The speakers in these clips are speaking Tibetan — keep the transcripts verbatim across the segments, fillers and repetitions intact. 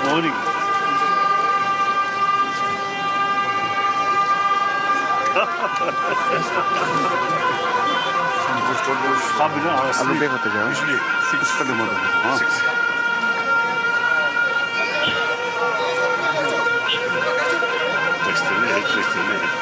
Morning. अभी देख होते जाओ। Usually six thirty morning. हाँ। Six. Text नहीं, text नहीं।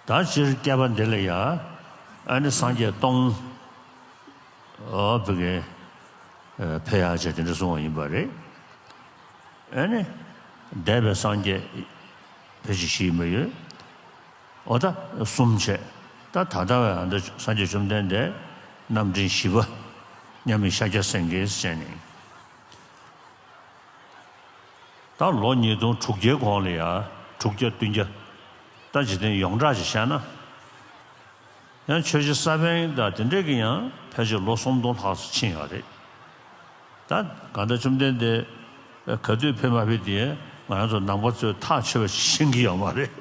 ད་སྤྱིར་བསྐལ་པ་འདི་ལ་ཡང་ཨ་ནི་སངས་རྒྱས་སྟོང་ཨ་བི་གའི་ཕེབས་ཡག་ཅིག་དེ་འདྲ་གསུངས་པ་ཡིན་པ་རེད། ཨ་ནི་འདས་པའི་སངས་རྒྱས་ཕལ་ཆེར་བཞི་ཡིན་པ་ཡོད། འོ་ད་གསུམ་བྱས། ད་ད་ལྟ་བའི་ཨ་ནི་སངས་རྒྱས་བཅོམ་ལྡན་འདས་རྣམ་འདྲེན་བཞི་པ་མཉམ་མེད་ཤཱཀྱ་སེང་གེ་ཟེར་ནས། ད་ལོ་ཉིས་སྟོང་དྲུག་བརྒྱའི་གོང་ལ་ཡ་དྲུག་བརྒྱ་བདུན་བརྒྱ། ད་འཇིག་རྟེན་ཡོངས་གྲགས་ཅིག་བཤད་ན། ཡང་ཆོས་རྗེ་ས་པཎ་དང་དེ་འདྲས་ཀྱི་ཡང་ཕལ་ཆེར་ལོ་སུམ་སྟོང་ལྷག་ཙམ་ཕྱིན་ཡོད་རེད། ད་གང་ལྟར་བཅོམ་ལྡན་འདས་ག་དུས་ཕེབས་མ་ཕེབས་དེ་ང་རང་ཚོ་ནང་པ་ཚོས་ཐག་ཆོད་པ་ཤེས་ཀྱི་ཡོད་མ་རེད།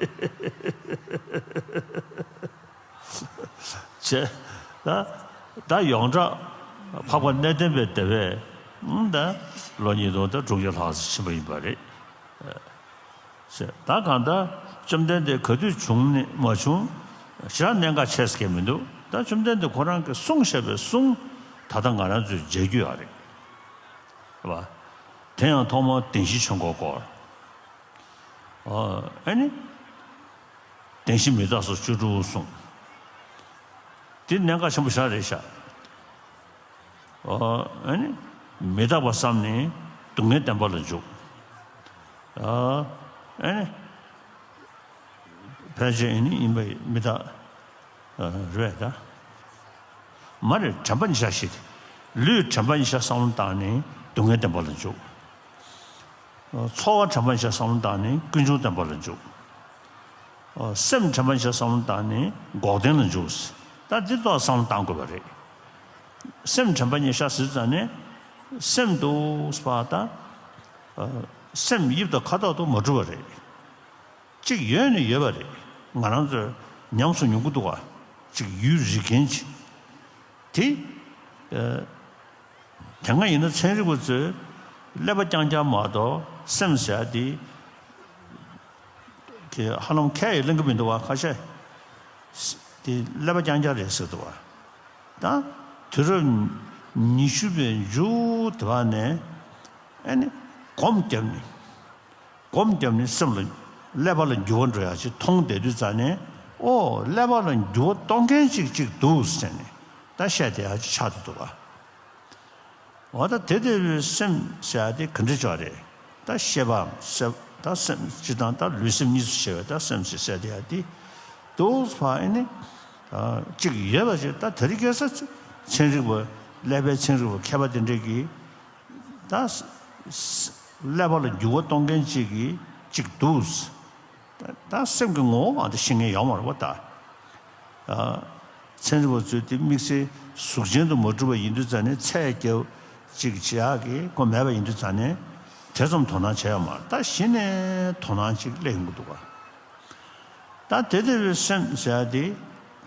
བྱས། ད་ད་ཡོངས་གྲགས་འཕགས་པ་གནས་བརྟན་པའི་སྡེ་པས་ད་ལོ་ཉིས་སྟོང་དང་དྲུག་བརྒྱ་ལྷག་ཙམ་ཕྱིན་པ་ཡིན་པ་རེད། ད་གང་ལྟར་བཅོམ་ལྡན་འདས་ག་དུས་བྱུང་ནས་མ་བྱུང་ཞེ་དྲག་གནད་འགག་ཆེ་ས་གང་མི་འདུག་ད་བཅོམ་ལྡན་འདས་ཁོ་རང་གིས་གསུངས་བཞག་པའི་གསུང་ད་ལྟ་ང་རང་ཚོས་མཇལ་རྒྱུ་ཡོད་རེད། རེད་པ། དེ་ཡང་ཐོག་མར་བདེན་བཞི་ཆོས་འཁོར་བསྐོར། ཨ་ནི། བདེན་བཞི་མི་རྟག་སོགས་བཅུ་དྲུག་གསུངས། དེ་གནད་འགག་ཆེན་པོ་ཞེ་དྲག་རེད་ཤག་ཨ་ནི། མི་རྟག་པ་བསམས་ནས་སྡུག་བསྔལ་བདེན་པ་ལ་འཇུག་ཨ་ནི། ཕལ་ཆེར་ཨ་ནི་ཡིན་པ་མི་རྟག་རེད་ད། མ་རེད། དྲན་པ་ཉིད་བཞག་ཤེས་ཏེ། ལུས་དྲན་པ་ཉིད་བཞག་བསམ་བློ་བཏང་ནས་སྡུག་བསྔལ་བདེན་པ་ལ་འཇུག་ཚོར་བ་དྲན་པ་ཉིད་བཞག་བསམ་བློ་བཏང་ནས་ཀུན་འབྱུང་བདེན་པ་ལ་འཇུག་སེམས་དྲན་པ་ཉིད་བཞག་བསམ་བློ་བཏང་ནས་འགོག་བདེན་ལ་འཇུག་ད་འདི་ལྟར་བསམ་བློ་བཏང་དགོས་པ་རེད། སེམས་དྲན་པ་ཉིད་བཞག་ཟེར་ཙང་ནས་སེམས་འདུག་པ་དང་། སེམས་དབྱིབས་དང་ཁ་དོག་ཏུ་མ་གྲུབ་པ་རེད། གཅིག་ཡོད་ནི་ཡོད་པ་རེད། ང་རང་ཚོས་ཉམས་སུ་མྱོང་གི་འདུག་ག་གཅིག་ཡུལ་རིག་མཁན་གྱི། དེ། ཨ། དེ་སྔ་ཡིན་ན་ཚན་རིག་པ་ཚོས་ཀླད་པ་རྐྱང་རྐྱང་མ་གཏོགས་སེམས་ཟེར་ཡ་དེ། དེ་ཧ་ལམ་ཁས་ཡང་ལེན་གྱི་མི་འདུག་བ། ཁ་ཤས་དེ་ཀླད་པ་རྐྱང་རྐྱང་རེད་ཟེར་འདུག་བ། ད་དུས་རབས་ ཉི་ཤུ་པའི་མཇུག་དེ་བ་ནས་ཨེ་ནི་སྒོམ་བརྒྱབ་ནས། སྒོམ་བརྒྱབ་ནས་སེམས་ལ་ཀླད་པ་ལ་འགྱུར་བ་འགྲོ་ཡག་ཅིག་མཐོང་བསྡད་དུས་ཙང་ནས། ཨོ་ཀླད་པ་ལ་འགྱུར་བ་གཏོང་མཁན་ཅིག་ཅིག་འདུག་ཟེར་ནས་ད་བཤད་བསྡད་ཡག་ཅིག་ཆགས་བསྡད་འདུག་ག་འོ་ད་དེ་ལྟ་བུའི་སེམས་ཟེར་ཡག་དེ་ག་འདྲ་ཅིག་རེད། ད་ཤེས་པའམ་སེམས་ད་སེམས་སྤྱིར་བཏང་ད་ལུས་སེམས་གཉིས་སུ་ཕྱེ་བའི་ད་སེམས་ཞེས་ཟེར་བསྡད་ཡག་དེ་འདུག་ཕ་ཨེ་ནི་ཅིག་ཡོད་པ་ཅིག་ད་དེ་རིང་ཁ་སང་ཚན་རིག་པ་ཀླད་པའི་ཚན་རིག་པ་མཁས་པ་དེ་འདྲས་ཀྱིས་ད་ཀླད་པ་ལ་འགྱུར་བ་གཏོང་མཁན་ཅིག་གིས་ཅིག་འདུག་ད་སེམས་ཀྱི་ངོ་བོ་ཨ་ད་ཤེས་མཁན་ཡོད་མ་རེད་པ་ད། ཚན་རིག་པ་ཚོས་དེ་དམིགས་བསལ་གཟུགས་ཅན་དུ་མ་གྲུབ་པ་ཡིན་དུས་ཙང་ནས་ཚད་བརྒྱབ་ཅིག་བྱེད་ཡག་གི་ཁོ་མེད་པ་ཡིན་དུས་ཙང་ནས་དེ་ཙམ་དོ་སྣང་བྱས་ཡོད་མ་རེད། ད་གཞི་ནས་དོ་སྣང་ཅིག་སླེབས་ཡོང་གི་འདུག་ག་ད་དེ་ལྟ་བུའི་སེམས་ཟེར་ཡག་དེ་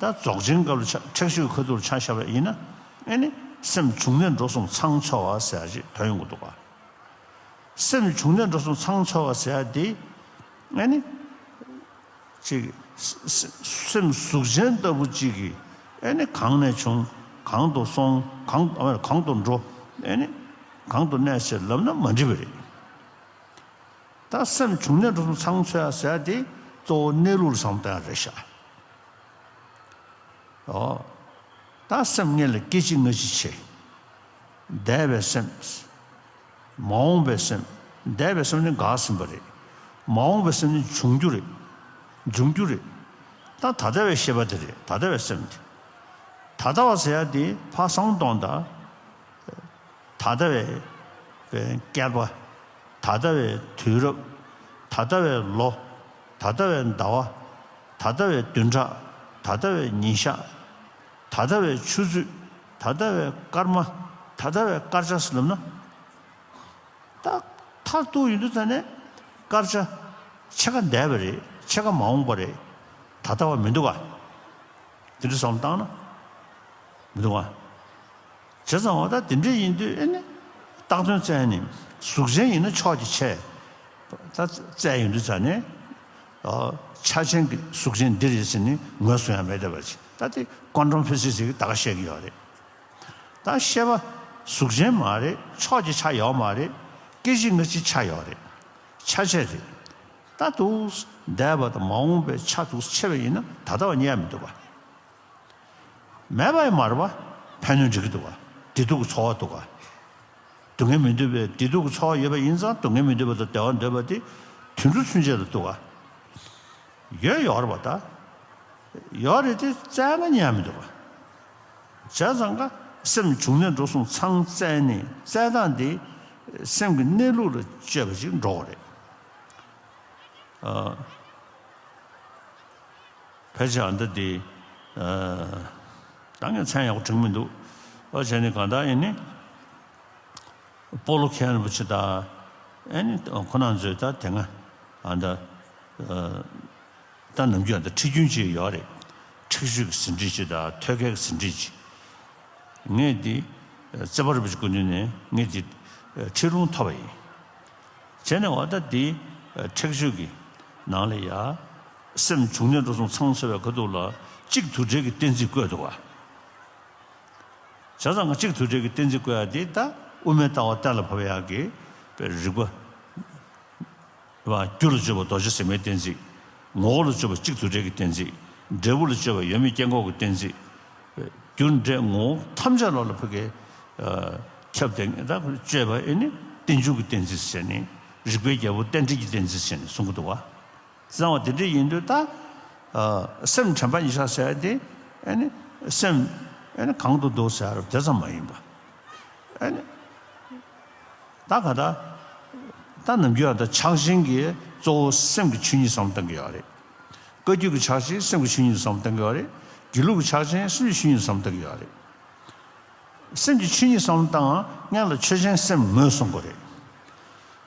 ད་རྫོགས་ཆེན་སྐབས་ལ་ཆ་ཁྲེགས་ཆོད་ཁ་ཐུག་ལ་ཆ་བཞག་པ་ཡིན་ན་ཨེ་ནི་སེམས་བྱུང་གནས་འགྲོ་གསུམ་ཚང་ཚོལ་བ་ཟེར་ཡག་ཅིག་ཐོན་ཡོང་གི་འདུག་ག་སེམས་བྱུང་གནས་འགྲོ་གསུམ་ཚང་ཚོལ་བ་ཟེར་ཡག་དེ་ཨེ་ནི་ཅིག་སེ་སེ་སེམས་གཟུགས་ཅན་ལྟ་བུ་ཅིག་གིས་ཨེ་ནི་གང་ནས་བྱུང་གང་དུ་སོང་གང་ཨ་གང་དུ་འགྲོ་ཨེ་ནི་གང་དུ་གནས་ཟེར་ལབ་ན་མ་འགྲིག་པ་རེད། ད་སེམས་བྱུང་གནས་འགྲོ་གསུམ་ཚང་ཚོལ་ཡག་ཟེར་ཡག་དེ་གཙོ་བོ་གནས་ལུགས་ལ་བསམ་བློ་གཏོང་ཡག་རེད་ཤག་འོ། ད་སེམས་ངན་ལ་སྐད་ཅིག་སྔ་ཕྱི་ཕྱེ། འདས་པའི་སེམས། མ་འོངས་པའི་སེམས། འདས་པའི་སེམས་ནི་འགགས་ཟིན་པ་རེད། མ་འོངས་པའི་སེམས་ནི་འབྱུང་རྒྱུ་རེད། འབྱུང་རྒྱུ་རེད། ད་ད་ལྟ་བའི་ཤེས་པ་དེ་རེད། ད་ལྟ་བའི་སེམས་དེ། ད་ལྟ་བ་ཟེར་ཡག་དེ་ཕར་བསམ་བློ་གཏོང་དང་། ད་ལྟ་བའི་བསྐལ་པ། ད་ལྟ་བའི་དུས་རབས། ད་ལྟ་བའི་ལོ། ད་ལྟ་བའི་ཟླ་བ། ད་ལྟ་བའི་བདུན་ཕྲག་ད་ལྟ་བའི་ཉིན་ཞག་ད་ལྟ་བའི་ཆུ་ཚོད། ད་ལྟ་བའི་སྐར་མ། ད་ལྟ་བའི་སྐར་ཆ་ཟེར་ལབ་ན། ད་མཐར་གཏུགས་ཡོང་དུས་ཙ་ནས་སྐར་ཆ་ཕྱེད་ཀ་འདས་པ་རེད། ཕྱེད་ཀ་མ་འོངས་པ་རེད། ད་ལྟ་བ་མི་འདུག་ག་དེ་འདྲ་བསམ་བློ་བཏང་ན་མི་འདུག་ག་བྱས་ཙང་འོ་ད་དེ་འདྲ་ཡིན་དུས་ཨེ་ནི་བཏགས་དོན་བཙལ་ནས་གཟུགས་ཅན་ཡིན་ན་ཕྱོགས་ཀྱི་ཆ་ད་བཙལ་ཡོང་དུས་ཙ་ནས་ཆ་ཅན་གྱི་གཟུགས་ཅན་འདི་རེད་ཟེར་ནས་ངོས་བཟུང་ཡ་མེད་བསྡད་པ་ཅིག་ད་དེ་ཀོན་ཊམ་ཕི་ཟིག་སི་ཟེར་གྱི་ད་ག་བཤད་ཀྱི་ཡོད་རེད། ད་ཤེས་པ་གཟུགས་ཅན་མ་རེད། ཕྱོགས་ཀྱི་ཆ་ཡོད་མ་རེད། སྐད་ཅིག་སྔ་ཕྱི་ཆ་ཡོད་རེད། ཆ་ཅན་རེད། ད་དུ་འདས་པ་དང་མ་འོངས་པའི་ཆ་དུ་ཕྱེ་བ་ཡིན་ན་ད་ལྟ་བ་རྙེད་མི་འདུག་ག་མེད་པ་ཡང་མ་རེད་པ། ཕན་གནོད་འགྲིག་གི་འདུག་ག་བདེ་སྡུག་གི་ཚོར་བ་འདུག་ག་སྡུག་བསྔལ་མི་འདོད་པའི་བདེ་སྡུག་གི་ཚོར་བ་ཡོད་པ་ཡིན་ཙང་སྡུག་བསྔལ་མི་འདོད་པ་དང་བདེ་བ་འདོད་པ་དེ་དུད་འགྲོ་ཚུན་ཆད་ལ་འདུག་ག་ཡོད་ཡོད་རེད་པ་ད། ཡོད་རེད་དེ་བཙལ་ན་རྙེད་མི་འདུག་ག་བྱས་ཙང་ཀ་སེམས་བྱུང་གནས་འགྲོ་གསུམ་ཚང་བཙལ་ནས་བཙལ་སྟངས་དེ་སེམས་ཀྱི་གནས་ལུགས་ལ་དཔྱོད་པ་ཅིག་འགྲོ་དགོས་རེད། ཨ། ཕལ་ཆེར་ཨ་འདི་འདི། ཨ། ད་ངས་མཚན་ཡག་པོ་དྲན་མི་འདུག་ཨོ་བྱས་ནས་གང་ལྟར་ཡིན་ནི། སྤོ་ལོ་མཁན་རིན་པོ་ཆེ་དང་། ཨེ་ནི་ཁོ་རང་ཚོས་ད་དེ་སྔ་ཨ་ད། ཨ། ད་ནམ་རྒྱུན་ཨ་ད་ཁྲིད་རྒྱུན་ཅིག་ཡོད་རེད། ཁྲེགས་ཆོད་ཀྱི་ཟིན་བྲིས་ཅིག་དང་ཐོད་རྒལ་གྱི་ཟིན་བྲིས་ཅིག་ངས་འདི་རྩེ་བ་རིན་པོ་ཆེ་སྐུ་མདུན་ནས་ངས་འདི་ཁྲིད་ལུང་ཐོབ་པ་ཡིན། བྱས་ནས་འོ་ད་འདི་ཁྲེགས་ཆོད་ཀྱི་ནང་ལ་ཡ། སེམས་བྱུང་གནས་འགྲོ་གསུམ་ཚང་ཚོལ་བའི་ཁ་ཐུག་ལ་གཅིག་དུ་བྲལ་གྱི་གཏན་ཚིགས་བཀོད་འདུག་ག་བྱས་ཙང་ང་གཅིག་དུ་བྲལ་གྱི་གཏན་ཚིགས་བཀོད་ཡ་དེ་ད་དབུ་མའི་ལྟ་བ་གཏན་ལ་ཕབ་ཡག་གི་རིགས་པ་བ། རྒྱུ་ལ་དཔྱོད་པ་རྡོ་རྗེ་ཟེགས་མའི་གཏན་ཚིགས། ངོ་བོ་ལ་དཔྱོད་པ་གཅིག་དུ་བྲལ་གྱི་གཏན་ཚིགས། འབྲས་བུ་ལ་དཔྱོད་པ་ཡོད་མེད་སྐྱེ་འགོག་གི་གཏན་ཚིགས། རྒྱུ་འབྲས་ངོ་བོ་ཐམས་ཅད་ལ་ལ་ཕ་གི་ཁྱབ་སྟེ་ད་དཔྱོད་པ་ཨེ་ནི་རྟེན་འབྱུང་གི་གཏན་ཚིགས་ཟེར་ནས་རིགས་པའི་རྒྱལ་པོ་རྟེན་འབྲེལ་གྱི་གཏན་ཚིགས་ཟེར་ནས་གསུང་གི་འདུག་བ། གསང་བ་དེ་འདྲ་ཡིན་དུས་ད། ཨ། སེམས་དྲན་པ་ཉིད་བཞག་ཟེར་ཡ་དེ། ཨ་ནི་སེམས་ཨ་ནི་གང་དུ་འདུག་ཟེར་ཡ་དེ་ཙམ་མ་ཡིན་པ། ཨ་ནི་ད་ག་ད། ད་ནམ་རྒྱུན་ཡང་ད་ཕྱག་ཆེན་གྱི་གཙོ་བོ་སེམས་ཀྱི་ཆོས་ཉིད་བསམ་བློ་གཏང་གི་ཡོད་རེད། བཀའ་བརྒྱུད་ཀྱི་ཕྱག་ཆེན་སེམས་ཀྱི་ཆོས་ཉིད་བསམ་བློ་གཏང་གི་ཡོད་རེད། དགེ་ལུགས་ཀྱི་ཕྱག་ཆེན་སེམས་ཀྱི་ཆོས་ཉིད་བསམ་བློ་གཏང་གི་ཡོད་རེད། སེམས་ཀྱི་ཆོས་ཉིད་བསམ་བློ་བཏང་སྔོན་ལ་ཆོས་ཅན་སེམས་ངོས་བཟུང་དགོས་རེད།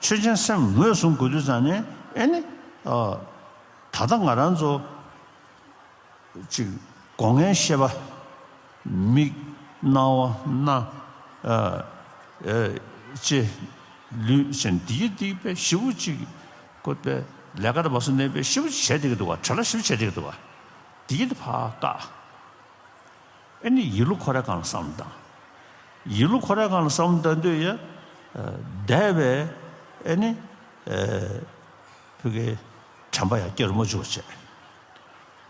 ཆོས་ཅན་སེམས་ངོས་བཟུང་དགོས་དུས་ཙང་ནས་ཨེ་ནི། ཨ། ད་ལྟ་ང་རང་ཚོ་ཅིག་སྒོ་ལྔའི་ཤེས་པ། མིག་སྣང་བ་སྣ། ཨ། ཨ། ལྕེ། ལུས་ཅན་འདི་ཡི་འདི་པའི་ཞིབ་པོ་ཅིག་བཀོད་པའི་ལས་ཀ་དང་བ་སུ་གནས་པའི་ཞིབ་པོ་བྱས་བསྡད་ཀྱི་འདུག་བ། བྲེལ་བ་ཞིབ་བྱས་བསྡད་ཀྱི་འདུག་བ། འདི་ཡི་འདི་ཕར་བཀག་ཨེ་ནི་ཡིད་བློ་འཁོར་ཡ་གང་ལ་བསམ་བློ་བཏང་། ཡིད་བློ་འཁོར་ཡ་སྒང་ལ་བསམ་བློ་བཏང་དུས་ཡ། འདས་པའི་ཨེ་ནི་ཕ་གི་དྲན་པ་ཡ་སྐྱེ་རུ་མ་བཅུག་པ་བྱས།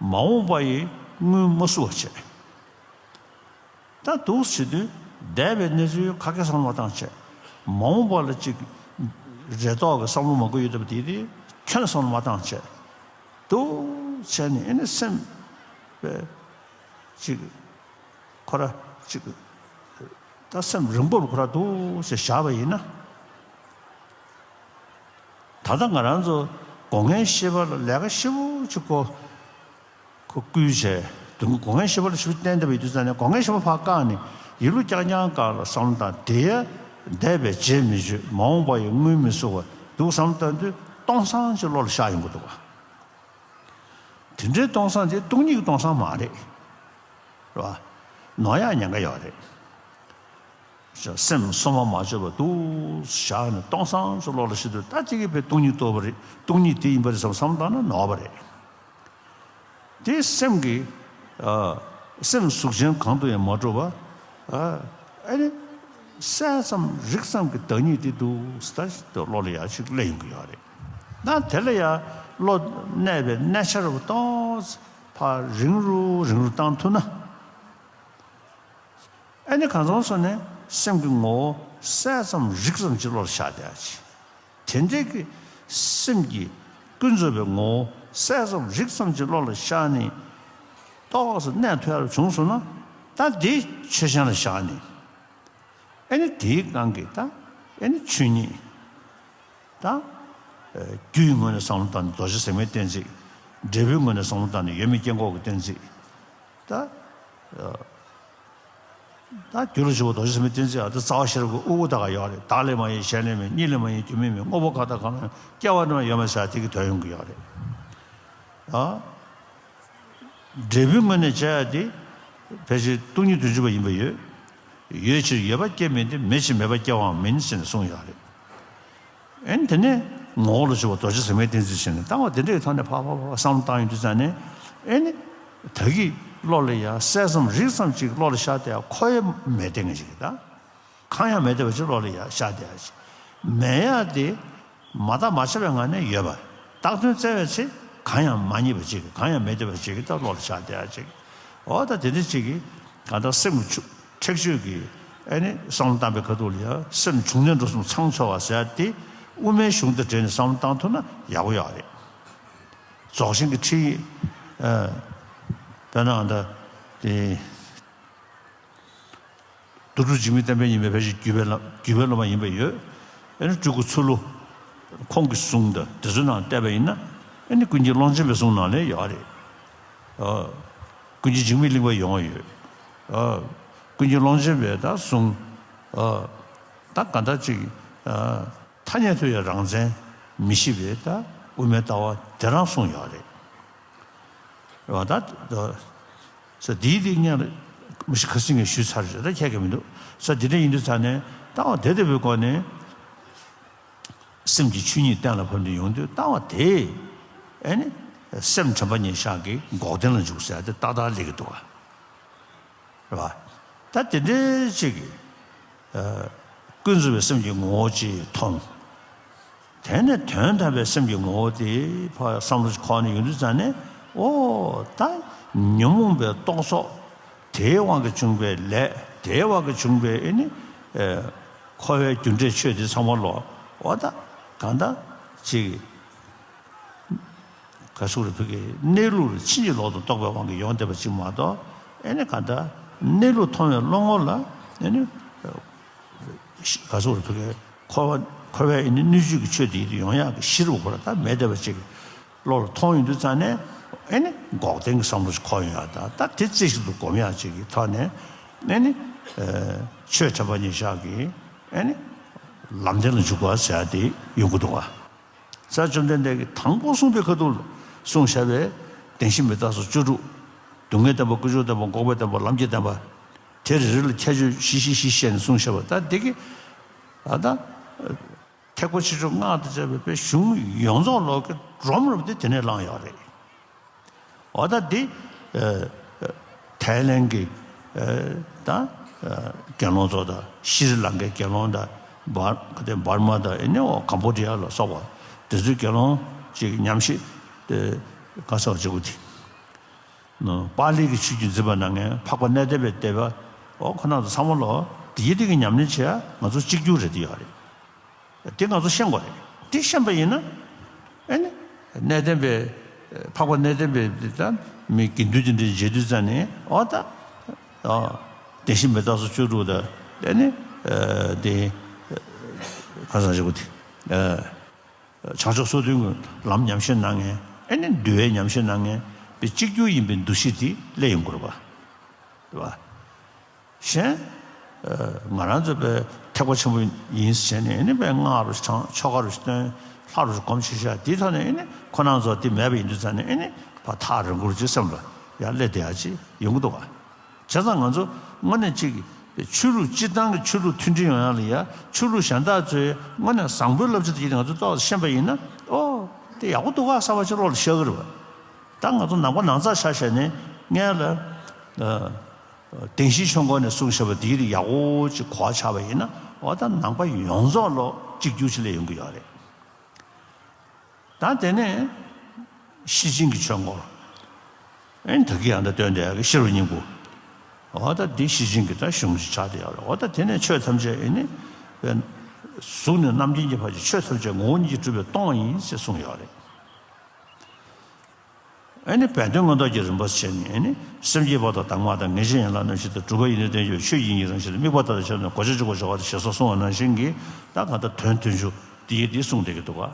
མ་འོངས་པ་ཡི་དངུལ་མ་བསུ་བ་བྱས། ད་འདུག་བྱེད་དུས་འདས་པའི་གནས་ཚུལ་ཁ་སྐད་བསམ་བློ་མ་བཏང་བྱས། མ་འོངས་པ་ལ་ཅིག་རེ་དོགས་ཀྱི་བསམ་བློ་མང་པོ་ཡོད་བསྡད་པ་དེ་དེ་ཁྱོན་ནས་བསམ་བློ་མ་བཏང་བྱས། འདུག་བྱས་ནས་ཨེ་ནི་སེམས་པའི་ཅིག་ཁོ་ར་ཅིག་ད་སེམས་རང་བབས་ཁོ་ར་འདུག་བྱས་བཞག་པ་ཡིན་ན། ད་ལྟ་ང་རང་ཚོ་སྒོ་ལྔའི་ཤེས་པ་ལ་ལས་ཀ་ཞེ་པོ་ཅིག་གོ་ཁོ་བསྐུལ་བྱས། དུང་སྒོ་ལྔའི་ཤེས་པ་ལ་ཞིབ་བསྟན་བསྡད་པའི་དུས་ཙམ་ནས་སྒོ་ལྔའི་ཤེས་པ་ཕར་བཀག་ནས་ཡིད་བློ་རྐྱང་རྐྱང་སྒང་ལ་བསམ་བློ་བཏང་། དེ་ཡང་འདས་པའི་རྗེས་མི་གཅོད། མ་འོངས་པ་ཡི་དངུལ་མི་བསུ་བར་འདུག་བསམ་བློ་བཏང་དུས་སྟོང་སང་ཅིག་བློ་ལ་ཤར་ཡོང་གི་འདུག་བ། དེ་འདྲའི་སྟོང་སང་དེ་སྟོང་ཉིད་ཀྱི་སྟོང་སང་མ་རེད། རེད་བ། ནོར་ཡག་ཉེན་ཁ་ཡོད་རེད། སེམས་སོ་མ་མ་བཅོས་པ་འདུག་བཞག་ནས་སྟོང་སང་ཅིག་བློ་ལ་ཤར་དུས་ད་ཅིག་གིས་བས་སྟོང་ཉིད་རྟོགས་པ་རེད། སྟོང་ཉིད་དེ་ཡིན་པ་རེད་བསམ་བསམ་བཏང་ན་ནོར་བ་རེད། དེ་སེམས་ཀྱི་ཨ། སེམས་གཟུགས་ཅན་གང་དུ་ཡང་མ་གྲུབ་པ། ཨ། ཨ་ནི་གསལ་ཙམ་རིག་ཙམ་གྱི་བདག་ཉིད་དེ་འདུག་ཟེར་ད་བློ་ལ་ཡར་ཅིག་སླེབས་ཡོང་གི་ཡོད་རེད། ད་དེ་ལ་ཡང་བློ་གནས་པའི་གནས་ཆ་རུ་ཏོག་ཙམ་ཕར་རིང་རུ་རིང་རུ་བཏང་ཐུབ་ན། ཨ་ནི་གང་ཙམ་སོང་ནས་སེམས་ཀྱི་ངོ་བོ་གསལ་ཙམ་རིག་ཙམ་ཅིག་བློ་ལ་ཤར་བསྡད་ཡ་ཅིག་དེ་འདྲའི་གི་སེམས་ཀྱི་ཀུན་རྫོབ་པའི་ངོ་བོ་གསལ་ཙམ་རིག་ཙམ་གྱི་བློ་ལ་ཤར་ནས་ཏོག་ཙམ་གནས་ཐུབ་ཡག་བྱུང་སོང་ན། ད་དེ་ཆོས་ཅན་ལ་བཞག་ནས། ཨ་ནི་དེའི་སྒང་གི་ད་ཨ་ནི་ཆོས་ཉིད་ད་རྒྱུའི་ངོས་ནས་བསམ་བློ་བཏང་ནས་རྡོ་རྗེ་ཟེགས་མའི་གཏན་ཚིགས། འབྲས་བུའི་ངོས་ནས་བསམ་བློ་བཏང་ནས་ཡོད་མེད་རྐྱེན་འགོག་གི་གཏན་ཚིགས། ད། ད་རྒྱུ་ལ་ཞུགས་པ་རྡོ་རྗེ་ཟེགས་མའི་གཏན་ཚིགས། ཨ། ད་རྩ་བ་ཤེས་རབ་ཀྱི་དབུ་དག་ཡོད་རེད། བདག་ལས་མ་གཡེང་། གཞན་ལས་མ་གཡེང་། གཉིས་ལས་མ་གཡེང་། རྒྱུ་མེད་མིན། དངོས་པོ་ཁ་དོག་གང་ལ་སྐྱེ་བ་རྣམས་ཡོད་མེད་ཟེར་དེ་གི་དོན་ཡོང་གི་ཡོད་རེད། ཨ། འབྲས་བུའི་ངོས་ནས་བྱས་ཡ་དེ་ཕལ་ཆེར་སྟོང་ཉིད་དོན་བྱེད་པ་ཡིན་པ་ཡོད། ཡོད་ཕྱིར་ཡོད་པ་སྐྱེ་མིན་ཏེ། མེད་ཕྱིར་མེད་པ་སྐྱེ་བའང་མིན་ཟེར་ནས་གསུངས་ཡོད་རེད། ཨེ་ནི་དེ་ནས་ངོ་བོ་ལ་ཞུགས་པ་རྡོ་རྗེ་ཟེགས་མའི་གཏན་ཚིགས་བྱས་ནས་ལྟ་བ་དེ་འདྲའི་ཐོག་ནས་ཕར་ཕར་ཕར་བསམ་བློ་བཏང་ཡོང་དུས་ཙང་ནས། ཨེ་ནི་ད་གི་བློ་ལ་ཡ་གསལ་ཙམ་རིག་ཙམ་ཅིག་བློ་ལ་ཤར་བསྡད་ཡ་ཁོ་ཡ་མེད་བསྡད་མཁན་ཅིག་གི་ད། གང་ཡང་མེད་བསྡད་པ་ཅིག་བློ་ལ་ཡ་ཤར་བསྡད་ཡ་ཅིག་མེད་ཡ་དེ་མ་བརྟགས་མ་དཔྱད་པའི་ངང་ནས་ཡོད་པ། བཏགས་དོན་བཙལ་བའི་ཚེ་གང་ཡང་མ་རྙེད་པ་ཅིག་གི་གང་ཡང་མེད་བསྡད་པ་ཅིག་གི་ད་བློ་ལ་ཤར་བསྡད་ཡ་ཅིག་འོ་ད་དེ་འདྲ་ཅིག་གི་གང་ལྟར་སེམས་ཀྱི་ཆུ། ཁྲེགས་ཆོད་ཀྱིས་ཨེ་ནི་བསམ་བློ་བཏང་པའི་ཁ་ཐུག་ལ་ཡང་སེམས་བྱུང་གནས་འགྲོ་གསུམ་ཚང་ཚོལ་བ་ཟེར་ཡ་དེ་དབུ་མའི་གཞུང་དང་འབྲེལ་ནས་བསམ་བློ་བཏང་ཐུབ་ན་ཡག་པོ་ཡོད་རེད། རྫོགས་ཆེན་གྱི་ཁྲིད་ཡིག་ཨ། དཔེར་ན་ཨ་ད་དེ་རྡོ་གྲུབ་འཇིགས་མེད་བསྟན་པའི་ཉི་མ་ཕལ་ཆེར་བརྒྱུད་པའི་བླ་བརྒྱུད་པའི་སློབ་མ་ཡིན་པ་ཡོད། ཨེ་ནི་སྤྲུལ་སྐུ་ཚུལ་ལུ་ཁོང་གི་གསུང་དང་དེ་ཚོའི་ནང་བལྟས་པ་ཡིན་ན། ཨེ་ནི་ཀུན་མཁྱེན་ཀློང་ཆེན་པའི་གསུང་ནང་ལ་ཡོད་རེད། ཨ། ཀུན་མཁྱེན་འཇིགས་མེད་གླིང་པ་ཡོང་བ་ཡོད། ཨ། ཀུན་མཁྱེན་ཀློང་ཆེན་པས་ད་གསུང་། ཨ། ད་ག་འདྲ་ཅིག་ཨ། ཐ་སྙད་དུ་ཡང་རང་མཚན་མི་ཤེས་པའི་ད་དབུ་མའི་ལྟ་བ་དེ་རང་གསུངས་ཡོད་རེད། རེད་བ། ད་ད་ས་འདིའི་འདི་སྔོན་ལ་མི་ཤི་ཁ་སིང་ངས་ཞུས་ཚར་རེད། ད་ཁྱད་ཀྱི་མི་འདུག་ས་འདི་འདྲ་ཡིན་དུས་ཙང་ནས་ལྟ་བ་དེ་ལྟ་བུའི་སྒོ་ནས། སེམས་ཀྱི་ཆོས་ཉིད་གཏན་ལ་ཕབ་ནས་ཡོང་དུས་ལྟ་བ་དེ། ཨེ་ནི་སེམས་དྲན་པ་ཉེར་བཞག་གི་འགོག་བདེན་ལ་འཇུག་ཟེར་ཏེ་ཏག་ཏག་སླེབས་ཀྱི་འདུག་བ། རེད་བ། ད་དེ་འདྲའི་ཅིག་གི་ཨ། ཀུན་རྫོབ་པའི་སེམས་ཀྱི་ངོ་བོ་ཅིག་མཐོང་། དེ་ནས་དོན་དམ་པའི་སེམས་ཀྱི་ངོ་བོ་དེ་ཕར་བསམ་བློ་ཅིག་འཁོར་ནས་ཡོང་དུས་ཙང་ནས། ཨོ་ད་ཉོན་མོངས་པའི་རྟོག་ཚོགས། དེའི་དབང་གིས་བྱུང་བའི་ལས། དེའི་དབང་གིས་བྱུང་བའི་ཨེ་ནི། ཨེ། འཁོར་བའི་རྒྱུ་འབྲས་ཆོས་དེ་ཚང་མ་ལོག་འོ་ད་གང་ལྟར་ཅིག་ག་ཟེར་རེད། ཕ་གིའི་གནས་ལུགས་ལ་ཕྱིན་ཅི་ལོག་ཏུ་རྟོགས་པའི་དབང་གིས་ཡོང་བསྡད་པ་ཅིག་མ་གཏོགས། ཨེ་ནི་གང་ལྟར་གནས་ལུགས་མཐོང་བའི་བློ་ངོ་ལ་ཨེ་ནི། ག་ཟེར་རེད། ཕ་གིའི་འཁོར་བ་འཁོར་བའི་ཨེ་ནི་སྣོད་བཅུད་ཀྱི་ཆོས་དེ་ཡིད་དུ་ཡོང་ཡག་གི་གཞི་རུ་ཁོ་ར་ད་མེད་བསྡད་པ་ཅིག་བློ་ལ་ཐོངས་ཡོང་དུས་ཙང་ནས། ཨེ་ནི་འགོག་བདེན་གྱི་བསམ་བློ་ཞིག་འཁོར་ཡོང་ཡག་དང་། ད་དེ་རྩེ་གཅིག་ཏུ་སྒོམ་ཡག་ཅིག་གི་ཐོག་ནས། ཨེ་ནི་ཨ། ཆོས་དྲན་པ་ཉེར་བཞག་གི་ཨེ་ནི་ལམ་བདེན་ལ་འཇུག་པ་ཟེར་ཡག་དེ་ཡོང་གི་འདུག་བ། ས་བཅོམ་ལྡན་འདས་ཀྱིས་དང་པོ་གསུངས་པའི་ཁ་ཐུག་ལ་གསུངས་བཞག་པའི་བདེན་བཞི་མི་རྟག་སོགས་བཅུ་དྲུག་སྡུག་བསྔལ་བདེན་པ། ཀུན་འབྱུང་བདེན་པ། འགོག་པའི་བདེན་པ། ལམ་གྱི་བདེན་པ། དེ་རེ་རེ་ལ་ཁྱད་ཆོས་བཞི་བཞི་བཞི་བཤད་ནས་གསུངས་བཞག་པ། ད་དེ་གི་ཨ་ད། ཐེག་པ་ཆེ་ཆུང་སྔགས་དང་བཅས་པའི་དཔེ་གཞུང་ཡོངས་རྫོགས་ལོག་གི་སྒྲོམ་རུབ་དེ་དེ་ནས་བླངས་ཡོད་རེད། འོ་ད་འདི་ཨ་ཐའི་ལེན་གྱི་ཨ་ད་ དགེ་སློང་ཚོ་དང་ཤྲི་ལང་ཀའི་དགེ་སློང་དང་། འབར་ག་དེ་འབར་མ་དང་ཨེ་ནི་འོ་ཀམ་བོ་ཌི་ཡ་ལ་སོགས་པ་དེ་ཚོའི་དགེ་སློང་ཅིག་ཉམས་ཞིབ་དེ་ག་ས་བ་བྱེད་དགོས་དེ། པཱ་ལི་གི་ཆོས་བརྒྱུད་འཛིན་པ་ན་ངས་འཕགས་པ་གནས་བརྟན་པའི་སྡེ་པ་འོ་ཁོ་ན་ཚོ་ཚང་མ་ལོ་དེ་ཡི་དེ་གི་ཉམས་ལེན་བྱེད་ཡ་ང་ཚོ་གཅིག་གྱུར་རེད་དེ་ཡོད་རེད། དེ་ང་ཚོ་ཤེས་དགོས་རེད། དེ་ཤེས་པ་ཡིན་ན་ཨེ་ནི་གནས་བརྟན་པའི་འཕགས་པ་གནས་བརྟན་པའི་དེ་ད་མི་དགེ་འདུན་དེ་འདྲའི་མཇལ་དུས་ཙང་ནས་འོ་ད་བདེན་བཞི་མི་རྟག་སོགས་བཅུ་དྲུག་དང་ཨེ་ནི་དེ་ག་ས་ཞིག་གོ་དེ་བྱང་ཆུབ་སོ་བདུན་གྱི་ལམ་ཉམས་བཞེས་གནང་མཁན་ཨེ་ནི་འདུལ་བའི་ཉམས་བཞེས་གནང་མཁན་པའི་གཅིག་གྱུར་ཡིན་པའི་འདུ་ཤེས་དེ་སླེབས་ཡོང་དགོས་རེད་པ། རེད་པ། གཞན། ང་རང་ཚོ་དཔེ་ཐེག་པ་ཆེན་པོ་ཡིན་ཟེར་ནས་ཨེ་ནི་དཔེ་སྔགས་རུ་བགྲང་ཆོ་ག་རུ་བཏོན་ལྷ་རུ་སྒོམ་ཆེ་ཤ་དེའི་ཐོག་ནས་ཨེ་ནི་ཁོ་རང་ཚོ་དེ་མེད་པ་ཡིན་དུས་ཙང་ནས་ཨེ་ནི་ཕར་ཐག་རིང་པོར་ཅིག་སེམས་ལ་ཡར་སླེབས་བསྡད་ཡ་ཅིག་ཡོང་གི་འདུག་ག་བྱས་ཙང་ང་ཚོ་དངོས་གནས་ཅིག་ཆོས་ལུགས་སྤྱིར་བཏང་གི་ཆོས་ལུགས་མཐུན་སྒྲིལ་ཡོང་ཡ་ལ་ཡ་ཆོས་ལུགས་གཞན་དག་ཚོའི་དངོས་གནས་བཟང་པོའི་བསླབ་བྱ་དེ་ཡིན་ང་ཚོ་ཏོག་ཙམ་ཤེས་པ་ཡིན་ན་ཨོ་དེ་ཡག་པོ་འདུག་ག་བསམ་པ་ཅིག་བློ་ལ་ཤར་གི་རེད་པ། ད་ང་ཚོ་ནང་པ་ནང་ཚགས་ཆ་བཞག་ནས་སྔོན་ལ། བདེན་བཞིའི་ཆོས་འཁོར་ནས་གསུངས་བཞག་པ་འདི་ཡིན་ཡག་པོ་ཅིག་གོ་བ་ཆགས་པ་ཡིན་ན་འོ་ད་ནང་པ་ཡོངས་རྫོགས་ལོ་གཅིག་གྱུར་ཅིག་ལས་ཡོང་གི་ཡོད་རེད། ད་དེ་ནས་ཤེར་ཕྱིན་གྱི་ཆོས་འཁོར། ཨེ་ད་གི་ཡང་ད་སྟོན་དེ་ཡག་གི་ཤེར་བ་སྙིང་པོ། འོ་ད་འདི་ཤེར་ཕྱིན་གྱི་ད་གཞུང་ཅིག་ཆགས་བསྡད་ཡོད་རེད། འོ་ད་དེ་ནས་ཆོས་ཐམས་ཅད་ཨེ་ནི་གཟུགས་ནས་རྣམ་མཁྱེན་གྱི་བར་གྱི་ཆོས་ཐམས་ཅད་ངོ་བོ་ཉིད་ཀྱིས་གྲུབ་པའི་སྟོང་ཡིན་ཞེས་གསུངས་ཡོད་རེད། ཨེ་ནི་བན་དོན་མངོན་རྟོགས་ཀྱི་རིམ་པ་བྱས་ནས་ཨེ་ནི་སེམས་བསྐྱེད་པ་དང་དྭངས་མ་དང་ངེས་ཤེས་ཡན་ལག་རྣམ་བཞི་དང་གྲུབ་པ་ཡིན་ནི་བསྟན་བཅོས་ཆོས་ཀྱི་དབྱིངས་ཀྱི་རང་བཞིན་དང་དམིགས་པ་ལྟར་བྱས་ནས་གོ་ཆ་གཅིག་གོ་ཆ་བ་དང་ཞེས་སོགས་གསུངས་པ་ནང་བཞིན་གྱི་ད་གང་ལྟར་དོན་དོན་ཆུ་དེ་ཡི་དེ་གསུངས་བསྡད་ཀྱི་འདུག་ག་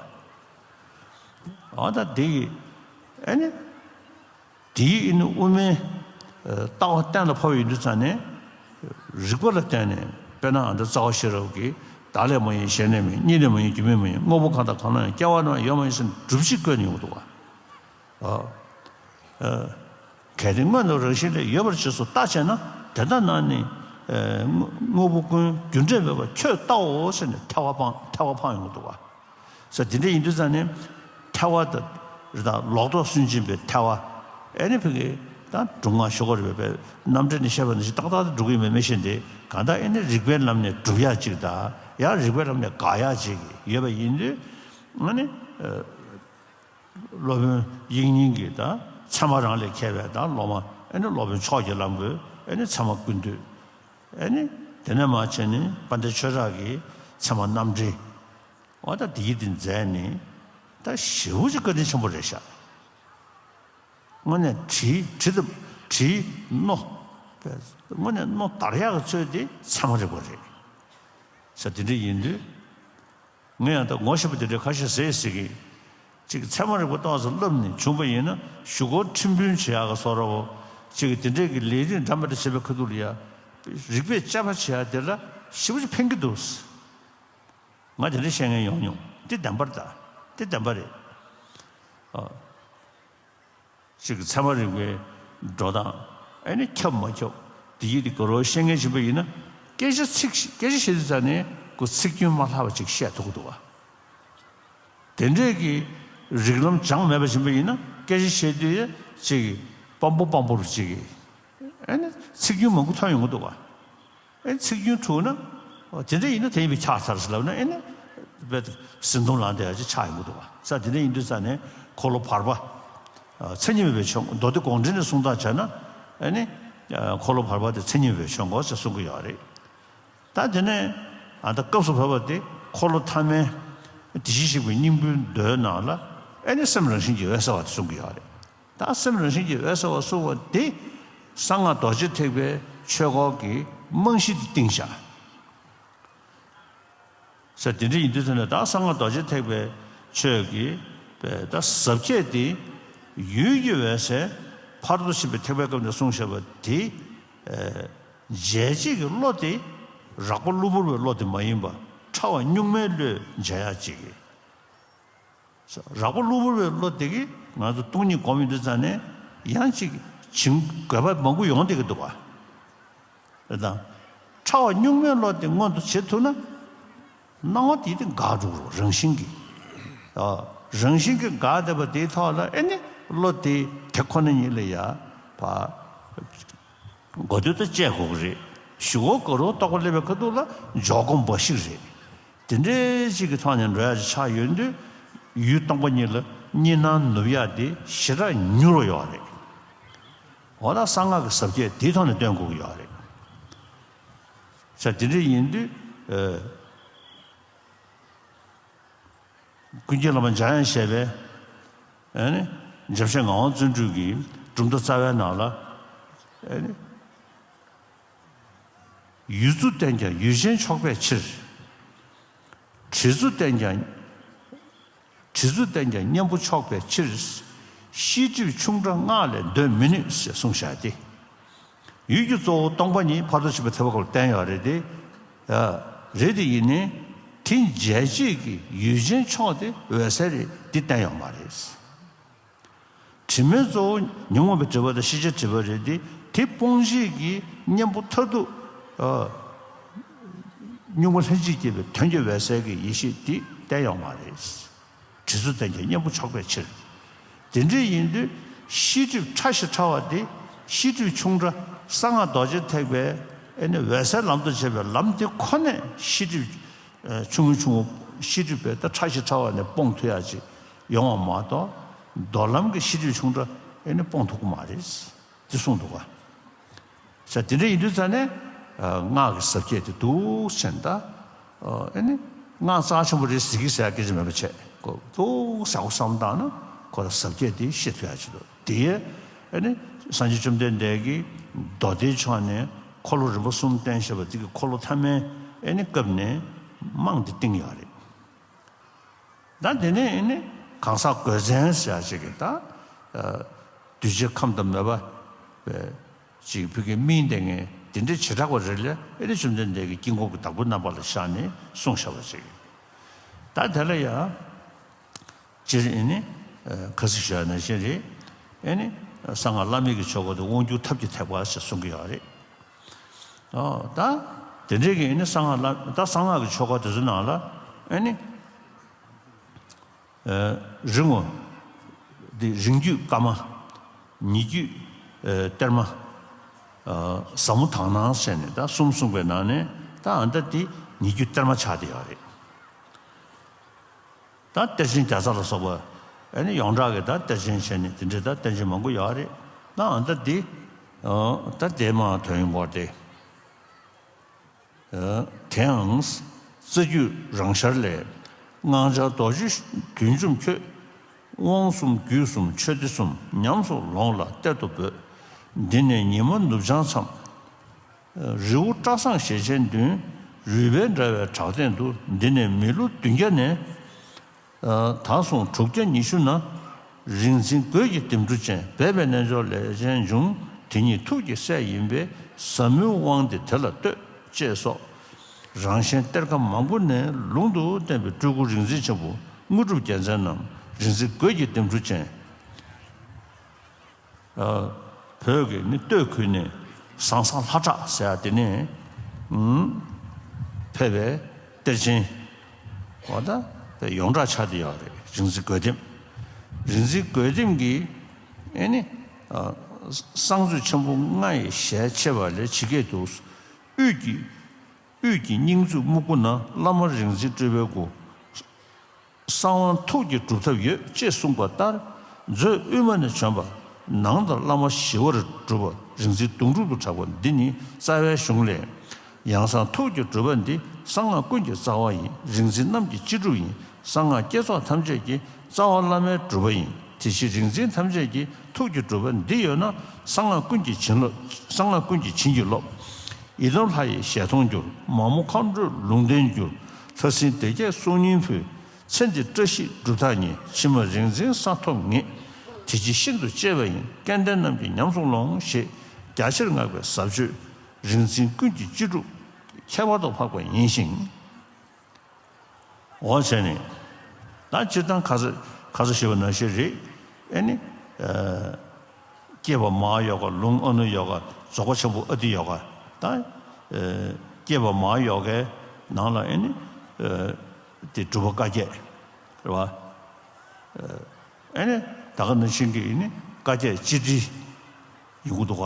འོ་ད་དེ་ཡི་ཨེ་ནི་དེ་ཡི་ཨེ་ནི་དབུ་མའི་ལྟ་བ་གཏན་ལ་ཕབ་ཡོང་དུས་ཙང་ནས་རིགས་པ་ལ་བརྟེན་ནས་དཔེར་ན་ཨ་ད་རྩ་བ་ཤེས་རབ་ཀྱིས་བདག་ལས་མ་ཡིན་གཞན་ལས་མ་ཡིན་གཉིས་ལས་མ་ཡིན་རྒྱུ་མེད་མ་ཡིན་དངོས་པོ་གང་དང་གང་ལ་ཡང་སྐྱེ་བ་རྣམས་ཡོད་མ་ཡིན་ཟེར་ནས་སྒྲུབ་བྱེད་བཀོད་ནས་ཡོང་གི་འདུག་ག་གལ་ཏེ་སྔོན་དུ་རང་བཞིན་ལས་ཡོད་པར་རྗེས་སུ་བརྟག་བྱས་ན་དེ་ལྟ་ན་ནི། དངོས་པོ་ཀུན་རྒྱུ་འབྲས་མེད་པར་ཁྱོད་བལྟའོ་ཟེར་ནས་ཐལ་བ་སྤང་ཐལ་བ་འཕངས་ཡོང་གི་འདུག་ག་ས་དེ་འདྲ་ཡིན་དུས་ཙང་ནས་ཐལ་བ་དང་རི་དྭགས་ལོག་རྟོག་སུན་འབྱིན་པའི་ཐལ་བ་ཨེ་ནི་ཕ་གི་ད་སྒྲུབ་ངག་ཞུ་དགོས་རེད་པས་རྣམ་འགྲེལ་ནས་བཤད་པ་ནང་བཞིན་ཏག་ཏག་ཏུ་འགྲུབ་ཀྱི་ཡོད་མེད་མི་ཤེས་ཏེ་གང་ལྟར་ཨེ་ནི་རིགས་པའི་ལམ་ནས་སྒྲུབ་ཡག་ཅིག་དང་ཡང་རིགས་པའི་ལམ་ནས་དགག་ཡག་ཅིག་ཡོད་པ་ཡིན་དུས་ཨ་ནི། སློབ་དཔོན་དབྱིག་གཉེན་གྱིས་ད་ཚད་མ་རང་ལས་ཁྱད་པའི་ད་སློབ་མ་ཨེ་ནི་སློབ་དཔོན་མཆོག་གི་ལམ་པོས་ཨེ་ནི་ཚད་མ་ཀུན་བཏུས་ཨེ་ནི་དེ་ནས་མར་བྱས་ནས་དཔལ་ལྡན་ཆོས་གྲགས་ཀྱིས་ཚད་མ་རྣམ་འགྲེལ་འོ་ད་དེ་ཡི་དེ་མཛད་ནས་ད་ཞེ་པོ་ཅིག་བཀའ་དྲིན་ཆེན་པོ་རེད་ཤག་དངོས་གནས་དྲིལ་དྲིལ་དུ་དྲིལ་རྣོ་དངོས་གནས་རྣོ་དར་ཡག་གི་ཚོད་དེ་ཚད་མ་རིག་པ་རེད་ས་དེ་འདྲ་ཡིན་དུས། ངས་ཡང་ད་ངོ་ཤེས་པ་དེ་འདྲའི་ཁ་ཤས་ཟེར་ཟེར་གི་ཅིག་ཚད་མ་རིག་པ་ཏོག་ཙམ་བསླབས་ནས་བྱུང་པ་ཡིན་ན་གཞུག་གུར་ཁྲིམས་དཔོན་བྱེད་ཡག་གི་བཟོ་འདྲ་བོ་ཅིག་དེ་འདྲའི་གི་ལས་རིགས་འདྲ་མི་འདྲ་བྱེད་པའི་ཁ་ཐུག་ལ་ཡ་རིག་པས་དཔྱད་པ་བྱེད་ཡག་དེ་ལ་ཞེ་པོ་ཅིག་ཕན་གི་འདུག་ང་དེ་འདྲ་བཤད་མཁན་ཡོང་མྱོང་། དེ་བདེན་པ་རེད་ད། དེ་བདེན་པ་རེད། ཨ། གཅིག་གི་ཚད་མ་རིག་པའི་འགྲོ་སྟངས་ཨེ་ནི་ཁྱབ་མ་ཁྱབ་དེ་ཡིད་དེ་ག་རོ་ཤེས་མཁན་ཞིག་པ་ཡིན་ན་སྐད་ཆ་ཚིག་སྐད་ཆ་བཤད་དུས་ཙང་ནས་ཁོ་ཚིག་རྒྱུན་མ་ལྷག་པ་ཅིག་བཤད་ཐུབ་ཀྱི་འདུག་བ། དེ་འདྲས་ཀྱི་རིགས་ལམ་སྦྱངས་མེད་པ་ཞིག་པ་ཡིན་ན་སྐད་ཆ་བཤད་དུས་ཅིག་སྤམ་པོ་སྤམ་པོ་རུ་ཅིག་ཨེ་ནི་ཚིག་རྒྱུན་མང་པོ་ཐོན་ཡོང་གི་འདུག་བ། ཨེ་ཚིག་རྒྱུན་འཁྲུགས་ན། དེ་འདྲ་ཡིན་ན་དེ་ཡིན་པས་ཁྱག་ཚར་ཟེར་ལབ་ན་ཨེ་ནི། བས་ཟིན་ཐུམ་ལངས་དེ་ཡ་ཅིག་ཆགས་ཡོང་གི་འདུག་བ། ས་དེ་འདྲ་ཡིན་དུས་ཙང་ནས་འཁོར་ལོ་བར་པ། མཚན་ཉིད་མེད་པའི་ཆོས་མདོ་སྡེ་དགོངས་འགྲེལ་ནས་གསུང་སྟངས་བྱས་ན། ཨེ་ནི། འཁོར་ལོ་བར་པ་དེ་མཚན་ཉིད་མེད་པའི་ཆོས་འཁོར་ཟེར་གསུང་གི་ཡོད་རེད། ད་དེ་ནས། ཨ་ད་སྐབས་སུ་བབས་པ་དེ་འཁོར་ལོ་ཐ་མའི། དེ་བཞིན་གཤེགས་པའི་སྙིང་པོའི་མདོའི་ནང་ལ། ཨེ་ནི་སེམས་རང་བཞིན་གྱིས་འོད་གསལ་བ་དེ་གསུང་གི་ཡོད་རེད། ད་སེམས་རང་བཞིན་གྱིས་འོད་གསལ་བ་གསུངས་པ་འདི་གསང་སྔགས་རྡོ་རྗེ་ཐེག་པའི་ཆོས་སྐོར་གྱི་རྨང་གཞི་འདི་བཏིང་བཞག་ས་དེ་འདྲ་ཡིན་དུས་ཙམ་ནས་ད་གསང་སྔགས་རྡོ་རྗེ་ཐེག་པའི་ཆོས་ཀྱི་ད་ཟབ་ཁྱད་དེ་ཡུལ་གྱི་འོད་གསལ་ཕ་རོལ་ཏུ་ཕྱིན་པའི་ཐེག་པའི་སྐབས་ནས་གསུངས་བཞག་པ་དེ་འཇལ་བྱེད་ཀྱི་བློ་དེ་རགས་པ་གློ་བུར་བའི་བློ་དེ་མ་ཡིན་པ་ཕྲ་བ་གཉུག་མའི་བློས་འཇལ་ཡག་ཅིག་གི་རགས་པ་གློ་བུར་བའི་བློ་དེ་གིས་ང་ཚོ་སྟོང་ཉིད་སྒོམ་ཡོང་དུས་ཙང་ནས་ཡང་ཅིག་བྱིང་དགོས་པ་མང་པོ་ཡོང་བསྡད་ཀྱི་འདུག་བ། རེད་དང་། ཕྲ་བ་གཉུག་མའི་བློ་དེ་མངོན་དུ་བྱེད་ཐུབ་ན། སྣང་བ་དེ་དེ་འགག་འགྲོ་གི་རེད་རང་བཞིན་གྱིས། ཨ། རང་བཞིན་གྱིས་འགག་བསྡད་པ་དེའི་ཐོག་ལ་ཨེ་ནི་བློ་དེ་དེ་ཁོ་ན་ཉིད་ལ་ཡ་ཕ། གོ་ཐོས་དང་བཅས་དགོས་ཀྱི་རེད། ཞི་བ་ཀ་རུ་རྟོགས་པ་སླེབས་པའི་ཁ་ཐུག་ལ་འཇོག་སྒོམ་འབའ་ཞིག་རེད། དེ་འདྲའི་ཅིག་གི་ཐོག་ནས་འགྲོ་ཡ་ཅིག་ཆགས་ཡོང་དུས། ཡུལ་སྟོང་པ་ཉིད་ལ་གཉིས་སྣང་ནུབ་ཡ་དེ་ཞེ་དྲག་མྱུར་བ་ཡོད་རེད། འོ་ད་གསང་སྔགས་ཀྱི་ཟབ་ཁྱད་དེའི་ཐོག་ནས་སྟོན་དགོས་ཀྱི་ཡོད་རེད། ས་དེ་འདྲ་ཡིན་དུས། ཨ། ཀུན་མཁྱེན་བླ་མ་འཇམ་དབྱངས་བཞད་པའི། ཨ་ནི། འཇམ་ཞིང་ངག་དབང་བརྩོན་འགྲུས་ཀྱི་གྲུབ་མཐའ་རྩ་བའི་ནང་ལ། ཨ་ནི། ཡུལ་རྫུ་བསྟན་ཀྱང་ཡུལ་ཅན་ཆོག་པའི་ཕྱིར། དྲི་རྫུ་བསྟན་ཀྱང་། དྲི་རྫུ་བསྟན་ཀྱང་གཉེན་པོ་ཆོག་པའི་ཕྱིར། ཤེས་སྒྲིབ་ཆུང་དྲགས་སྔགས་ལས་འདོན་མི་ནུས་ཞེས་གསུངས་བཞག་སྟེ། ཡུལ་གྱི་གཙོ་བོ་སྟོང་པ་ཉིད་ཕར་ཚུར་ཕྱིན་པའི་ཐེག་པ་སྐོར་བསྟན་ཡོད་རེད་དེ། ཨ། རེད་དེ་ཡིན་ནའི། དེ་འཇལ་བྱེད་ཀྱི་ཡུལ་ཅན་ཆོག་དེ་འོད་གསལ་རེད་དེ་བསྟན་ཡོད་མ་རེད། དྲི་མའི་གཙོ་བོ་ཉོན་མོངས་པའི་དྲི་མ་དང་ཤེས་བྱའི་དྲི་མ་རེད་དེ། དེ་སྤོང་བྱེད་ཀྱི་གཉེན་པོ་མཐར་ཐུག་ཨ། གཉུག་མ་ལྷན་ཅིག་སྐྱེས་པའི་དོན་གྱི་འོད་གསལ་གྱི་ཡེ་ཤེས་དེ་བསྟན་ཡོད་མ་རེད། དྲི་རྫུ་བསྟན་ཀྱང་གཉེན་པོ་ཆོག་པའི་ཕྱིར། དེ་འདྲ་ཡིན་དུས་ཤེས་སྒྲིབ་ཕྲ་ཞིང་ཕྲ་བ་དེ། ཤེས་སྒྲིབ་ཆུང་དྲགས་གསང་སྔགས་རྡོ་རྗེ་ཐེག་པའི་ཨ་ནི་འོད་གསལ་ལམ་དུ་བྱེད་པའི་ལམ་དེ་ཁོ་ནས་ཤེས་སྒྲིབ་ཨ། ཆུང་ངུ་ཆུང་ངུ་ཤེས་སྒྲིབ་པའི་ད་ཕྲ་ཞིང་ཕྲ་བ་ནས་སྤོང་ཐུབ་ཡ་ཅིག་ཡོང་བ་མ་གཏོགས། མདོ་ལམ་གྱི་ཤེས་སྒྲིབ་ཆུང་དྲགས་ཨ་ནི་སྤོང་ཐུབ་ཀྱི་མ་རེད། དེ་གསུངས་འདུག་ག་ས་དེ་འདྲ་ཡིན་དུས་ཙ་ནས། ཨ། སྔགས་ཀྱི་ཟབ་ཁྱད་དེ་འདུག་ཟེར་ན་ད། ཨ་ནི། སྔགས་རྩ་ཆེན་པོ་རེད་ཟེར་གྱི་ཟེར་ཡ་སྐད་ཆ་མེད་པ་བྱས། ཁོ་འདུག་ཟེར་ཁོ་བསམ་བཏང་ན་ཁོ་ལ་ཟབ་ཁྱད་དེ་ཤེས་ཐུབ་ཡ་ཅིག་འདུག་དེ་ཡས་ཨ་ནི་སངས་རྒྱས་བཅོམ་ལྡན་འདས་ཀྱིས་མདོ་སྡེའི་ཕྱོགས་ནས་འཁོར་ལོ་རིམ་པ་གསུམ་བསྟན་བཞག་པ་དེ་གི་འཁོར་ལོ་ཐ་མའི་ཨ་ནི་སྐབས་ནས་རྨང་དེ་བཏིང་ཡོད་རེད། ད་དེ་ནས་ཨ་ནི་གང་ཟག་དགོས་མཚན་ཟེར་ཡ་ཅིག་གི་ད། ཨ། གདུལ་བྱའི་ཁམས་དང་མོས་པ་ཅིག་བོད་ཀྱི་མིང་ལྡན་མཁན་དེ་འདྲའི་བྱེ་བྲག་པ་རེ་ལ་ཨ་ནི་བཅོམ་ལྡན་འདས་ཀྱིས་དཀྱིལ་འཁོར་གྱི་བདག་པོའི་རྣམ་པ་ལ་བཞག་ནས་གསུངས་བཞག་པ་ཅིག་ད་དེ་ལ་ཡང་། སྤྱིར་ཨེ་ནི། ཨ། ཁ་སང་ཞུས་པ་ནང་བཞིན་རེད། ཨེ་ནི། གསང་སྔགས་བླ་མེད་ཀྱི་ཆོ་ག་དེ་དབང་སྒྱུར་ཐབས་ཀྱི་ཐེག་པ་ཞེས་གསུང་གི་ཡོད་རེད། ཨོ། ད་དེ་འདྲའི་གི་ཨེ་ནི་གསང་སྔགས་བླ། ད་གསང་སྔགས་ཀྱི་ཆོ་ག་དེ་ཚོའི་ནང་ལ་ཨེ་ནི། ཨ། རིང་ངོ་། འདི་རིང་བརྒྱུད་བཀའ་མ། ཉེ་བརྒྱུད། ཨ། གཏེར་མ། ཨ། ཟབ་མོ་དག་སྣང་ཟེར་ནས་ད་གསུམ་གསུངས་པའི་ནང་ནས་ད་ཨ་ད་འདི་ཉེ་བརྒྱུད་གཏེར་མ་ཆགས་བསྡད་ཡོད་རེད། ད་གཏེར་ཆེན་བརྒྱ་རྩ་ལ་སོགས་པ། ཨ་ནི་ཡོངས་གྲགས་ཀྱི་ད་གཏེར་ཆེན་བྱས་ནས་དེ་འདྲའི་ད་གཏེར་ཆེན་མང་པོ་ཡོད་རེད། ད་ཨ་ད་འདི། ཨ། ད་དེ་མ་དོན་ཡོད་སྐོར་དེ། ཨ། དེའང་རྩ་རྒྱུད་རང་ཤར་ལས། སྔགས་འཆང་རྡོ་རྗེ་བདུད་འཇོམས་ཁྱོད། དབང་གསུམ་རྒྱུད་གསུམ་ཆོས་སྡེ་གསུམ། ཉམས་སུ་ལོངས་ལ་གཏེར་དུ་འབོད། འདི་ནས་ཉི་མ་ནུབ་བྱང་མཚམས། རི་བོ་བཀྲ་བཟང་ཞེས་བྱའི་མདུན། རུས་སྦལ་འདྲ་བའི་བྲག་སྟེང་དུ། འདི་ནས་མི་ལོ་བདུན་བརྒྱ་ནས། ཨ། ད་སོང་དྲུག་བརྒྱ་ཉི་ཤུ་ན། རིག་འཛིན་རྒོད་ཀྱི་ལྡེམ་འཕྲུ་ཅན། སྦས་པའི་རྣལ་འབྱོར་ལས་ཅན་འབྱུང་། དེ་ཉིད་ཐུགས་ཀྱི་སྲས་ཡིན་པས། ཟབ་མོའི་དབང་འདི་དེ་ལ་བསྟོད། ཅེས་སོགས། རང་གཞན་གཏེར་ཁ་མང་པོ་ནས་ལུང་དུ་བསྟན་པའི་སྤྲུལ་སྐུ་རིག་འཛིན་ཆེན་པོ་དངོས་གྲུབ་རྒྱལ་མཚན་ནམ། རིག་འཛིན་རྒོད་ཀྱི་ལྡེམ་འཕྲུ་ཅན། ཨ། བོད་ཀྱི་ནི་སྟོད་ཁུལ་ནས་ཟང་ཟང་ལྷ་བྲག་ཟེར་ཡ་དེ་ནས། ཨུམ། ཕེབས་པའི་གཏེར་ཆེན། འོ་ད་ཡོངས་གྲགས་ཆགས་བསྡད་ཡོད་རེད། རིག་འཛིན་རྒོད་ལྡེམ། རིག་འཛིན་རྒོད་ལྡེམ་གྱིས་ཨེ་ནི། ཨ། གསང་མཛོད་ཆེན་པོ་ལྔ་ཡི་ཞལ་ཕྱེ་བ་ལས་ཇི་སྐད་དུ། དབུས་ཀྱི། དབུས་ཀྱི་སྙིང་མཛོད་སྨུག་པོ་ན། བླ་མ་རིག་འཛིན་སྤྲུལ་པའི་སྐུ། གསང་བ་ཐུགས་ཀྱི་སྒྲུབ་ཐབས་ཡོད། ཅེས་གསུངས་པ་ལྟར། མཛོད་དབུས་མ་ནས་བྱོན་པ། ནང་དུ་བླ་མ་ཞི་བར་གྲུབ་པ། རིག་འཛིན་དུང་སྒྲུབ་ཏུ་གྲགས་པ་འདི་ཉིད་རྩ་བའི་གཞུང་ལས། ཡང་གསང་ཐུགས་ཀྱི་སྒྲུབ་པ་འདི། གསང་སྔགས་ཀུན་གྱི་རྩ་བ་ཡིན། རིག་འཛིན་རྣམས་ཀྱི་སྤྱི་སྒྲུབ་ཡིན། གསང་སྔགས་བསྐྱེད་རྫོགས་ཐམས་ཅད་ཀྱི། རྩ་བ་བླ་མའི་སྒྲུབ་པ་ཡིན། དེ་ཕྱིར་རིག་འཛིན་ཐམས་ཅད་ཀྱི། ཐུགས་ཀྱི་སྒྲུབ་པ་འདི་ཡོད་ན། གསང་སྔགས་ཀུན་གྱི་བྱིན་རློབ། གསང་སྔགས་ཀུན་གྱི་བྱིན་གྱིས་རློབ། ཡི་དམ་ལྷ་ཡི་ཞལ་མཐོང་འགྱུར། མ་མོ་མཁའ་འགྲོས་ལུང་བསྟན་འགྱུར། ལྷ་སྲིན་སྡེ་བརྒྱད་གསུང་སྙན་ཕུལ། ཚེ་འདི་བཀྲ་ཤིས་སྒྲུབ་ཐག་ཉེ། ཕྱི་མ་རིག་འཛིན་ས་ཐོབ་ངེས། དེ་ཕྱིར་ཤིན་ཏུ་གཅེས་པ་ཡིན། སྐལ་ལྡན་རྣམས་ཀྱིས་ཉམས་སུ་ལོངས། ཞེས་རྒྱ་ཆེར་བསྔགས་པའི་ཟབ་ཆོས། རིག་འཛིན་ཀུན་གྱི་སྤྱི་སྒྲུབ། ཁྱད་པར་དུ་འཕགས་པ་ཡིན་ཞིང་། འོ་བྱས་ནས། ད་སྤྱིར་བཏང་ཁ་ས་ཁ་ས་ཞེས་པ་ནང་བཞིན་རེད། ཨེ་ནི། ཨ། སྐྱེས་པ་མ་ཡོ་ག་ལུང་ཨ་ནུ་ཡོ་ག་རྫོགས་པ་ཆེན་པོ་ཨ་ཏི་ཡོ་ག་ད། ཨ། སྐྱེས་པ་མ་ཡོ་གའི་ནང་ལ་ཨེ་ནི། ཨ། དེ་སྒྲུབ་པ་བཀའ་བརྒྱད་རེད་བ། ཨ། ཨེ་ནི་ད་ག་ནང་བཞིན་གྱི་ཨེ་ནི་བཀའ་བརྒྱད་སྤྱི་དྲིལ་ཡོང་གི་འདུག་ག་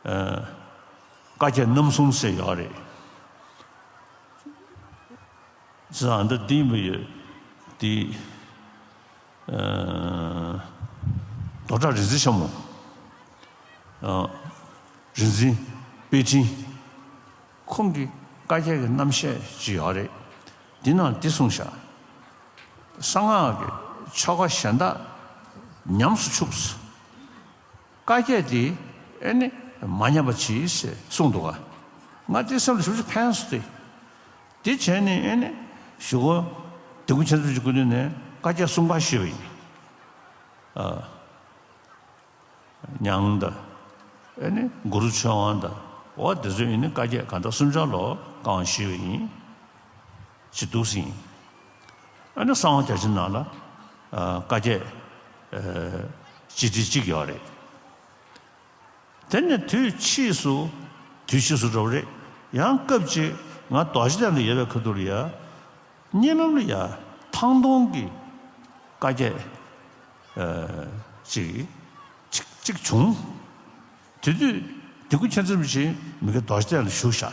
ཨ། བཀའ་བརྒྱད་རྣམ་གསུམ་ཟེར་ཡོད་རེད། ཟེར་ཨ་འདི་འདི་མི་ཡོད། འདི། ཨ། རྡོར་བྲག་རིག་འཛིན་ཤ་མོ། ཨ། རིག་འཛིན་པཎ་ཆེན། ཁོང་གི་བཀའ་བརྒྱད་ཀྱི་རྣམ་བཤད་ཅིག་ཡོད་རེད། འདི་ནང་འདི་གསུངས་ཤག་གསང་སྔགས་ཀྱི་ཆོ་ག་གཞན་དག་ཉམས་སུ་ཆུགས། བཀའ་བརྒྱད་དེ་ཨེ་ནི་མ་ཉམས་པ་གྱིས་ཞེས་གསུངས་འདུག་ག་ང་དེ་སེམས་ལ་ཞེ་པོ་ཅིག་ཕན་སོང་སྟེ། དེ་བྱས་ནས་ཨེ་ནི་གཞུག་གུ་དེ་ཀུན་མཁྱེན་བརྩེ་ཆེན་གྱི་སྐུ་མདུན་ནས་བཀའ་བརྒྱད་གསུམ་ཀ་ཞུས་པ་ཡིན། ཨ། ཉང་དང་། ཨེ་ནི་གུ་རུ་ཆོས་དབང་དང་། འོ་དེ་ཚོས་ཨེ་ནི་བཀའ་བརྒྱད་གང་དག་གསུམ་ཆར་ལོ་གང་ཞུས་པ་ཡིན། ཅི་འདུག་ཟིན། ཨ་ནི་གསང་བ་རྒྱ་ཆེན་ནང་ལ་ཨ་བཀའ་བརྒྱད་ཨ་སྤྱི་དྲིལ་གཅིག་ཡོད་རེད། དེ་ནས་དུས་ཕྱིས་སུ་དུས་ཕྱིས་སུ་འགྲོ་བ་རེད། ཡང་སྐབས་གཅིག་ང་རྡོ་རྗེ་གདན་ལ་ཡོད་པའི་ཁ་ཐུག་ལ་ཡ། གཉིད་ལམ་ལ་ཡ་ཐང་སྟོང་གི་བཀའ་བརྒྱད་ཨ་ཅིག་ཅིག་ཅིག་བྱུང་། དེ་དུས་དེ་ཀུན་མཁྱེན་བརྩེ་ཆེན་མི་དགེ་རྡོ་རྗེ་གདན་ལ་བཞུགས་ཤག་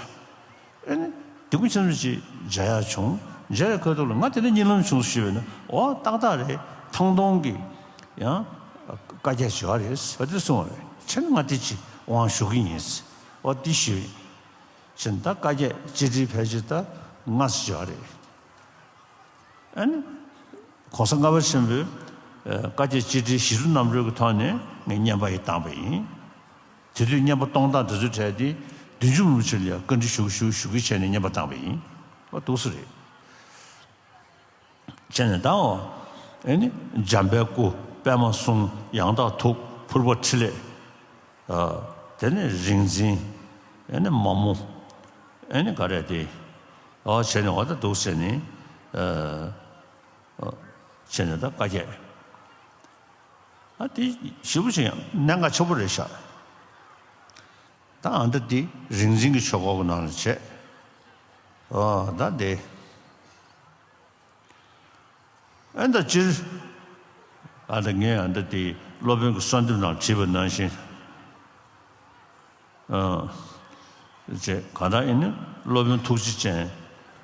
ཨེ་ནི་དེ་ཀུན་མཁྱེན་བརྩེ་ཆེན་མཇལ་ཡག་བྱུང་། མཇལ་ཡག་ཁ་ཐུག་ལ་ང་དེ་འདྲ་གཉིད་ལམ་བྱུང་ཞུས་པས་ན། འོ་ཏག་ཏག་རེད། ཐང་སྟོང་གི་ཡང་བཀའ་བརྒྱད་ཅིག་ཡོད་རེད་ཟེར་དེ་གསུངས་པ་རེད། བྱས་ན་ང་དེ་ཅིག་དབང་ཞུ་གི་ཡིན་ཟེར། འོ་དེ་ཞུས་ཡིན། བྱས་ན་ད་བཀའ་བརྒྱད་སྤྱི་དྲིལ་ཕལ་ཆེར་ད་ལྔ་ཙམ་ཅིག་ཡོད་རེད། ཨ་ནི། ༸གོང་ས་ལྔ་པ་ཆེན་པོས་ཨ་བཀའ་བརྒྱད་སྤྱི་དྲིལ་ཞི་འགྲིག་རྣམ་རོལ་གྱི་ཐོག་ནས་ངས་བསྙེན་པ་ཡི་བཏང་པ་ཡིན། དེ་དུས་བསྙེན་པ་གཏོང་སྟངས་དེ་ཚོའི་གྲས་དེ་བདུད་འཇོམས་རིན་པོ་ཆེ་ལ་ཡང་བཀའ་འདྲི་ཞུ་གི་ཞུ་གི་ཞུ་གི་བྱས་ནས་བསྙེན་པ་བཏང་པ་ཡིན། ཨོ་འདུག་སེ་རེད། བྱས་ནས་ད་འོ། ཨེ་ནི་འཇམ་དཔལ་སྐུ། པདྨ་གསུང་། ཡང་དག་ཐུགས། ཕུར་པ་ཕྲིན་ལས། ཨ། དེ་ནས་རིག་འཛིན། ཨེ་ནི་མ་མོ། ཨེ་ནི་ག་རེ་དེ། ཨོ་བྱས་ནས་འོ་ད་འདུག་སེ་ནི། ཨ། ཨ། བྱས་ནས་ད་བཀའ་བརྒྱད། ཨ་དེ་ཞེ་པོ་ཅིག་ཡང་གནད་འགག་ཆེན་པོ་རེད་ཤག་ད་ཨ་འདི་འདི་རིག་འཛིན་གྱི་ཆོས་སྐོར་གྱི་ནང་ལ་བྱས། ཨོ་ད་འདི། ཨ་ད་སྤྱིར། ཨ་ད་ངས་ཨ་འདི་འདི་སློབ་དཔོན་གྱི་གསོལ་འདེབས་ནང་བྲིས་པ་ནང་བཞིན། ཨ། ཅེས་གང་ལྟར་ཨེ་ནི་སློབ་དཔོན་ཐུགས་རྗེ་ཅན།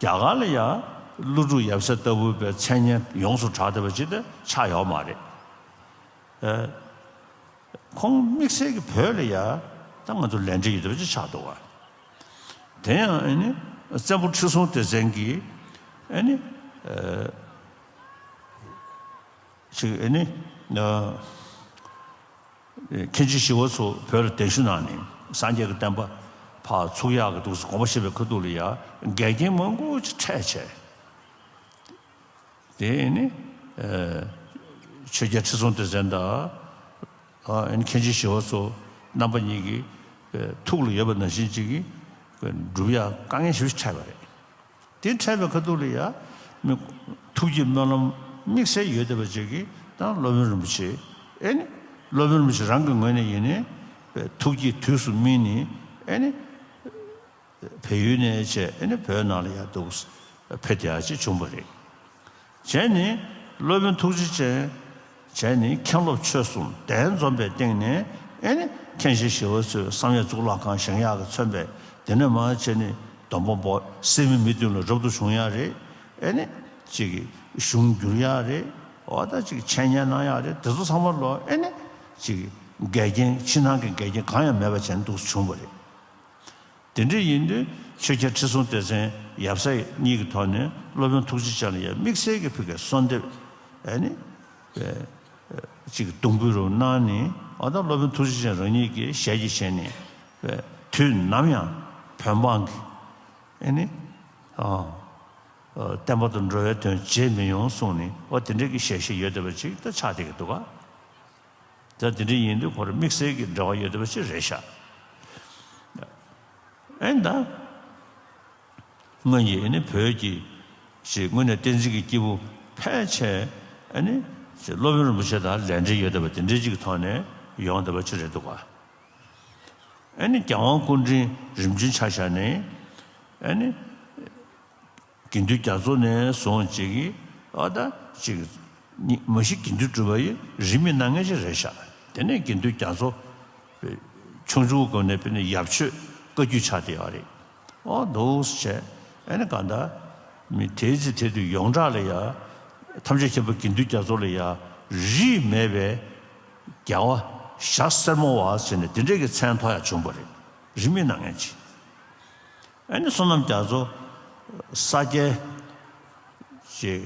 རྒྱ་གར་ལ་ཡང་ཀླུ་སྒྲུབ་ཡབ་སྲས་ལྟ་བུའི་པའི་མཚན་སྙན་ཡོངས་སུ་གྲགས་བསྡད་པ་ཅིག་དེ་ཆགས་ཡོད་མ་རེད། ཨེ། ཁོང་དམིགས་བསལ་གྱི་བོད་ལ་ཡང་ད་ང་ཚོ་ལས་འབྲེལ་ཡོད་བསྡད་པ་ཅིག་ཆགས་འདུག་བ། དེ་ཡང་ཨེ་ནི་བཙན་པོ་ཁྲི་སྲོང་ལྡེ་བཙན་གྱིས་ཨེ་ནི། ཨེ། ཅིག་ཨེ་ནི། ཨ། མཁན་ཆེན་ཞི་བ་འཚོ་བོད་ལ་གདན་ཞུ་གནང་ནས་སངས་རྒྱས་ཀྱི་བསྟན་པ་ཕར་ཚུགས་ཡག་གི་འདུག་སེ་དགོངས་པ་བཞེས་པའི་ཁ་ཐུག་ལ་ཡང་འགལ་རྐྱེན་མང་པོ་ཅིག་འཕྲད་བྱས། དེ་ནི། ཨ། ཆོས་རྒྱལ་ཁྲི་སྲོང་ལྡེ་བཙན་དང་། ཨ། མཁན་ཆེན་ཞི་བ་འཚོ་རྣམ་པ་གཉིས་ཀྱི་ཐུགས་ལ་ཡོད་པ་ནང་བཞིན་ཅིག་གི་སྒྲུབ་ཡག་དཀའ་ངལ་ཞེ་པོ་ཅིག་འཕྲད་པ་རེད། དེ་འཕྲད་པའི་ཁ་ཐུག་ལ་ཡ། མི་ཐུགས་ཀྱི་སྨོན་ལམ་དམིགས་བསལ་ཡོད་བསྡད་པ་ཅིག་གིས་ད་སློབ་དཔོན་རིན་པོ་ཆེ། ཨེ་ནི། སློབ་དཔོན་རིན་པོ་ཆེ་རང་གི་ངོས་ནས་ཡིན་ནའི། ཐུགས་ཀྱི་དུས་སུ་སྨིན་ནས། ཨེ་ནི། བལ་ཡུལ་ནས་བྱས་ཨེ་ནི་བོད་ནང་ལ་ཡ་འདུག་ཕེབས་བསྡད་ཡག་ཅིག་བྱུང་བ་རེད། བྱས་ནས་སློབ་དཔོན་ཐུགས་རྗེ་ཅན། བྱས་ནས་མཁན་སློབ་ཆོས་གསུམ་གདན་འཛོམས་པའི་སྟེང་ནས། ཨེ་ནི་མཁན་ཆེན་ཞི་བ་འཚོས་བསམ་ཡས་གཙུག་ལག་ཁང་བཞེངས་ཡག་གིས་མཚོན་པའི། དེ་ནས་མར་བྱས་ནས་སྡོམ་པ་པོ་སད་མི་མི་བདུན་ལ་རབ་ཏུ་བྱུང་ཡག་རེད། ཨེ་ནི་ཅིག་གཞུང་བསྒྱུར་ཡག་རེད། འོ་ད་ཅིག་འཆད་ཉན་གནང་ཡག་རེད། དེ་ཚོ་ཚང་མ་ལོ་ཨེ་ནི་ཅིག་འགལ་རྐྱེན་ཕྱི་ནང་གི་འགལ་རྐྱེན་གང་ཡང་མེད་པ་བྱས་ནས་འདུག་སེ་བྱུང་བ་རེད། དེ་འདྲ་ཡིན་དུས་ཆོས་རྒྱལ་ཁྲི་སྲོང་ལྡེ་བཙན་ཡབ་སྲས་གཉིས་ཀྱི་ཐོག་ནས་སློབ་དཔོན་ཐུགས་རྗེ་ཅན་ལ་ཡང་དམིགས་བསལ་གྱི་ཕུལ་བའི་གསོལ་འདེབས། ཨེ་ནི། ཅིག་གདུང་འབུལ་རུ་གནང་ནས། འོ་ད་སློབ་དཔོན་ཐུགས་རྗེ་ཅན་རང་ཉིད་ཀྱིས་ཞལ་གྱིས་བཞེས་ནས། དུས་ནམ་ཡང་བོད་འབངས་ཀྱི། ཨེ་ནི། ཨ། བསྟན་པ་དང་འགྲོ་བའི་དོན་བརྗེད་མི་ཡོང་གསུངས་ནས། འོ་དེ་འདྲ་གི་ཞལ་བཞེས་ཡོད་བསྡད་པ་ཅིག་ད་ཆགས་བསྡད་ཀྱི་འདུག་ག་ད་དེ་འདྲ་ཡིན་དུས་ཁོ་རང་དམིགས་བསལ་གྱི་འབྲེལ་བ་ཡོད་བསྡད་པ་ཅིག་རེད་ཤག་ཨེ་ད། སྔོན་གྱི་ཨེ་ནི་བོད་ཀྱི་ཞེས་དངོས་གནས་བསྟན་འཛིན་གྱི་སྐྱེས་བུ་ཕལ་ཆེར་ཨེ་ནི་ཞེས་སློབ་དཔོན་རིན་པོ་ཆེ་དང་ལས་འབྲེལ་ཡོད་བསྡད་པ་དེ་འདྲའི་ཅིག་གི་ཐོག་ནས་ཡོང་བསྡད་པ་ཅིག་རེད་འདུག་ག་ཨེ་ནི་རྒྱལ་དབང་སྐུ་ཕྲེང་རིམ་བྱོན་ཆ་བཞག་ནས། ཨེ་ནི། དགེ་འདུན་རྒྱ་མཚོ་ནས་བཟུང་ཅིག་གིས། ཨ་ད་ཅིག་མ་གཞི་དགེ་འདུན་གྲུབ་པ་ཡི་རིས་མེད་སྣ་ལྔ་ཅིག་རེད་ཤག་དེ་ནས་དགེ་འདུན་རྒྱ་མཚོ་ཆུང་ཆུང་སྒང་ནས་དཔེར་ན་ཡབ་ཆོས་ བཀའ་བརྒྱུད་ཆགས་བསྡད་ཡོད་རེད། ཨོ་འདུག་སེ་བྱས་ཨ་ནི་གང་ལྟར་མི་དེའི་ཚེ་དེ་དུས་ཡོངས་གྲགས་ལ་ཡ་ཐམས་ཅད་མཁྱེན་པ་དགེ་འདུན་རྒྱ་མཚོ་ལ་ཡ་རིས་མེད་པའི་རྒྱལ་བ་ཞྭ་སེར་མོ་བ་ཟེར་ནས་དེ་འདྲས་ཀྱི་མཚན་ཐོགས་ཡ་བྱུང་བ་རེད། རིས་མེད་གནང་མཁན་ཅིག་ཨ་ནི་བསོད་ནམས་རྒྱ་མཚོ་ས་སྐྱའི་ཅིག་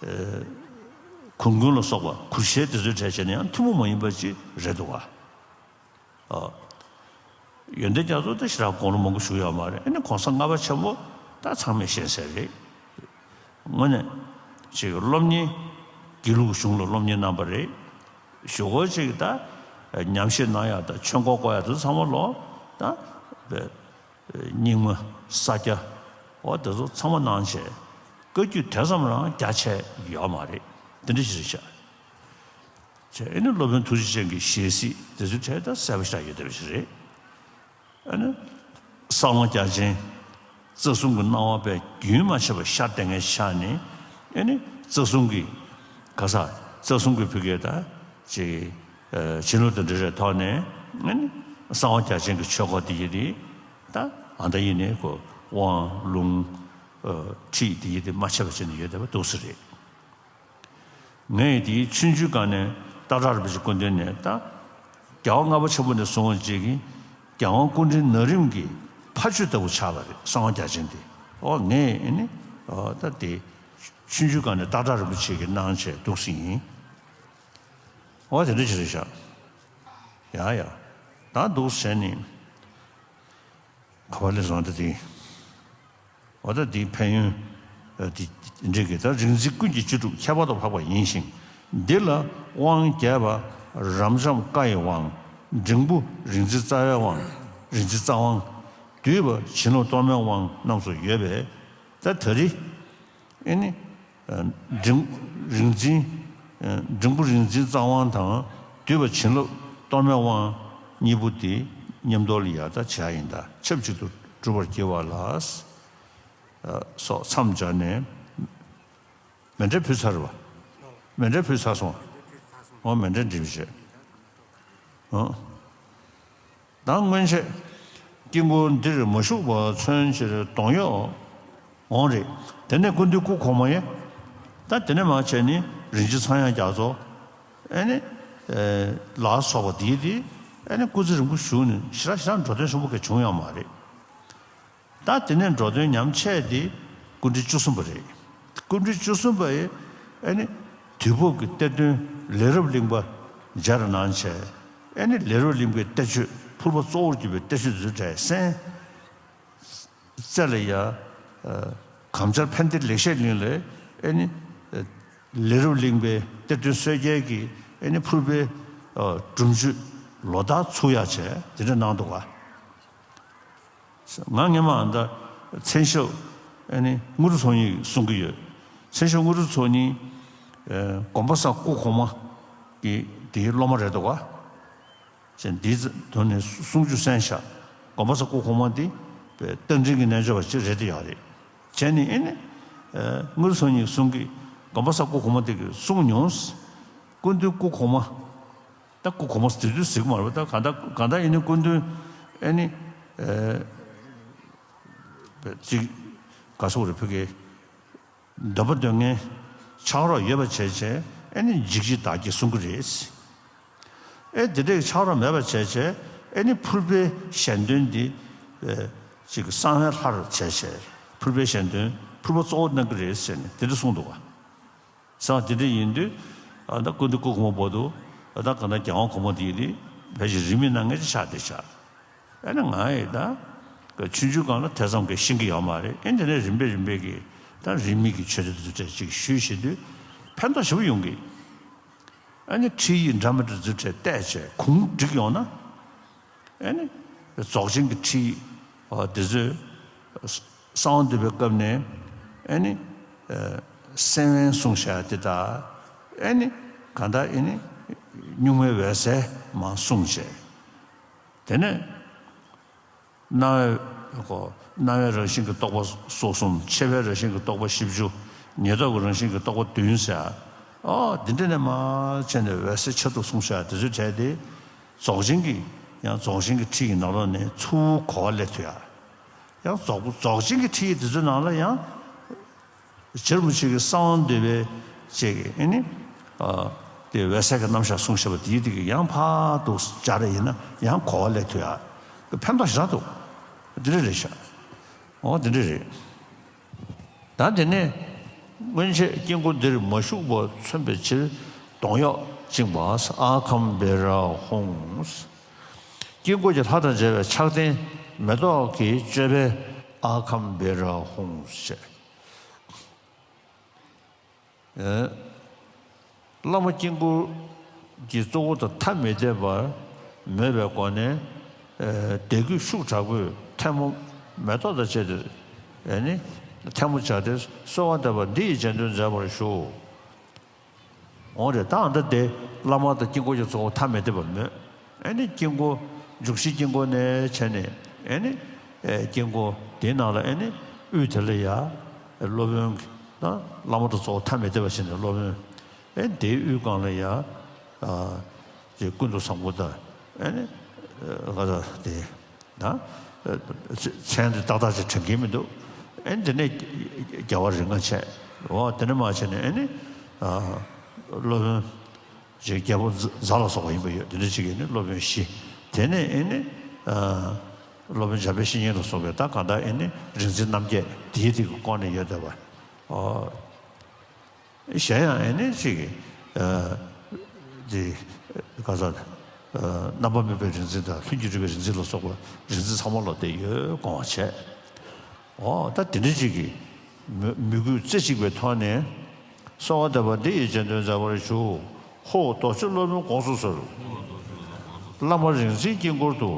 ཨེ་གུར་མགོན་ལ་སོགས་པ་གུར་ཞལ་དེ་ཚོའི་གྲས་བྱས་ནས་ཡང་ཐུན་མོང་མ་ཡིན་པ་ཅིག་རེད་འདུག་ག་ཨ། ཡོན་ཏན་རྒྱ་མཚོ་དེ་ཞེ་དྲག་དགུང་ལོ་མང་པོ་བཞུགས་ཡོད་མ་རེད། ཨ་ནི་གོང་ས་ལྔ་པ་ཆེན་པོ་ད་ཚང་མས་ཤེས་གསལ་རེད། དངོས་གནས་ཅིག་སློབ་གཉེར་དགེ་ལུགས་གཞུང་ལ་སློབ་གཉེར་གནང་པ་རེད། གཞུག་གུ་ཅིག་ད་ཉམས་བཞེས་གནང་ཡག་དང་ཆོས་འཁོར་བསྐོར་ཡག་དེ་ཚོ་ཚང་མ་ལོ་ད་རྙིང་མ་ས་སྐྱ་འོ་དེ་ཚོ་ཚང་མ་གནང་བྱས་བཀའ་བརྒྱུད་དེ་ཙམ་རང་རྒྱ་ཆེ་ཡོད་མ་རེད། དེ་འདྲ་ཞིག་རེད་ཤག་བྱས་ཨ་ནི་སློབ་དཔོན་ཐུགས་རྗེ་ཅན་གྱི་ཞལ་གཟིགས་དེ་ཚོའི་གྲས་ད་གསལ་པོ་ཞེ་དྲག་ཡོད་བསྡད་པ་ཞིག་རེད། ཨ་ནི་གསང་བ་རྒྱ་ཆེན་རྩ་གསུམ་གྱི་སྣང་བ་པས་རྒྱུན་མ་ཆད་པར་ཤར་བསྡད་མཁན་ཆགས་ནས་ཨ་ནི་རྩ་གསུམ་གྱི་ག་ས་རྩ་གསུམ་གྱི་ཕ་གིར་ད་ཅིག་ཨ་བྱིན་རླབས་དང་འབྲེལ་བའི་ཐོག་ནས་ཨ་ནི་གསང་བ་རྒྱ་ཆེན་གྱི་ཆོས་སྐོར་དེ་ཡི་དེ་ད་ཨ་ད་ཡིན་ནས་ཁོ་དབང་ལུང་ཨ་ཁྲིད་དེ་ཡི་དེ་མ་ཆད་པ་བྱས་ནས་ཡོད་བསྡད་པ་འདུག་སེ་རེད། ངས་དེའི་ཆུང་ཆུང་སྒང་ནས་སྟག་བྲག་རིན་པོ་ཆེ་སྐུ་མདུན་ནས་ད་རྒྱལ་བ་ལྔ་པ་ཆེན་པོ་ནས་བཟུང་བ་ཅིག་གིས་རྒྱལ་དབང་སྐུ་ཕྲེང་ན་རིམ་གྱི་ཕ་ཆོས་ལྟ་བུ་ཆགས་པ་རེད། གསང་བ་རྒྱ་ཆེན་དེ་ཨོ་ངས་ཨེ་ནི་ཨོ་ད་དེ་ཆུང་ཆུང་སྒང་ནས་སྟག་བྲག་རིན་པོ་ཆེ་གིས་གནང་བྱས་འདུག་སེ་ཡིན། ཨོ་དེ་འདྲ་ཞིག་རེད་ཤག་ཡ་ཡ་ད་འདུག་སེ་བྱས་ནས། ག་བ་ལས་བཟུང་ད་དེ། འོ་ད་དེའི་ཕན་ཡོན། ཨ་དེ་འགྲིག་གི་ད་རིག་འཛིན་ཀུན་གྱི་བཅུ་དྲུག་ཁྱད་པར་དུ་འཕགས་པ་ཡིན་ཞིང་། འདི་ལ་དབང་རྒྱས་པ་རབ་འབྱམས་བཀའ་ཡི་དབང་། འབྲིང་པོ་རིག་འཛིན་རྩ་བའི་དབང་། རིག་འཛིན་རྩ་དབང་། བསྡུས་པ་བྱིན་རླབས་གཏོར་མའི་དབང་རྣམས་སུ་ཡོད་པས། ད་ད་རེས། ཨེ་ནི། འབྲིང་། རིག་འཛིན། འབྲིང་པོ་རིག་འཛིན་རྩ་དབང་དང་བསྡུས་པ་བྱིན་རླབས་གཏོར་མའི་དབང་གཉིས་པོ་དེ་མཉམ་དུ་ལ་ཡ་ད་བྱ་ཡིན་ད་ཆབས་ཅིག་ཏུ་སྒྲུབ་པར་བགྱི་བ་ལ། སོགས་མཚམས་སྦྱར་ནས། མཎྜལ་ཕུལ་ཚར་བ། མཎྜལ་ཕུལ་ཚར་སོང་། འོ་མཎྜལ་འགྲིམ་བྱས། ཨོ། ད་སྔོན་ཆད། དཀྱིལ་འཁོར་འདིར་མ་ཞུགས་པ་མཚོན་ཕྱིར་གདོང་གཡོགས་འོང་རེད། དེ་ནས་སྐུ་མདུན་སྐུ་གོང་མ་ཡིན། ད་དེ་ནས་མར་བྱས་ནི་རིན་ཆེན་ཚངས་དབྱངས་རྒྱ་མཚོ། ཨེ་ནི། ལ་སོགས་པ་འདིའི་དེ། ཨེ་ནི་སྐུ་ཚེ་རིང་པོ་བཞུགས་ནས་ཞེ་དྲག་ཞེ་དྲག་འགྲོ་དོན་ཆེན་པོ་ག་བྱུང་ཡོད་མ་རེད། ད་དེ་ནས་འགྲོ་དོན་ཉམས་ཆད་དེ་སྐུ་ཕྲེང་བཅུ་གསུམ་པ་རེད། སྐུ་ཕྲེང་བཅུ་གསུམ་པ་ཡི་ཨེ་ནི་དུས་བབ་ཀྱི་གཏེར་སྟོན་ལས་རབ་གླིང་པ་མཇལ་གནང་བྱས། ཨེ་ནི་ལས་རབ་གླིང་པའི་གཏེར་ཆོས་ཕུར་པ་གཙོ་བོར་གྱུར་པའི་གཏེར་ཆོས་འཛུལ་བྲལ་གསན། རྩེ་ལ་ཡ། གམ་བཅར་ཕན་བདེ་ལེགས་བཤད་གླིང་ལས་ཨེ་ནི། ལས་རབ་གླིང་པའི་གཏེར་སྟོན་སྲོལ་རྒྱལ་གྱི་ཨེ་ནི་ཕུར་པའི་སྒྲུབ་མཆོད་ལོ་ལྟར་ཚུགས་ཡག་བྱས་དེ་འདྲ་གནང་འདུག་ག་ང་སྔན་མ་ཨ་ད་མཚན་ཞབས་ཨ་ནི་དངོས་གྲུབ་ཚོགས་གཉིས་གསུང་གི་ཡོད། མཚན་ཞབས་དངོས་གྲུབ་ཚོགས་གཉིས། ཨ་དགོན་པ་ས་སྐུ་གོང་མ་གི་དེའི་སློབ་མ་རེད་འདུག་ག་ཅེས་འདིའི་དོན་ནི་གསུང་རྒྱུ་གསན་ཤག་དགོན་པ་ས་སྐུ་གོང་མ་འདི་རྟ་མགྲིན་གྱི་རྣལ་འབྱོར་པ་ཅིག་རེད་དེ་ཡག་རེད། བྱས་ནི་ཨ་ནི། ཨ་དངོས་གྲུབ་ཚོགས་གཉིས་གསུང་གི་དགོན་པ་ས་སྐུ་གོང་མ་དེ་གིས་གསུང་མྱོང་། སྐུ་མདུན་སྐུ་གོང་མ། ད་སྐུ་གོང་མ་དེ་དུས་ཟེར་གི་མ་རེད་པ། ད་གང་ལྟར་གང་ལྟར་ཡིན་ནའི་སྐུ་མདུན་ཨེ་ནི། ཨེ། ཅིག་ག་སོགས་རེད་ཕ་གི། འདོན་པ་འདོན་མཁན་ཕྱག་རོགས་ཡོད་པ་བྱས་བྱས་ཨེ་ནི་འཇིགས་བྱེད་བདག་བསྐྱེད་གསུང་གི་རེད། ཨེ་དེ་འདྲའི་ཕྱག་རོགས་མེད་པ་བྱས་བྱས་ཨེ་ནི་ཕུར་པའི་ཞལ་འདོན་འདི། ཨེ་ཅིག་གསང་བའི་ལྷར་བྱས་བྱས་ཕུར་པའི་ཞལ་འདོན་ཕུར་པ་གཙོ་བོ་གནང་གི་རེད་ཟེར་ནས་དེ་འདྲ་གསུངས་འདུག་ག་ས་དེ་འདྲ་ཡིན་དུས། ཨ་ད་སྐུ་མདུན་སྐུ་གོང་མ་བར་དུ། ཨ་ད་གང་ལྟར་རྒྱལ་དབང་གོང་མ་དེ་ཡིན་དུས་ཕལ་ཆེར་རིས་མེད་གནང་མཁན་ཅིག་ཆགས་བསྡད་ཤག་ཨ་ནི་ང་ཡི་ད། ཆུང་ཆུང་སྒང་ལ་དེ་ཙམ་གྱི་ཤེས་ཀྱི་ཡོད་མ་རེད། ཨེ་འདི་ནས་རིམ་པས་རིམ་པས་ཀྱི་ད་རིས་མེད་ཀྱི་ཆོས་སྡེ་དེ་ཚོ་གྲས་ཅིག་ཞུས་བྱེད་དུས་ཕན་ཐོགས་ཞེ་པོ་ཡོང་གི་ཨ་ནི་ཁྲིད་ཡིག་འདྲ་མི་འདྲ་ཚོ་གྲས་བལྟས་བྱས་གུང་བསྒྲིགས་ཡོང་ན། ཨེ་ནི། རྫོགས་ཆེན་གྱི་ཁྲིད་ཡིག་འོ་དེ་ཚོས། གསང་བ་འདུས་པའི་སྐབས་ནས་ཨེ་ནི། སེམས་དབེན་གསུངས་བཞག་དེ་དག་ཨེ་ནི། གང་ལྟར་ཨེ་ནི། གཉུག་མའི་འོད་གསལ་མར་གསུངས་བྱས། དེ་ནས། སྣང་བའི་གོ་སྣང་བའི་རང་བཞིན་གྱི་རྟོག་པ་སོ་གསུམ། ཆེ་བའི་རང་བཞིན་གྱི་རྟོག་པ་བཞི་བཅུ། ཉེར་ཐོབ་ཀྱི་རང་བཞིན་གྱི་རྟོག་པ་བདུན་ཟེར། ཨོ་འདི་འདྲ་ནས་མར་བྱས་ནས་འོད་གསལ་ཆེད་དུ་གསུངས་བཞག་དེ་ཚོའི་གྲས་དེ། རྫོགས་ཆེན་གྱི་ ཡང་རྫོགས་ཆེན་གྱི་ཁྲིད་ཀྱི་ནང་ལོགས་ནས་ཚུར་གོ་བ་ལེན་ཐུབ་ཡ། ཡང་རྫོགས་རྫོགས་ཆེན་གྱི་ཁྲིད་དེ་ཚོའི་ནང་ལ་ཡང་། རྗེ་རིན་པོ་ཆེ་གི་གསང་བ་འདུས་པའི་ཅིག་གི་ཨེ་ནི། ཨ། དེ་འོད་གསལ་གྱི་རྣམ་གཞག་གསུངས་བཞག་པ་དེའི་སྟེང་གི་ཡང་ཕར་འདུག་སྦྱར་ཡིན་ན་ཡང་གོ་བ་ལེན་ཐུབ་ཡ། ཕན་ཐོགས་ཞེ་དྲག་འདུག་འདི་འདྲ་རེད་ཤག་འོ་འདི་འདྲ་རེད། ད་དེ་ནས་སྔོན་ཆད་དཀྱིལ་འཁོར་འདིར་མ་ཞུགས་པ་མཚོན་པའི་ཕྱིར་གདོང་གཡོགས་བཅིངས་པ། ཨཱ་ཁམ་བེ་ར་ཧཱུྃ། དཀྱིལ་འཁོར་གྱི་ལྷ་དང་མཇལ་བའི་ཕྱག་རྟེན་མེ་ཏོག་གི་ཅོད་པན་ཨཱ་ཁམ་བེ་ར་ཧཱུྃ་བྱས། ཨེ། བླ་མ་དཀྱིལ་འཁོར་གྱི་གཙོ་བོ་དང་ཐ་མི་དད་པར་མོས་པའི་སྒོ་ནས། ཨེ། དད་གུས་ཤུགས་དྲག་པོས་ཐལ་མོ་མེ་ཏོག་དང་བཅས་ཏེ། ཨེ་ནི། ཐལ་མོ་སྦྱར་ཏེ་གསོལ་བ་འདེབས་པ་འདི་ཡི་རྗེས་ཟློས་མཛད་པར་ཞུ། འོ་རེད། ད་ཨ་ད་དེ་བླ་མ་དང་དཀྱིལ་འཁོར་གྱི་གཙོ་བོ་ཐ་མི་དད་པར་མོས། ཨེ་ནི་དཀྱིལ་འཁོར་འཇུག་གཞི་དཀྱིལ་འཁོར་ནས་བྱས་ནས། ཨེ་ནི། ཨེ། དཀྱིལ་འཁོར་དེའི་ནང་ལ་ཨེ་ནི་དབུས་དེ་ལ་ཡ་སློབ་དཔོན་གྱི་ད་བླ་མ་དང་གཙོ་བོ་ཐ་མི་དད་པ་བྱས་ནས་སློབ་དཔོན། ཨེ། དེའི་དབུས་སྒང་ལ་ཡ། ཨ། ཅིག་ཀུན་ཏུ་བཟང་པོ་དང་། ཨེ་ནི། ཨ། ག་ད་དེ། ད། ཨ། མཚན་དེ་ཏག་ཏག་ཅིག་དྲན་གྱི་མི་འདུག་ཨེ་ནི་དེ་ནས་རྒྱལ་བ་རིགས་ལྔ་བྱས། འོ་དེ་ནས་མར་བྱས་ནས་ཨེ་ནི། ཨ། སློབ་དཔོན་ཅིག་རྒྱལ་པོ་ཛ་ཛ་ལ་སོགས་པ་ཡིན་པ་ཡོད། དེ་འདྲ་ཅིག་ཡིན་ནི་སློབ་དཔོན་བཞི། དེ་ནས་ཨེ་ནི། ཨ། སློབ་དཔོན་འཇམ་དཔལ་བཤེས་གཉེན་ལ་སོགས་པའི་ད་གང་ལྟར་ཨེ་ནི་རིག་འཛིན་རྣམ་བརྒྱད་དེའི་སྟེང་གི་བསྐོར་ནས་ཡོད་བསྡད་པ། ཨོ། གཞན་ཡང་ཨེ་ནི་ཅིག་ཨ། འདི། ག་ས། ཨ། རྣམ་པར་སྨིན་པའི་རིག་འཛིན་དང་ལྷུན་གྱིས་གྲུབ་པའི་རིག་འཛིན་ལ་སོགས་པ་རིག་འཛིན་ཚང་མ་ལ་དེ་ཡོད་དགོངས་པ་བྱས། ཨོ་ད་དེ་འདྲ་ཅིག་གི་མོས་མོས་གུས་རྩེ་གཅིག་པའི་ཐོག་ནས་གསོལ་བ་འདེབས་པ་འདི་ཡི་རྗེས་ཟློས་མཛད་པར་ཞུ། ཧོ། རྡོ་རྗེ་སློབ་དཔོན་དགོངས་སུ་གསོལ། བླ་མ་རིག་འཛིན་དཀྱིལ་འཁོར་དུ།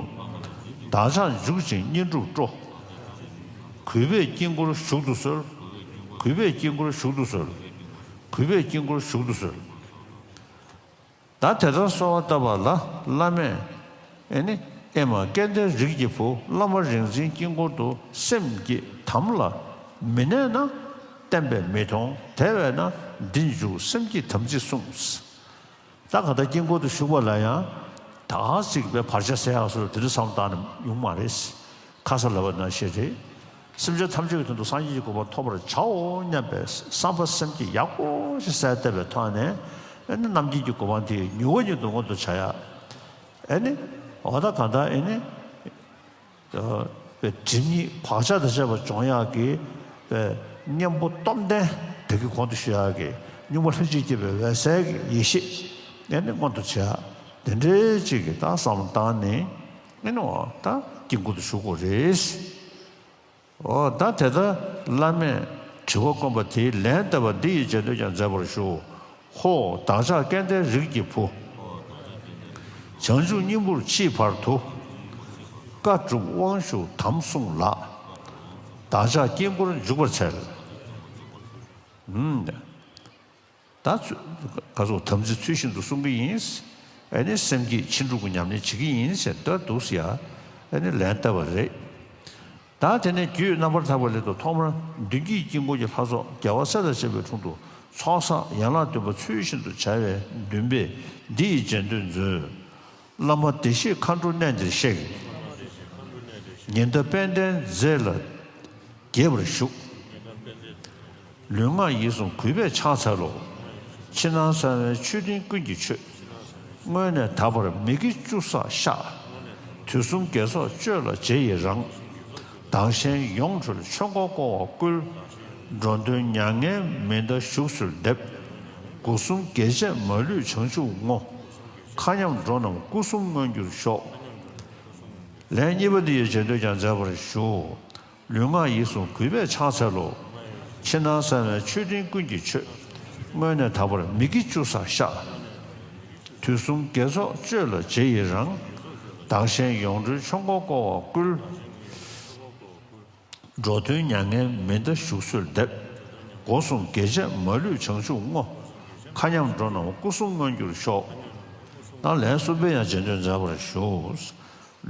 བདག་ཅག་འཇུག་ཅིང་བསྙེན་སྒྲུབ་སྤྲོ། གུས་པས་དཀྱིལ་འཁོར་བཞུགས་སུ་གསོལ། གུས་པས་དཀྱིལ་འཁོར་བཞུགས་སུ་གསོལ། གུས་པས་དཀྱིལ་འཁོར་བཞུགས་སུ་གསོལ། ད་དེ་ལྟར་གསོལ་བ་བཏབ་པ་ལ་བླ་མས། ཨེ་ནི། ཨེ་མ་སྐལ་ལྡན་རིགས་ཀྱི་བུ། བླ་མ་རིག་འཛིན་དཀྱིལ་འཁོར་དུ་སེམས་བསྐྱེད་དམ་ལ་མི་གནས་ན་བསྟན་པས་མི་མཐོང་། དེ་བས་ན་འདི་འཇུག་སེམས་བསྐྱེད་དམ་ཚིག་གསུངས། ད་ག་ད་དཀྱིལ་འཁོར་དུ་བཞུགས་པ་ལ་ཡང་ད་ག་ཅིག་པའི་བར་ཆད་སེལ་ཡག་སོགས་དེ་འདྲ་བསམ་བཏང་ནས་ཡོང་མ་རེད། ཁ་ས་ལབ་པ་ནང་བཞིན་རེད། སེམས་ཅན་ཐམས་ཅད་ཀྱི་དོན་དུ་སངས་རྒྱས་ཀྱི་གོ་འཕང་ཐོབ་པར་བྱའོ་སྙམ་པའི་བསམ་པ་སེམས་བསྐྱེད་ཡག་པོ་ཞིག་གསལ་བཏབ་པའི་ཐོག་ནས། ཨེ་ནི་རྣམ་མཁྱེན་གྱི་གོ་འཕང་དེ་མྱུར་བ་ཉིད་དུ་མངོན་དུ་བྱ་ཡག་ཨེ་ནི། འོ་ད་གང་ལྟར་ཨེ་ནི། ཨ། པའི་སྒྲིབ་གཉིས་བག་ཆགས་དང་བཅས་པ་སྦྱོང་ཡག་གི་པའི་གཉེན་པོ་སྟོབས་ལྡན་བདག་གིས་གོང་དུ་ཞུ་ཡག་གི་གཉུག་མ་ལྷན་ཅིག་སྐྱེས་པའི་འོད་གསལ་གྱི་ཡེ་ཤེས་ཨེ་ནི་མངོན་དུ་བྱ་ཡག་དེ་འདྲའི་ཅིག་གི་ད་བསམ་བློ་བཏང་ནས་ཨེ་ནི་འོ་ད་དཀྱིལ་འཁོར་དུ་བཞུགས་དགོས་རེད། འོ་ད་དེ་ལྟར་བླ་མས་དྲི་བ་བཀོད་པ་དེའི་ལན་བཏབ་པ་འདི་ཡི་རྗེས་ཟློས་ཀྱང་མཛད་པར་ཞུ། ཧོ། བདག་ཅག་སྐལ་ལྡན་རིགས་ཀྱི་བུ། བྱང་ཆུབ་སྙིང་པོར་མཆིས་བར་དུ། བཀའ་སྒྲུབ་དབང་ཞུ་དམ་བསྲུངས་ལགས། བདག་ཅག་དཀྱིལ་འཁོར་འཇུག་པར་འཚལ། ཨུམ། ད་ཚུ་ག་ཚོད་དམ་ཚིག་ཚུལ་བཞིན་དུ་སྲུང་གི་ཡིན། ཨེ་ནི་སེམས་བསྐྱེད་ཕྱིན་དྲུག་གི་ཉམས་ལེན་བྱེད་ཀྱི་ཡིན་ཟེར་ད་འདུག་ཟེར་ཡ། ཨེ་ནི་ལན་བཏབ་པ་རེད། ད་དེ་ནས་རྒྱུད་རྣམ་པར་དག་པའི་སླད་དུ་ཐོག་མར་མདུན་བསྐྱེད་དཀྱིལ་འཁོར་གྱི་ལྷ་ཚོགས་རྒྱལ་བ་སྲས་དང་བཅས་པའི་དྲུང་དུ་ཚོགས་བསགས་ཡན་ལག་བདུན་པ་ཚུལ་བཞིན་དུ་བྱ་བའི་འདུན་པས་འདི་ཡི་རྗེས་ཟློས་མཛོད། བླ་མ་བདེ་གཤེགས་མཁའ་འགྲོ་གནས་འདིར་གཤེགས། ཉི་ཟླ་དཔལ་ལྡན་མཛེས་ལ་དགྱེས་པར་བཞུགས། ལུས་ངག་ཡིད་གསུམ་གུས་པས་ཕྱག་འཚལ་ལོ། ཕྱི་ནང་གསང་བའི་མཆོད་སྤྲིན་ཀུན་གྱི་མཆོད། སྔོན་ནས་དག་པར་མི་བསྐྱོད་བཅུ་བསགས་ཤག། དུས་གསུམ་དགེ་ཚོགས་སྤྱོད་ལ་རྗེས་ཡི་རང་། བདག་གཞན་ཡོངས་གྲོལ་ཆོས་འཁོར་བསྐོར་བར་བསྐུལ། འགྲོ་དོན་མྱ་ངན་མི་འདའ་བཞུགས་སུ་འདེབས། སྒོ་གསུམ་དགེ་བྱས་མ་ལུས་བྱང་ཆུབ་བསྔོ། མཁའ་མཉམ་འགྲོ་རྣམས་སྐུ་གསུམ་མངོན་གྱུར་ཤོག། ལན་གཉིས་པ་འདི་ཡི་རྗེས་ཟློས་ཀྱང་མཛད་པར་ཞུ། ལུས་ངག་ཡིད་གསུམ་གུས་པས་ཕྱག་འཚལ་ལོ། ཕྱི་ནང་གསང་བའི་མཆོད་སྤྲིན་ཀུན་གྱི་མཆོད། སྔོན་ནས་དག་པར་མི་བསྐྱོད་བཅུ་བསགས་ཤག། དུས་གསུམ་དགེ་ཚོགས་སྤྱོད་ལ་རྗེས་ཡི་རང་། བདག་གཞན་ཡོངས་གྲོལ་ཆོས་འཁོར་བསྐོར་བར་བསྐུལ། འགྲོ་དོན་མྱ་ངན་མི་འདའ་བཞུགས་སུ་འདེབས། སྒོ་གསུམ་དགེ་བྱས་མ་ལུས་བྱང་ཆུབ་བསྔོ། མཁའ་མཉམ་འགྲོ་རྣམས་སྐུ་གསུམ་མངོན་གྱུར་ཤོག། ད་ལན་གསུམ་པའི་ཡང་རྗེས་ཟློས་མཛད་པར་ཞུ།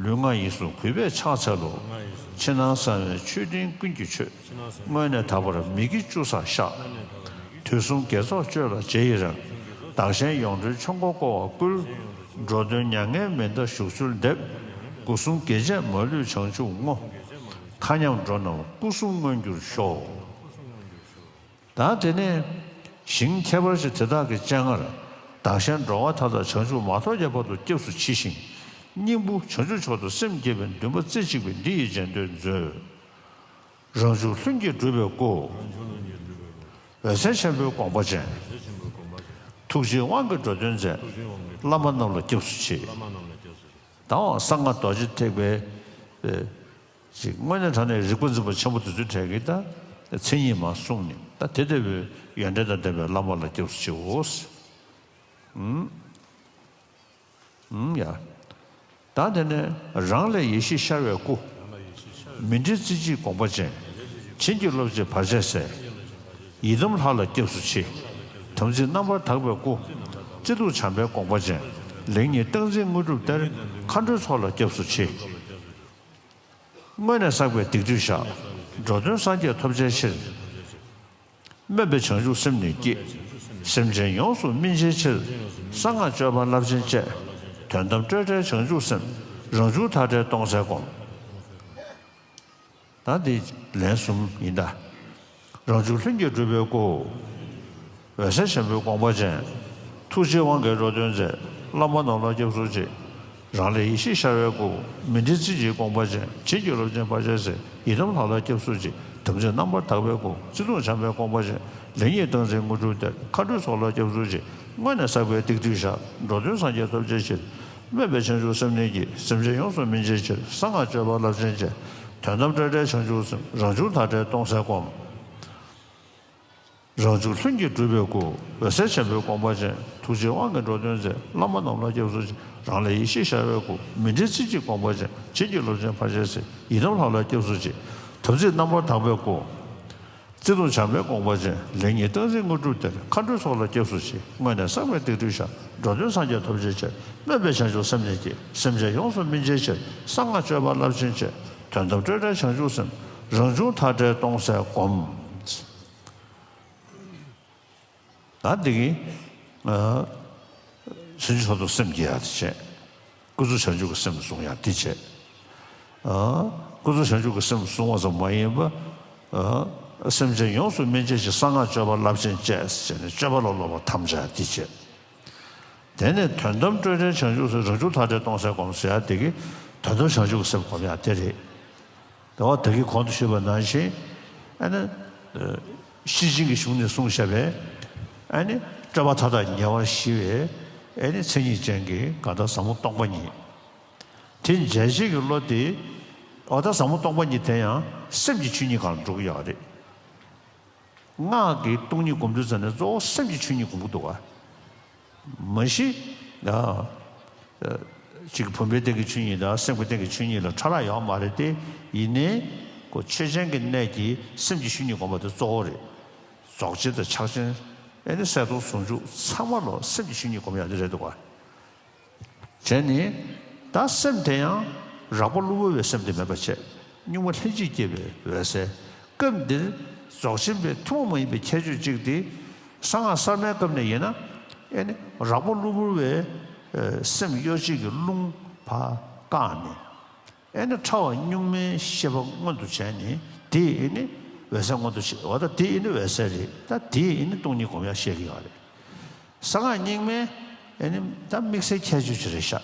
ལུས་ངག་ཡིད་གསུམ་གུས་པས་ཕྱག་འཚལ་ལོ། ཕྱི་ནང་གསང་བའི་མཆོད་སྤྲིན་ཀུན་གྱི་མཆོད། སྔོན་ནས་དག་པར་མི་བསྐྱོད་བཅུ་བསགས་ཤག། དུས་གསུམ་དགེ་ཚོགས་སྤྱོད་ལ་རྗེས་ཡི་རང་། བདག་གཞན་ཡོངས་གྲོལ་ཆོས་འཁོར་བསྐོར་བར་བསྐུལ། འགྲོ་དོན་མྱ་ངན་མི་འདའ་བཞུགས་ཚུལ་འདེབས། སྒོ་གསུམ་བགེགས་བྱད་མ་ལུས་བྱང་ཆུབ་བསྔོ། མཁའ་མཉམ་འགྲོ་རྣམས་སྐུ་གསུམ་མངོན་གྱུར་ཤོག། ད་དེ་ནས་ཞིང་ཁྱད་པར་ཅན་དེ་དག་གི་སྤྱན་སྔར་བདག་གཞན་འགྲོ་བ་མཐའ་དག་བྱང་ཆུབ་མ་ཐོབ་ཀྱི་བར་དུ་སྐྱབས་སུ་མཆི་ཞིང་། སྙིང་པོ་བྱང་ཆུབ་མཆོག་ཏུ་སེམས་བསྐྱེད་པའི་འདུན་པ་རྩེ་གཅིག་པས་འདི་ཡི་རྗེས་ཟློས་མཛོད། རང་བྱུང་ལྷུན་གྱིས་གྲུབ་པའི་སྐུ། འོད་གསལ་ཆེན་པོའི་དགོངས་པ་ཅན། ཐུགས་རྗེའི་དབང་གིས་འགྲོ་དོན་མཛད། བླ་མ་རྣམས་ལ་སྐྱབས་སུ་མཆི། ད་འོ་གསང་སྔགས་རྡོ་རྗེ་ཐེག་པའི་ཨེ་ཅིག་དངོས་གནས་དྲང་གནས་རིག་པ་འཛིན་པ་ཆེན་པོ་དེ་ཚོའི་གྲས་ཀྱི་ད་མཚན་ཉིད་མར་གསུངས་ནས། ད་དེ་ལྟ་བུའི་ཡོན་ཏན་དང་ལྡན་པའི་བླ་མ་ལ་སྐྱབས་སུ་མཆིའོ། ཨུམ། ཨུམ་ཡ། ད་དེ་ནས་རང་ལས་ཡེ་ཤེས་ཤར་བའི་སྐུ། མི་འབྲལ་རྩེ་གཅིག་དགོངས་པ་ཅན། བྱིན་གྱིས་རློབ་ཅིང་བར་ཆད་སེལ། ཡི་དམ་ལྷ་ལ་སྐྱབས་སུ་མཆི། དམ་ཚིག་རྣམ་པར་དག་པའི་སྐུ། བརྩེ་གདུང་བྱམས་པའི་དགོངས་པ་ཅན། ལེགས་ཉེས་སྟངས་འཛིན་དངོས་གྲུབ་སྟེར། མཁའ་འགྲོའི་ཚོགས་ལ་སྐྱབས་སུ་མཆི། སྔོན་ནས་བསགས་པའི་སྡིག་སྒྲིབ་བཤགས། འགྲོ་དོན་སངས་རྒྱས་ཐོབ་བྱའི་ཕྱིར། སྨོན་པའི་བྱང་ཆུབ་སེམས་ནི་བསྐྱེད། སེམས་ཅན་ཡོངས་སུ་སྨིན་བྱའི་ཕྱིར། གསང་སྔགས་སྤྱོད་པ་རླབས་ཆེན་བཅས། དོན་དམ་སྤྲོས་བྲལ་བྱང་ཆུབ་སེམས། རང་བྱུང་མཐའ་བྲལ་སྟོང་གསལ་སྒོམ། ད་འདི་ལན་གསུམ་ཡིན་ད། རང་བྱུང་ལྷུན་གྱིས་གྲུབ་པའི་སྐུ། འོད་གསལ་ཆེན་པོའི་དགོངས་པ་ཅན། ཐུགས་རྗེའི་དབང་གིས་འགྲོ་དོན་མཛད། བླ་མ་རྣམས་ལ་སྐྱབས་སུ་མཆི། རང་ལས་ཡེ་ཤེས་ཤར་བའི་སྐུ། མི་འབྲལ་རྩེ་གཅིག་དགོངས་པ་ཅན། བྱིན་གྱིས་རློབ་ཅིང་བར་ཆད་སེལ། ཡི་དམ་ལྷ་ལ་སྐྱབས་སུ་མཆི། དམ་ཚིག་རྣམ་པར་དག་པའི་སྐུ། བརྩེ་གདུང་བྱམས་པའི་དགོངས་པ་ཅན། ལེགས་ཉེས་སྟངས་འཛིན་དངོས་གྲུབ་སྟེར། མཁའ་འགྲོའི་ཚོགས་ལ་སྐྱབས་སུ་མཆི། སྔོན་ནས་བསགས་པའི་སྡིག་སྒྲིབ་བཤགས། འགྲོ་དོན་སངས་རྒྱས་ཐོབ་བྱའི་ཕྱིར། སྨོན་པའི་བྱང་ཆུབ་སེམས་ནི་བསྐྱེད། སེམས་ཅན་ཡོངས་སུ་སྨིན་བྱའི་ཕྱིར། གསང་སྔགས་སྤྱོད་པ་རླབས་ཆེན་བཅས། དོན་དམ་སྤྲོས་བྲལ་བྱང་ཆུབ་སེམས། རང་བྱུང་མཐའ་བྲལ་སྟོང་གསལ་སྒོམ། རང་བྱུང་ལྷུན་གྱིས་གྲུབ་པའི་སྐུ། འོད་གསལ་ཆེན་པོའི་དགོངས་པ་ཅན། ཐུགས་རྗེའི་དབང་གིས་འགྲོ་དོན་མཛད། བླ་མ་རྣམས་ལ་སྐྱབས་སུ་མཆི། རང་ལས་ཡེ་ཤེས་ཤར་བའི་སྐུ། མི་འབྲལ་རྩེ་གཅིག་དགོངས་པ་ཅན། བྱིན་གྱིས་རློབ་ཅིང་བར་ཆད་སེལ། ཡི་དམ་ལྷ་ལ་སྐྱབས་སུ་མཆི། དམ་ཚིག་རྣམ་པར་དག་པའི་སྐུ། བརྩེ་གདུང་བྱམས་པའི་དགོངས་པ་ཅན། ལེགས་ཉེས་སྟངས་འཛིན་དངོས་གྲུབ་སྟེར། མཁའ་འགྲོའི་ཚོགས་ལ་སྐྱབས་སུ་མཆི། སྔོན་ནས་བསགས་པའི་སྡིག་སྒྲིབ་བཤགས། འགྲོ་དོན་སངས་རྒྱས་ཐོབ་བྱའི་ཕྱིར། སྨོན་པའི་བྱང་ཆུབ་སེམས་ནི་བསྐྱེད། སེམས་ཅན་ཡོངས་སུ་སྨིན་བྱའི་ཕྱིར། གསང་སྔགས་སྤྱོད་པ་རླབས་ཆེན་བཅས། དོན་དམ་སྤྲོས་བྲལ་བྱང་ཆུབ་སེམས། རང་བྱུང་མཐའ་བྲལ་སྟོང་གསལ་སྒོམ། ད་འདི་གི་ཨ་བྱང་ཆུབ་མཆོག་ཏུ་སེམས་བསྐྱེད་ཡག་དེ་བྱས། ཀུན་རྫོབ་བྱང་ཆུབ་ཀྱི་སེམས་བཟུང་ཡག་དེ་བྱས། ཨ་ཀུན་རྫོབ་བྱང་ཆུབ་ཀྱི་སེམས་བཟུང་བ་ཙམ་མ་ཡིན་པ། ཨ་སེམས་ཅན་ཡོངས་སུ་སྨིན་བྱའི་ཕྱིར། གསང་སྔགས་སྤྱོད་པ་རླབས་ཆེན་བཅས་ཟེར་ནས་སྤྱོད་པ་ལ་སློབ་པ་ཐམས་ཅད་དེ་བྱས། དེ་ནས་དོན་དམ་སྤྲོས་བྲལ་བྱང་ཆུབ་སེམས། རང་བྱུང་མཐའ་བྲལ་སྟོང་གསལ་སྒོམ་ཟེར་ཡག་དེ་གི་དོན་དམ་བྱང་ཆུབ་ཀྱི་སེམས་སྒོམ་ཡག་དེ་རེད། དེ་བ་ད་གིན་གོང་དུ་ཞུས་པ་ནང་བཞིན། ཨ་ནི་ཤེར་ཕྱིན་གྱི་གཞུང་ནས་གསུངས་བཞག་པའི་ཨ་ནི་སྤྲོས་པ་མཐའ་དག་ཉེ་བར་ཞི་བའི་ཨ་ནི་མཚན་ཉིད་ཅན་གྱི་གང་ལྟར་ཟབ་མོ་སྟོང་པ་ཉིད། དེ་འཇལ་བྱེད་ཀྱི་བློ་དེ། འོ་ད་ཟབ་མོ་སྟོང་པ་ཉིད་དེ་ཡང་སེམས་ཀྱི་ཆོས་ཉིད་སྒང་ལ་འགྲོ་གི་ཡོད་རེད། སྔགས་ཀྱི་སྟོང་ཉིད་སྒོམ་དུས་ཙམ་ནས་གཙོ་བོ་སེམས་ཀྱི་ཆོས་ཉིད་སྒོམ་གྱི་འདུག་ག་མ་གཞི་ཡ། ཅིག་བུམ་པའི་སྟེང་གི་ཆོས་ཉིད་དང་སེམས་ཀྱི་སྟེང་གི་ཆོས་ཉིད་ལ་ཕྲ་རགས་ཡོད་མ་རེད་དེ། ཡིན་ནའི་ཁོ་ཆོས་ཅན་གྱི་གནད་ཀྱིས་སེམས་ཀྱི་ཆོས་ཉིད་སྒོམ་པ་དེ་གཙོ་བོ་རེད། རྫོགས་ཆེན་དང་ཕྱག་ཆེན། ཨེ་ནི་གསལ་སྟོང་ཟུང་འཇུག་ཚང་མ་ལོ་སེམས་ཀྱི་ཆོས་ཉིད་སྒོམ་ཡག་དེ་རེད་འདུག་ག་བྱས་ནས། ད་སེམས་དེ་ཡང་རགས་པ་གློ་བུར་བའི་སེམས་དེ་མེད་པ་བྱས། གཉུག་མ་ལྷན་ཅིག་སྐྱེས་པའི་འོད་གསལ། སྐབས་འདིར་རྫོགས་ཆེན་པའི་ཐུན་མོང་མ་ཡིན་པའི་ཁྱད་ཆོས་གཅིག་དེ། གསང་སྔགས་གསར་མའི་སྐབས་ནས་ཡིན་ན། ཨེ་ནི་རགས་པ་གློ་བུར་བའི་སེམས་གཡོ་བྱེད་ཀྱི་རླུང་ཕར་བཀག་ནས། ཨེ་ནི་ཕྲ་བ་གཉུག་མའི་ཤེས་པ་མངོན་དུ་བྱས་ནས། དེ་ཨེ་ནི་འོད་གསལ་མངོན་དུ་བྱེད་པ་དང་། དེ་ཨེ་ནི་འོད་གསལ་རེད། ད་དེ་ཨེ་ནི་སྟོང་ཉིད་སྒོམ་ཡག་བཤད་ཀྱི་ཡོད་རེད། གསང་སྔགས་རྙིང་མའི་ཨེ་ནི་ད་དམིགས་བསལ་ཁྱད་ཆོས་ཅིག་རེད་ཤག་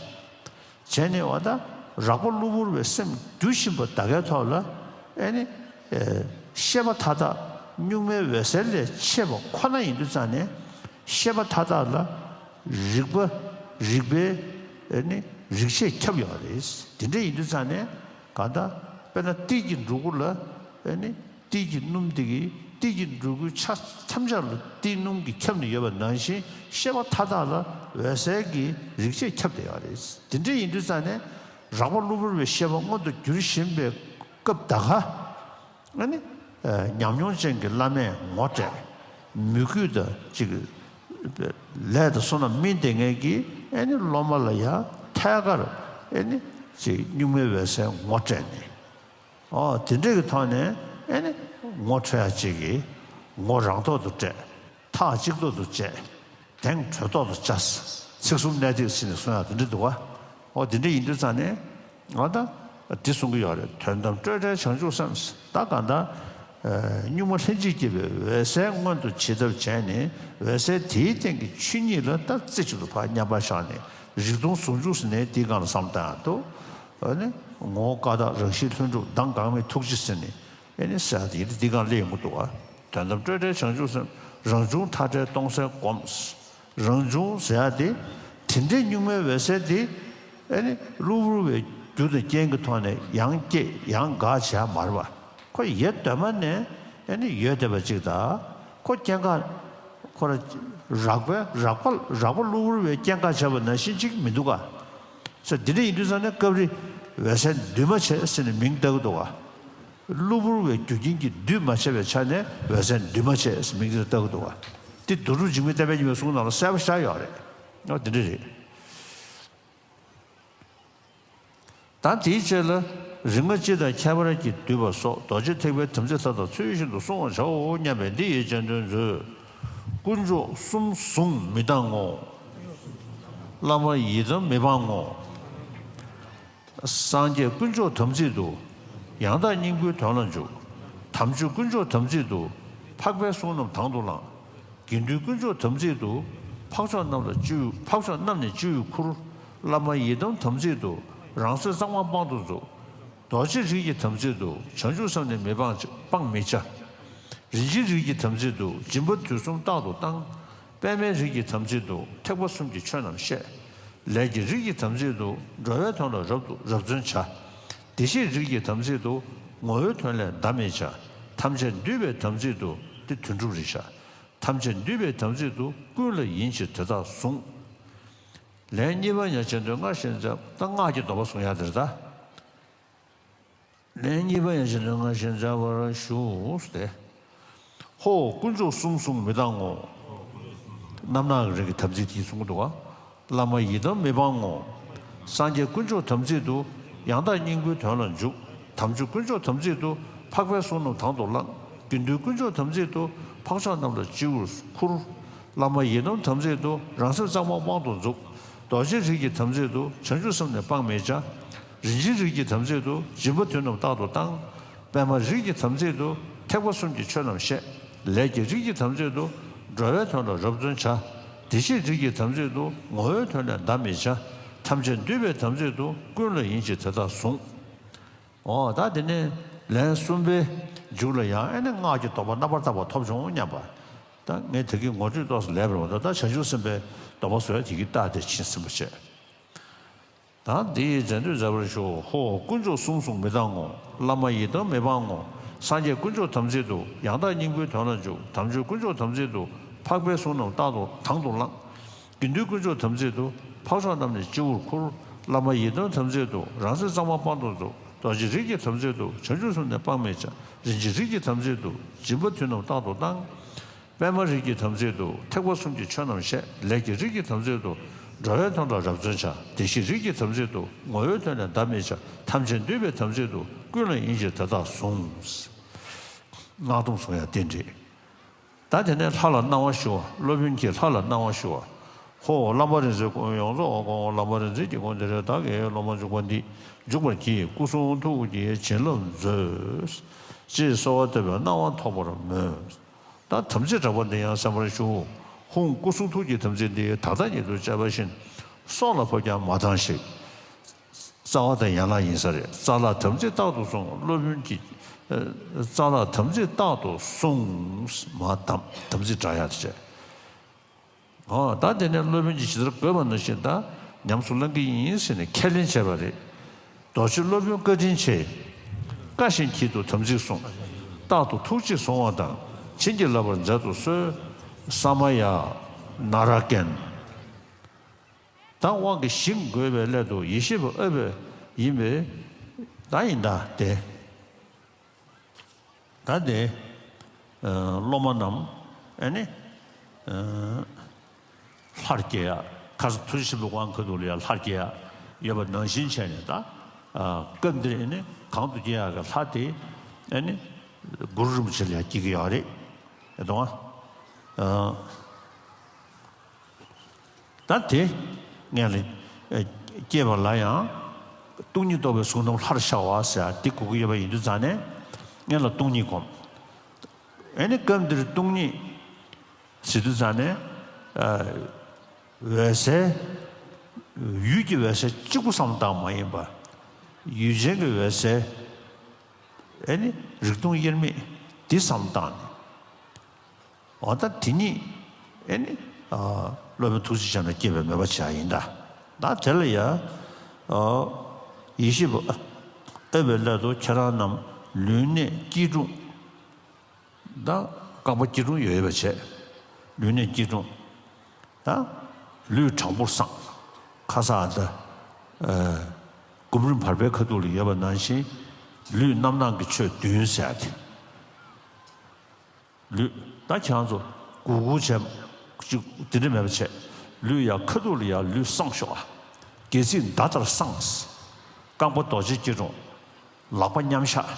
བྱས་ནས་འོ་ད་རགས་པ་གློ་བུར་བའི་སེམས་རྒྱུ་བཞིན་པ་ད་གའི་ཐོག་ལ། ཨེ་ནི་ཨེ་ཤེས་པ་མཐའ་དག་གཉུག་མའི་འོད་གསལ་ལས་མཆེད་པ་ཁོ་ན་ཡིན་དུས་ཙང་ནས། ཤེས་པ་མཐའ་དག་ལ་རིག་པ། རིག་པའི་ཨེ་ནི་རིག་བྱེད་ཁྱབ་ཡོད་རེད། དེ་འདྲ་ཡིན་དུས་ཙང་ནས་གང་ལྟར་དཔེར་ན་ཏིལ་གྱི་འབྲུ་གུ་ལ་ཨེ་ནི་ཏིལ་གྱི་སྣུམ་དེ་གིས་ཏིལ་གྱི་འབྲུ་གུའི་ཆ་ཐམས་ཅད་ལ་ཏིལ་སྣུམ་གྱིས་ཁྱབ་ནས་ཡོད་པ་ནང་བཞིན། ཤེས་པ་མཐའ་དག་ལ་འོད་གསལ་གྱི་རིག་བྱེད་ཁྱབ་བསྡད་ཡོད་རེད། དེ་འདྲ་ཡིན་དུས་ཙང་ནས་རགས་པ་གློ་བུར་བའི་ཤེས་པ་མངོན་དུ་འགྱུར་བཞིན་པའི་སྐབས་ད་ག་ཨ་ནི། ཨ་ཉམས་མྱོང་ཅན་གྱི་བླ་མས་ངོ་སྤྲད། མོས་གུས་དང་ཅིག་ལས་དང་བསོད་ནམས་སྨིན་བསྡད་མཁན་གྱི་ཨ་ནི་སློབ་མ་ལ་ཡང་ཐད་ཀར་ཨ་ནི་ཅིག་གཉུག་མའི་འོད་གསལ་ངོ་སྤྲད་ནས། ཨོ་དེ་འདྲ་གི་ཐོག་ནས་ཨ་ནི་ངོ་འཕྲོད་ཡག་ཅིག་གི་ངོ་རང་ཐོག་ཏུ་སྤྲད། ཐག་གཅིག་ཐོག་ཏུ་བཅད། གདེང་གྲོལ་ཐོག་ཏུ་བཅའ། ཚིག་གསུམ་གནད་བརྡེགས་ཟེར་ནས་གསུང་ཡག་དེ་འདྲ་འདུག་བ། འོ་དེ་འདྲ་ཡིན་དུས་ཙང་ནས་ང་ད་དེ་གསུང་གི་ཡོད་རེད། དོན་དམ་སྤྲོས་བྲལ་བྱང་ཆུབ་སེམས། ད་གང་ལྟར་གཉུག་མ་ལྷན་ཅིག་སྐྱེས་པའི་འོད་གསལ་མངོན་དུ་བྱེད་ཐབས་བྱས་ནས། འོད་གསལ་དེའི་སྟེང་གི་ཆོས་ཉིད་ལ་ད་རྩེ་གཅིག་ཏུ་ཕར་མཉམ་པར་བཞག་ནས། རིག་སྟོང་ཟུང་འཇུག་ཟེར་ནས་དེའི་སྒང་ལ་བསམ་བཏང་ཡག་འདུག་ཨ་ནི་ངོ་བོ་ཀ་དག་རང་བཞིན་ལྷུན་གྲུབ། མདངས་འགག་མེད་ཐུགས་རྗེ་ཟེར་ནས། ཨེ་ནི་ཟེར་ཡག་དེ་ཡིན་དེ་འདི་སྒང་སླེབས་ཡོང་གི་འདུག་བ། དོན་དམ་སྤྲོས་བྲལ་བྱང་ཆུབ་སེམས། རང་བྱུང་མཐའ་བྲལ་སྟོང་གསལ་སྒོམ། རང་བྱུང་ཟེར་ཡག་དེ། དེ་འདྲའི་གཉུག་མའི་འོད་གསལ་དེ། ཨེ་ནི་གློ་བུར་བའི་རྒྱུ་དང་རྐྱེན་གྱི་ཐོག་ནས་ཡང་སྐྱེ་ཡང་འགག་བྱེད་ཡག་མ་རེད་བ། ཁོ་ཡེ་གདོད་མ་ནས་ཨེ་ནི་ཡོད་བསྡད་པ་ཅིག་དང་། ཁོ་སྐྱེ་འགག་ཁོ་ར་རགས་པའི་རགས་པ་རགས་པ་གློ་བུར་བའི་སྐྱེ་འགག་བྱས་པ་ནང་བཞིན་ཅིག་མི་འདུག་ག་ས་འདི་འདྲ་ཡིན་དུས་ཙང་ནས་སྐབས་རེ་འོད་གསལ་འདུས་མ་བྱས་ཟེར་ནས་མིང་བཏགས་ཀྱི་འདུག་ག་གློ་བུར་བའི་རྒྱུ་རྐྱེན་གྱིས་འདུས་མ་བྱས་པའི་ཆ་ནས་འོད་གསལ་འདུས་མ་བྱས་ཟེར་མིང་དེ་བཏགས་ཀྱི་འདུག་ག་འདི་རྡོ་གྲུབ་འཇིགས་མེད་བསྟན་པའི་ཉི་མའི་གསུང་ནང་ལ་གསལ་པོ་ཤར་ཡོད་རེད། ཨོ་འདི་འདྲ་རེད། ད་དེའི་རྗེས་ལ་རིགས་ལྔ་སྤྱི་དང་ཁྱད་པར་གྱིས་བསྡུས་པ་སོགས་རྡོ་རྗེ་ཐེག་པའི་དམ་ཚིག་མཐའ་དག་ཚུལ་བཞིན་དུ་བསྲུང་བར་བྱའོ་སྙམ་པས་འདི་ཡི་སྤྱན་ལྡན་མཛོད། དཀོན་མཆོག་གསུམ་བཟུང་མི་གཏང་ངོ་། བླ་མ་ཡི་དམ་མི་སྤང་ངོ་། སངས་རྒྱས་དཀོན་མཆོག་དམ་ཚིག་ཏུ། ཡང་དག་སྙིང་པོའི་དོན་ལ་འཇུག། དམ་ཆོས་དཀོན་མཆོག་དམ་ཚིག་ཏུ། འཕགས་པའི་གསུང་རྣམས་དང་དུ་བླང་། དགེ་འདུན་དཀོན་མཆོག་དམ་ཚིག་ཏུ། འཕགས་མཆོག་རྣམས་ལ་སྤྱི་བོས་འཕགས་མཆོག་རྣམས་ནི་སྤྱི་བོས་ཁུར། བླ་མ་ཡི་དམ་དམ་ཚིག་ཏུ། རང་སེམས་གཙང་མ་དཔང་དུ་འཛུགས། རྡོ་རྗེ་རིགས་ཀྱི་དམ་ཚིག་ཏུ། བྱང་ཆུབ་སེམས་ནི་མི་སྤང་སྤང་མི་བྱ། རིན་ཆེན་རིགས་ཀྱི་དམ་ཚིག་ཏུ། སྦྱིན་པ་དུས་གསུམ་རྟག་ཏུ་བཏང་། པདྨའི་རིགས་ཀྱི་དམ་ཚིག་ཏུ། ཐེག་པ་གསུམ་གྱི་ཆོས་རྣམས་བཤད། ལས་ཀྱི་རིགས་ཀྱི་དམ་ཚིག་ཏུ། འགྲོ་བའི་དོན་ལ་རབ་ཏུ་རབ་བརྩོན་བྱ། བདེ་གཤེགས་རིགས་ཀྱི་དམ་ཚིག་ཏུ། ངོ་བོའི་དོན་ལས་འདའ་མི་བྱ། ཐམས་ཅད་འདུས་པའི་དམ་ཚིག་ཏུ། འདི་དོན་གྲུབ་རེད་ཤག་ཐམས་ཅད་འདུས་པའི་དམ་ཚིག་ཏུ། ཀུན་ལ་ཡིན་ཕྱིར་དེ་དག་ཟུངས། ལན་གཉིས་པ་ཡང་སྤྱན་འདྲེན་སྔར་བཞིན་མཛད། ད་སྔགས་ཀྱི་སྡོམ་པ་གསུང་ཡག་དེ་རེད་ད། ལན་གཉིས་པ་ཡང་སྤྱན་འདྲེན་སྔར་བཞིན་མཛད་པར་ཞུ་སྟེ། ཧོ། དཀོན་མཆོག་གསུམ་བཟུང་མི་གཏང་ངོ་། རྣམ་སྣང་གི་རིགས་ཀྱི་དམ་ཚིག་དེ་གསུང་གི་འདུག་ག་བླ་མ་ཡི་དམ་མི་སྤང་ངོ་། སངས་རྒྱས་དཀོན་མཆོག་དམ་ཚིག་ཏུ། ཡང་དག་སྙིང་པོའི་དོན་ལ་འཇུག། དམ་ཆོས་དཀོན་མཆོག་དམ་ཚིག་ཏུ། འཕགས་པའི་གསུང་རྣམས་དང་དུ་བླང་། དགེ་འདུན་དཀོན་མཆོག་དམ་ཚིག་ཏུ། འཕགས་མཆོག་རྣམས་ལ་སྤྱི་བོར་ཁུར། བླ་མ་ཡི་དམ་དམ་ཚིག་ཏུ། རང་སེམས་གཙང་མ་དཔང་དུ་འཛུགས། རྡོ་རྗེ་རིགས་ཀྱི་དམ་ཚིག་ཏུ། བྱང་ཆུབ་སེམས་ནི་སྤང་མི་བྱ། རིན་ཆེན་རིགས་ཀྱི་དམ་ཚིག་ཏུ། སྦྱིན་པ་དུས་རྣམས་རྟག་ཏུ་བཏང་། པདྨ་རིགས་ཀྱི་དམ་ཚིག་ཏུ། ཐེག་པ་གསུམ་གྱི་ཆོས་རྣམས་བཤད། ལས་ཀྱི་རིགས་ཀྱི་དམ་ཚིག་ཏུ། འགྲོ་བའི་དོན་ལ་རབ་བརྩོན་བྱ། བདེ་གཤེགས་རིགས་ཀྱི་དམ་ཚིག་ཏུ། ངོ་བོའི་དོན་ལས་འདའ་མི་བྱ། ཐམས་ཅད་འདུས་པའི་དམ་ཚིག་ཏུ། ཀུན་ལ་ཡིན་ཕྱིར་དེ་དག་ཟུངས། འོ་ད་དེ་ནས་ལན་གསུམ་པའི་མཇུག་ལ་ཡང་ཨེ་ནི་སྔགས་ཀྱི་སྡོམ་པ་རྣམ་པར་དག་པ་ཐོབ་བྱུང་སྙམ་པ། ད་ངས་དེ་གི་ངོ་སྤྲོད་ཏོག་ཙམ་ལས་པར་འོ་ད་ད་བྱང་ཆུབ་སེམས་དཔའི་སྡོམ་པ་བཟོ་ཡ་དེ་གི་རྟགས་དེ་ཕྱིན་ཟིན་པ་བྱས། ད་འདི་ཡི་རྗེས་ཟློས་མཛད་པར་ཞུ། ཧོ། དཀོན་མཆོག་གསུམ་བཟུང་མི་གཏང་ངོ་། བླ་མ་ཡི་དམ་མི་སྤང་ངོ་། སངས་རྒྱས་དཀོན་མཆོག་དམ་ཚིག་ཏུ། ཡང་དག་སྙིང་པོའི་དོན་ལ་འཇུག། དམ་ཆོས་དཀོན་མཆོག་དམ་ཚིག་ཏུ། འཕགས་པའི་གསུང་རྣམས་རྟག་ཏུ་དང་དུ་བླང་། དགེ་འདུན་དཀོན་མཆོག་དམ་ཚིག་ཏུ། འཕགས་མཆོག་རྣམས་ནི་སྤྱི་བོར་ཁུར། བླ་མ་ཡི་དམ་དམ་ཚིག་ཏུ། རང་སེམས་གཙང་མ་དཔང་དུ་འཛུགས། རྡོ་རྗེ་རིགས་ཀྱི་དམ་ཚིག་ཏུ། བྱང་ཆུབ་སེམས་ནི་སྤང་མི་བྱ། རིན་ཆེན་རིགས་ཀྱི་དམ་ཚིག་ཏུ། སྦྱིན་པ་དུས་རྣམས་རྟག་ཏུ་བཏང་། པདྨ་རིགས་ཀྱི་དམ་ཚིག་ཏུ། ཐེག་པ་གསུམ་གྱི་ཆོས་རྣམས་བཤད། ལས་ཀྱི་རིགས་ཀྱི་དམ་ཚིག་ཏུ། འགྲོ་བའི་དོན་ལ་རབ་བརྩོན་བྱ། བདེ་གཤེགས་རིགས་ཀྱི་དམ་ཚིག་ཏུ། ངོ་བོའི་དོན་ལས་འདའ་མི་བྱ། ཐམས་ཅད་འདུས་པའི་དམ་ཚིག་ཏུ། ཀུན་ལ་ཡིན་ཕྱིར་དེ་དག་ཟུངས། སྔགས་སྡོམ་གསུང་ཡ་རྟེན་འབྲེལ། ད་དེ་ནས་ལྷ་ལ་གནང་བ་ཞུ་བ། སློབ་དཔོན་གྱིས་ལྷ་ལ་གནང་བ་ཞུ་བ། ཧོ། བླ་མ་རིག་འཛིན་ཀུན་ཡོངས་རྫོགས་ཀུན། བླ་མ་རིག་འཛིན་གྱི་སྐུ་འདི་རེད། བདག་གི་སློབ་མ་འཇུག་པ་འདི། འཇུག་པར་བགྱི། སྐུ་གསུང་ཐུགས་ཀྱི་བྱིན་རླབས་མཛོད། ཅེས་གསོལ་བ་བཏབ་པས་གནང་བ་ཐོབ་པར་མོས། ད་དམ་ཚིག་དྲེགས་པ་འདི་ཡང་གསན་པར་ཞུ། ཧཱུྃ། སྐུ་གསུང་ཐུགས་ཀྱི་དམ་ཚིག་འདི། ད་ལྟ་ཉིད་དུ་བཅའ་བ་བཞིན། སྲོག་ལ་ཕབ་ཀྱང་མ་བཏང་ཞིག། རྩ་བ་དང་ཡན་ལག་ཡིན་ས་རེད། རྩ་ལག་དམ་ཚིག་རྟག་ཏུ་བསྲུང་། སློབ་དཔོན་གྱིས། ཨ། རྩ་ལག་དམ་ཚིག་རྟག་ཏུ་བསྲུང་། མ་བསྡམས། དམ་ཚིག་དྲག་ཡག་དེ་བྱས། འོ་ད་དེ་ནས་སློབ་དཔོན་གྱིས་ཇི་ལྟར་བསྒོས་པ་ནང་བཞིན་ད་ཉམས་སུ་བླང་གི་ཡིན་ཟེར་ནས་ཁས་ལེན་བྱས་པ་རེད། རྡོ་རྗེ་སློབ་དཔོན་བཀའ་དྲིན་ཆེ། བཀའ་བཞིན་གྱིས་ཏུ་དམ་ཚིག་བསྲུང་། རྟག་ཏུ་ཐུགས་རྗེས་བཟུང་བ་དང་། བྱིན་གྱིས་བརླབ་པར་མཛད་དུ་གསོལ། ས་མ་ཡ། ན་ར་ཀན། ད་དབང་གི་ཞིང་བགོས་པའི་སླད་དུ་ཡེ་ཤེས་པ་ཨོ་པེ་ཡིན་པས། ད་ཡིན་ད་དེ། ད་དེ། ཨ། སློབ་མ་རྣམས་ཨ་ནི། ཨ། ལྷར་སྐྱེ་ཡ། ཁ་སང་ཐུགས་རྗེ་ཆེན་པོའི་དབང་ཁ་ཐུག་ལ་ཡ་ལྷར་སྐྱེ་ཡ་ཡོད་པ་ནང་བཞིན་བྱས་ནས་ད། ཨ། སྐབས་འདིར་ཨ་ནི་གང་དུ་སྐྱེ་ཡ་གི་ལྷ་དེ་ཨ་ནི་གུ་རུ་རིན་པོ་ཆེ་ལ་ཡ་སྐྱེ་གི་ཡོད་རེད། ཨེ་དང་། ཨ། ད་དེ་སྔོན་ལ་ཨ་སྐྱེས་པ་ལ་ཡང་སྟོང་ཉིད་རྟོགས་པའི་གཟུགས་རྣམས་ལྷར་ཤར་བ་ཟེར་དེ་གོ་གི་ཡོད་པ་ཡིན་དུས་ཙང་ནས་སྔོན་ལ་སྟོང་ཉིད་སྒོམ། ཨེ་ནི་སྐབས་འདིར་སྟོང་ཉིད་ཟེར་དུས་ཙང་ནས་ཨ་འོད་གསལ། ཡུལ་གྱི་འོད་གསལ་གཅིག་པུ་བསམ་བློ་བཏང་མ་ཡིན་པ། ཡུལ་ཅན་གྱི་འོད་གསལ། ཨེ་ནི་རིག་སྟོང་དབྱེར་མེད་འདི་བསམ་བློ་བཏང་ནས། འོ་ད་དེ་ཉིད་ཨེ་ནི་ཨ་སློབ་དཔོན་ཐུགས་རྗེ་ཅན་ལ་སྐྱེས་པའི་མོས་པ་བྱེད་ཡ་ཡིན་ད། ད་དེ་ལ་ཡ་ཨ་ཡེ་ཤེས་པ་ཨ་འོད་པའི་སླད་དུ་ཁྱེད་རང་རྣམས་ལུས་གནད་སྐྱིལ་ཀྲུང་། ད་རྐང་པ་སྐྱིལ་ཀྲུང་ཡོད་ཡོད་པ་བྱས། ལུས་གནད་སྐྱིལ་ཀྲུང་། ད་ལུས་དྲང་པོར་བསྲངས། ཁ་སང་ད་ཨ་སྒོམ་རིམ་བར་པའི་ཁ་ཐུག་ལ་ཡོད་པ་ནང་བཞིན་ལུས་རྣམ་སྣང་གི་ཆོས་བདུན་ཟེར་ཡ་དེ། ལུས་ད་ཁྱེད་རང་ཚོ་གུག་གུག་བྱས་ཅིག་དེ་འདྲ་མེད་པ་བྱས། ལུས་ཡ་ཁ་ཐུག་ལ་ཡ་ལུས་བསྲངས་ཤོག་ཨ། སྒལ་ཚིགས་མདའ་ལྟར་བསྲངས། རྐང་པ་རྡོ་རྗེ་སྐྱིལ་ཀྲུང་། ལག་པ་མཉམ་བཞག།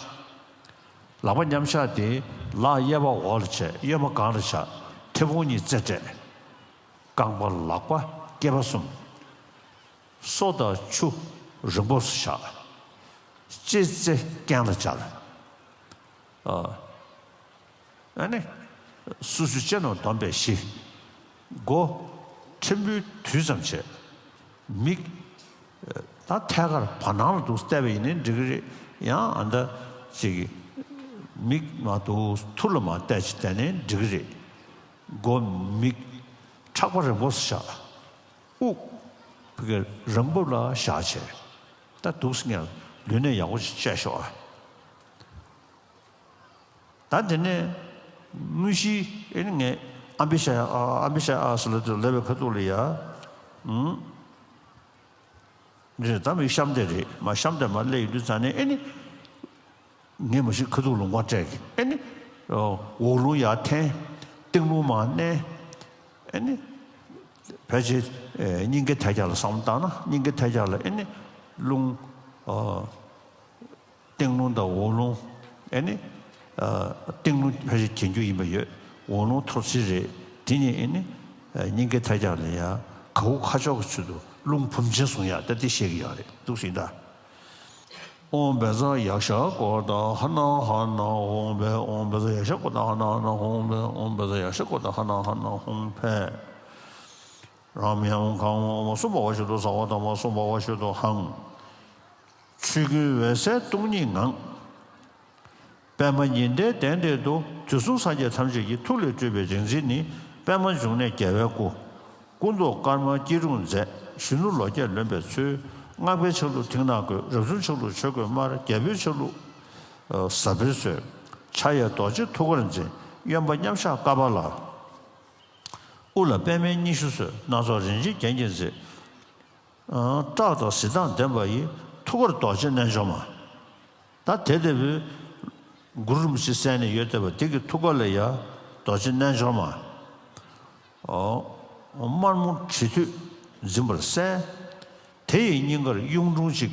ལག་པ་མཉམ་བཞག་དེ་ལག་གཡས་པ་འོག་ལ་བྱས་གཡོན་པ་སྒང་ལ་བཞག་མཐེ་བོང་གཉིས་རྩེ་སྤྲད། རྐང་པ་ལག་པ་སྐེད་པ་གསུམ། སོ་དང་མཆུ་རིང་པོ་སུ་བཞག་ལྕེ་རྩེ་རྐན་ལ་སྦྱར། ཨ་ནི་སོ་སོའི་ལྕེ་རྣམས་བསྡོམས་པས་བཞི། མགོ་ཕྲན་བུ་དུས་ཙམ་བྱས། མིག་ད་ཐད་ཀར་བར་སྣང་ལ་འདུག་བལྟས་པ་ཡིན་ནའི་འགྲིག་གི་རེད། ཡང་ཨ་ད་ཅིག་མིག་མ་འདུག་ཐུར་ལ་མ་བལྟས་ཅིག་བལྟས་ནའི་འགྲིག་གི་རེད། མགོ་མིག་ཕྲག་པ་རིང་པོ་སུ་བཞག་དབུགས་ཕ་གི་རིང་པོ་ལ་བཞག་བྱས། ད་འདུག་སེ་ངས་ལུས་གནད་ཡག་པོ་ཞིག་བཅས་ཤོག་ཨ། ད་དེ་ནས་དངོས་གཞི་ཨེ་ནི་ངས་ཨམ་བི་ཤ་ཨ་ཨམ་བི་ཤ་ཨ་སི་ལ་དུ་ལབ་པའི་ཁ་ཐུག་ལ་ཡ། ཨུམ། འདི་རེད་ད་མི་གཤམ་དེ་རེད་མ་གཤམ་དེ་མ་སླེབས་ཡོང་དུས་ཙང་ནས་ཨེ་ནི། ངས་མ་གཞི་ཁ་ཐུག་ལུང་པ་སྤྲད་ཀྱི་ཨེ་ནི། འོག་རླུང་ཡར་འཐེན། སྟེང་རླུང་མར་མནན། ཨེ་ནི། ཕལ་ཆེར་སྙིང་གའི་ཐད་ཀྱག་ལ་བསམ་བློ་བཏང་ན་སྙིང་གའི་ཐད་ཀྱག་ལ་ཨེ་ནི། རླུང་། སྟེང་རླུང་དང་འོག་རླུང་། ཨེ་ནི། སྟེང་རླུང་ཕལ་ཆེར་གྱེན་རྒྱུ་ཡིན་པ་ཡོད། འོག་རླུང་འཐོར་ཚུལ་རེད། དེ་ནི་ཨེ་ནི། སྙིང་གའི་ཐད་ཀྱག་ལ་ཡ། ག་འུ་ཁ་ཕྱོགས་ཀྱི་ཚུལ་དུ་རླུང་བུམ་ཆེན་བཟུང་ཡག་ད་དེ་བཤད་ཀྱི་ཡོད་རེད་འདུག་སེ་ཡིན་ད། ཨོཾ་བཛྲ་ཡཀྵ་ཀོ་ཏ་ཧ་ན་ཧ་ན་ཧཱུྃ་ཕཊ། ཨོཾ་བཛྲ་ཡཀྵ་ཀོ་ཏ་ཧ་ན་ཧ་ན་ཧཱུྃ་ཕཊ། ཨོཾ་བཛྲ་ཡཀྵ་ཀོ་ཏ་ཧ་ན་ཧ་ན་ཧཱུྃ་ཕཊ། རཱ་མ་ཡ་ཧཱུྃ་ཁ་ཧཱུྃ། ཨོཾ་སྭ་བྷཱ་ཝ་ཤུདྡྷོ་སྭ་བྷཱ་ཏ་མ་སྭ་བྷཱ་ཝ་ཤུདྡྷོ་ཧཾ། ཆོས་ཀུན་འོད་གསལ་སྟོང་ཉིད་ངང་། པདྨ་ཉི་ཟླའི་གདན་སྟེང་དུ། དུས་གསུམ་སངས་རྒྱས་ཐམས་ཅད་ཀྱི། ཐུགས་ལས་སྤྲུལ་པའི་རིག་འཛིན་ནི། པདྨ་འབྱུང་གནས་རྒྱལ་བའི་སྐུ། སྐུ་མདོག་དཀར་དམར་སྐྱིལ་ཀྲུང་མཛེས། གཞོན་ནུ་ལོ་བརྒྱས་ལོན་པའི་ཚུལ། སྔགས་པའི་ཆ་ལུགས་མཐིང་ནག་བཀོད། རབ་བྱུང་ཆ་ལུགས་ཆོས་གོས་དམར། རྒྱལ་པོའི་ཆ་ལུགས་ཟབ་དཔལ་གསོལ། ཕྱག་གཡས་རྡོ་རྗེ་ཐུགས་ཀར་འཛིན། གཡོན་པ་མཉམ་བཞག་ཀ་པཱ་ལ། དབུ་ལ་པདྨའི་སྙན་ཞུ་གསོལ། སྣ་ཚོགས་རིན་ཆེན་རྒྱན་གྱིས་མཛེས། ཨ་བཀྲག་དང་གཟི་མདངས་ལྡན་པ་ཡི། ཐུགས་ཀར་རྡོ་རྗེ་རྣལ་འབྱོར་མ། ད་དེ་ལྟ་བུའི་གུ་རུ་རིན་པོ་ཆེ་གསན་ནས་ཡོད་བསྡད་པ་དེ་གི་ཐུགས་ཀ་ལ་ཡ་རྡོ་རྗེ་རྣལ་འབྱོར་མ། ཨོ། དམར་མོ་གྲི་ཐོད་འཛིན་པར་གསལ། དེ་ཡི་སྙིང་གར་གཡུང་དྲུང་གཅིག་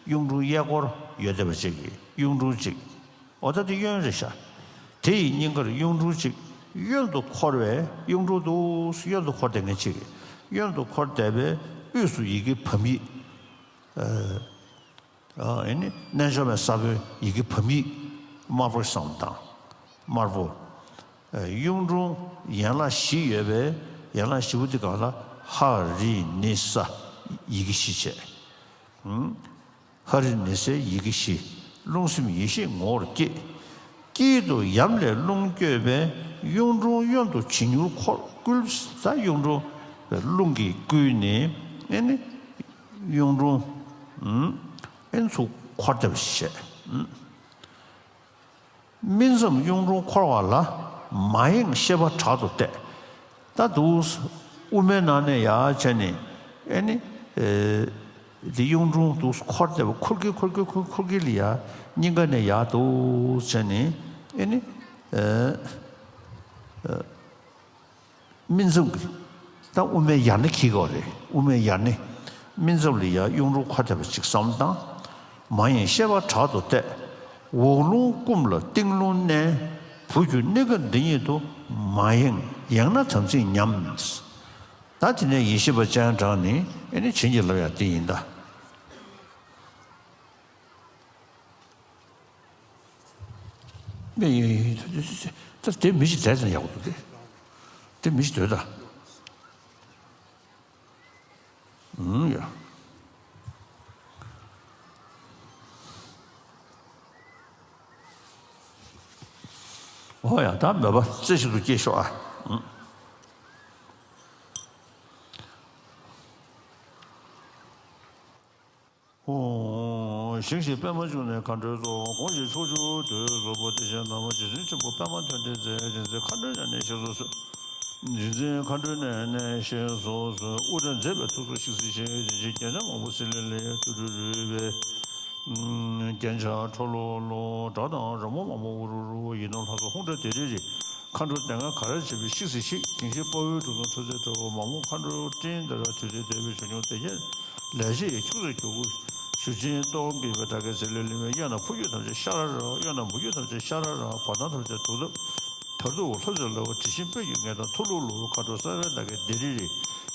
གཡུང་དྲུང་གཡས་སྐོར་ཡོད་བསྡད་པ་གཅིག་གི་གཡུང་དྲུང་གཅིག་ཨོ་ད་དེ་གཡོན་རེད་ཤག་དེ་ཡི་སྙིང་གར་གཡུང་དྲུང་གཅིག་གཡོན་དུ་འཁོར་བའི་གཡུང་དྲུང་དུ་གཡོན་དུ་འཁོར་བསྡད་མཁན་གཅིག་གི་གཡོན་དུ་འཁོར་བསྡད་པའི་དབུས་སུ་ཡི་གེ་བམ་ཡིག་ཨ་ནི་རྣལ་འབྱོར་མའི་ས་བོན་ཡི་གེ་བམ་ཡིག་དམར་པོ་བསམ་དང་། དམར་པོ། གཡུང་དྲུང་ཡན་ལག་བཞི་ཡོད་པའི་ཡན་ལག་བཞི་པོ་དེ་གང་ལ་ཧ་རི་ནི་ས་ཡི་གེ་བཞི་བྱས། ཧ་རི་ནི་སའི་ཡི་གེ་བཞི། རླུང་སེམས་ཡེ་ཤེས་ངོ་བོར་བསྐྱེད། དཀྱིལ་དུ་ཡམ་ལས་རླུང་བསྐྱོད་པས་གཡུང་དྲུང་གཡོན་དུ་བྱིན་གྱིས་འཁོར་བསྐུལ། ད་གཡུང་དྲུང་རླུང་གིས་བསྐུལ་ནས་ཨེ་ནི་གཡུང་དྲུང་ཨེ་ནི་ཚུར་འཁོར་བསྡད་པ་ཞིག་བྱས། སྨིན་མཚམས་གཡུང་དྲུང་འཁོར་བ་ལ། མ་ཡེངས་ཤེས་པ་དྲག་ཏུ་གཏད། ད་དུ་དབུ་མའི་ནང་ནས་ཡར་བྱས་ནས་ཨེ་ནི། དེ་གཡུང་དྲུང་དུ་འཁོར་བསྡད་པ་འཁོར་གི་འཁོར་གི་འཁོར་གི་ལ་ཡ་སྙིང་ག་ནས་ཡར་དུ་བྱས་ནས་ཨེ་ནི། སྨིན་མཚམས་ཀྱི་ད་དབུ་མའི་ཡར་སྣེ་འཁྱེར་དགོས་རེད། དབུ་མའི་ཡར་སྣེ། སྨིན་མཚམས་ལ་ཡ་གཡུང་དྲུང་འཁོར་བསྡད་པ་ཅིག་བསམ་དང་། མ་ཡེངས་ཤེས་པ་དྲག་ཏུ་གཏད། འོག་རླུང་བསྐུམ་ལ་སྟེང་རླུང་མནན། བུ་གྱུར་སྣེ་ཁ་འདི་ཉིད་དུ། མ་ཡེངས་ཡེངས་ན་དམ་ཚིག་ཉམས། ད་དེ་ནས་ཡེ་ཤེས་པ་སྤྱན་དྲངས་ནས་ཨེ་ནི་བྱིན་གྱིས་བརླབས་ཡ་དེ་ཡིན་ད། མེ་ཡེ་ད་དེ་མི་ཞིག་བསྡད་ཙང་ཡག་པོ་འདུག་སྟེ། དེ་མི་ཞིག་སྡོད་ད། ཨུམ་ཡ། ཨོ་ཡ་ད་མོས་པ་རྩེ་གཅིག་ཏུ་སྐྱེས་ཤོག་ཨ། ཨུམ། ཨོ། ཞིང་གཤེགས་པདྨ་འབྱུང་གནས་མཁའ་འགྲོའི་ཚོགས། གང་ཞིག་ཕྱོགས་བཅུར་འདུ་བྱེད་སོགས་པ། དེ་བཞིན་ནམ་མཁའ་རྗེ་བཙུན་ཆེན་པོ་པདྨ་དོན་ལྡན་རྩལ། རིག་འཛིན་མཁའ་འགྲོའི་གནས་ནས་གཤེགས་སུ་གསོལ། རིག་འཛིན་མཁའ་འགྲོའི་གནས་ནས་གཤེགས་སུ་གསོལ། དབུ་སྐྲ་མཛེས་པའི་ཐུགས་སུ་ཤིག་སེ་ཤིག་རིན་ཆེན་རྒྱན་ཆ་མང་པོ་སི་ལི་ལི་ཏུ་རུ་རུ་བའི། རྒྱན་ཆ་ཁྲོ་ལོ་ལོ། སྒྲ་དང་རོལ་མོ་མང་པོ་འུ་རུ་རུ། ཡིད་ནོར་ལྷ་ཚོགས་ཧཱུྃ་སྒྲ་དི་རི་རི། མཁའ་འགྲོ་སྡེ་ལྔ་ག་རེ་བྱེད་པའི་ཤིག་སེ་ཤིག་དེང་ཕྱིན་དཔའ་བོའི་གྲུ་གཟིངས་མཐུ་རྩལ་འཕྲོ་བ་མ་མོ་མཁའ་འགྲོའི་སྤྲིན་ལྟར་དུས་མཐའི་འདས་པའི་བྱང་ཆུབ་བདེ་ཆེན་ལས་བྱེད་ཁྱུག་ཙམ་ཁྱུག་པོ་ཞུ་ཆེན་སྟོང་གིས་པའི་སྒྲ་སྐད་ཚེ་ལས་ལིང་བའི། གཡས་ན་ཕོ་རྒྱུད་ཐམས་ཅད་ཤ་ར་ར། གཡོན་ན་མོ་རྒྱུད་ཐམས་ཅད་ཤ་ར་ར། བ་དན་ཐམས་ཅད་དུག་ལྡབ་དར་དུ་ལྷུང་བཟེད་ལ། དྲི་ཞིམ་སྤོས་ཀྱི་ངད་ལྡན་ཐུག་ལུག་ལུག་མཁའ་འགྲོ་གསང་བའི་སྒྲ་སྐད་དི་རི་རི།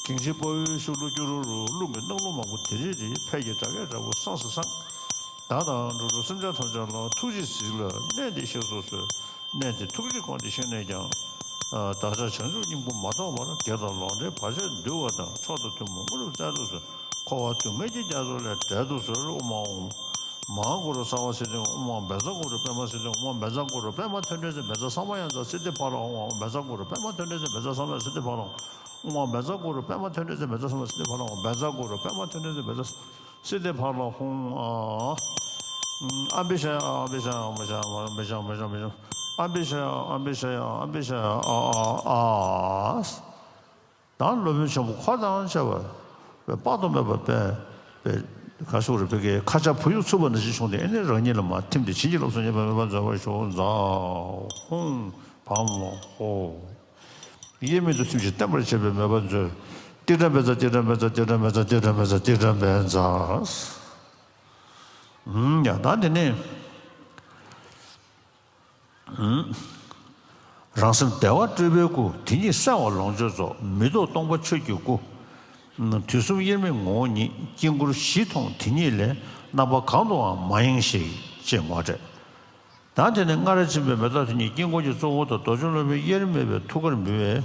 དེང་ཕྱིན་དཔའ་བོའི་ཤུགས་ལུ་སྐྱུ་རུ་རུ། རླུང་གི་སྣང་ལུང་མང་པོ་དི་རི་རི། ཕས་ཀྱི་སྒྲ་སྐད་འདྲ་པོ་སངས་སེ་སངས། བདག་དང་འགྲོ་དྲུག་སེམས་ཅན་ཐམས་ཅད་ལ་ཐུགས་རྗེས་གཟིགས་ལ་གནས་འདིར་གཤེགས་སུ་གསོལ། གནས་འདིར་ཐུགས་རྗེས་དགོངས་ཏེ་བཞུགས་ནས་ཀྱང་། བདག་ཅག་བྱང་ཆུབ་སྙིང་པོ་མ་ཐོབ་བར། བརྒྱད་དང་ལོ་འདྲེའི་བར་ཆད་འདུལ་བ་དང་། མཆོག་ཏུ་ཐུན་མོང་དངོས་གྲུབ་སྩལ་དུ་གསོལ། འཁོར་བ་སྡུག་བསྔལ་གྱི་རྒྱ་མཚོ་ལས་བསྒྲལ་དུ་གསོལ། ཨོཾ་ཨཱཿཧཱུྃ། མ་ཧཱ་གུ་རུ་སརྦ་སིདྡྷི་ཧཱུྃ། ཨོཾ་ཨཱཿ་བཛྲ་གུ་རུ་པདྨ་སིདྡྷི་ཧཱུྃ། ཨོཾ་ཨཱཿ་བཛྲ་གུ་རུ་པདྨ་ཐོན་འབྲས་མཛད། བཛྲ་ས་མ་ཡ་མཛད་སིདྡྷི་ཕ་ལ་ཧཱུྃ། ཨོཾ་ཨཱཿ་བཛྲ་གུ་རུ་པདྨ་ཐོན་འབྲས་མཛད། བཛྲ་ས་མ་ཡ་སིདྡྷི་ཕ་ལ་ཧཱུྃ། ཨོཾ་ཨཱཿ་བཛྲ་གུ་རུ་པདྨ་ཐོན་འབྲས་མཛད། བཛྲ་ས་མ་ཡ་སིདྡྷི་ཕ་ལ་ཧཱུྃ། ཨོཾ་ཨཱཿ་བཛྲ་གུ་རུ་པདྨ་ཐོན་འབྲས་མཛད། བཛྲ་ས་མ་ཡ་སིདྡྷི་ཕ་ལ་ཧཱུྃ། ཨ། ཨམ་བི་ཤ་ཡ། ཨམ་བི་ཤ་ཡ། ཨམ་བི་ཤ་ཡ། ཨམ་བི་ཤ་ཡ། ཨམ་བི་ཤ་ཡ། ཨམ་བི་ཤ་ཡ། ཨ། ཨ། ཨ། ད་སློབ་དཔོན་ཆེན་པོ་འཁོར་དང་བཅས་པ་དཔག་ཏུ་མེད་པ་པས་པས་ག་སོགས་རེ་བོད་ཀྱི་ཁ་ཆར་བུ་ཡུག་འཚུབས་པ་ནང་བཞིན་བྱུང་སྟེ། ཨེ་ནི་རང་ཉིད་ལ་མར་ཐིམ་སྟེ་བྱིན་གྱིས་བརླབས་སོ། མཉེས་པའི་མོས་པ་མཛད་པར་ཞུ། ཛཿཧཱུྃ་བཾ་ཧོཿ། དབྱེར་མེད་དུ་ཐིམ་ཞིང་བརྟན་པར་བྱེད་པའི་མོས་པ་མཛོད། ཏིག་ཏྲ་བཛྲ། ཏིག་ཏྲ་བཛྲ། ཏིག་ཏྲ་བཛྲ། ཏིག་ཏྲ་བཛྲ། ཏིག་ཏྲ་བཛྲ། ཡང་དག་དེ་ནས། རང་སེམས་བདེ་བ་སྤྲུལ་པའི་སྐུ། དེ་ཉིད་གསལ་བ་ལོངས་སྤྱོད་རྫོགས། མི་ལྡོག་སྟོང་པ་ཆོས་ཀྱི་སྐུ། དུས་གསུམ་དབྱེར་མེད་ངོ་བོ་ཉིད། དཀྱིལ་འཁོར་བཞི་མཐོང་དེ་ཉིད་ལས། རྣམ་པ་གང་དུའང་མ་ཡེངས་ཤིག་ཅེས་ངོ་སྤྲད། ད་དེ་ནས་སྔར་བྱིན་པའི་མེ་ཏོག་དེ་ཉིད་དཀྱིལ་འཁོར་གྱི་གཙོ་བོ་དང་རྡོ་རྗེ་སློབ་དཔོན་དབྱེར་མེད་པའི་ཐུགས་ཀར་འབུལ་བའི་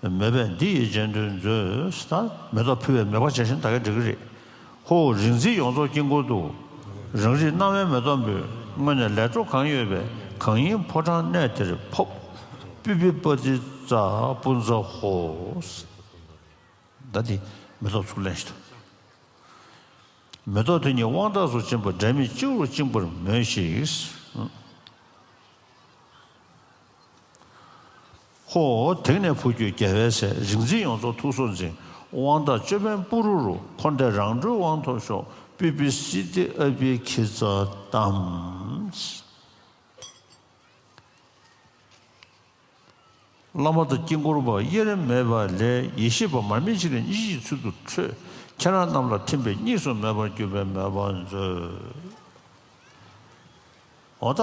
མོས་པས་འདི་ཡི་རྗེས་ཟློས་མཛོད། ད་མེ་ཏོག་ཕུལ་བའི་མོས་པ་བྱས་ཤིང་ད་གིན་འགྲིག་གི་རེད། ཧོ། རིག་འཛིན་ཡོངས་རྫོགས་དཀྱིལ་འཁོར་དུ། རང་རིག་སྣང་བའི་མེ་ཏོག་འབུལ། སྔོན་ནས་ལས་འཕྲོ་གང་ཡོད་པའི། གང་ཡིན་ཕོ་བྲང་གནས་དེར་ཕོབ། པུཥྤ་ཏི་ཙ་པུཎྩ་ཧོ། ད་དེ་མེ་ཏོག་ཚུར་ལེན་ཞིག་དང་། མེ་ཏོག་དེ་ཉིད་དབང་རྟགས་སུ་བྱིན་པ། སྒྲ་མི་སྐྱེ་བར་བཅིངས་པར་མོས་ཤིག་ཧོ། དེང་ནས་བུ་ཁྱོད་རྒྱལ་བའི་སྲས། རིག་འཛིན་ཡོངས་རྫོགས་ཐུགས་སྲོག་འཛིན། དབང་རྟགས་ཅོད་པན་པུ་རུ་རུ། འཁོར་འདས་རང་གྲོལ་དབང་ཐོབ་ཤོག་པུཥྤ་སིདྡྷི་ཨ་བྷི་ཥིཛ་ཏཾ། བླ་མ་དང་དཀྱིལ་འཁོར་པ་དབྱེར་མེད་པ་ལས། ཡེ་ཤེས་པ་མར་མེ་མཆེད་ལས་གཉིས་ཀྱི་ཚུལ་དུ་འཕྲོས། ཁྱེད་རང་རྣམས་ལ་ཐིམ་པས་གཉིས་སུ་མེད་པར་གྱུར་པའི་མོས་པ་མཛོད། འོ་ད་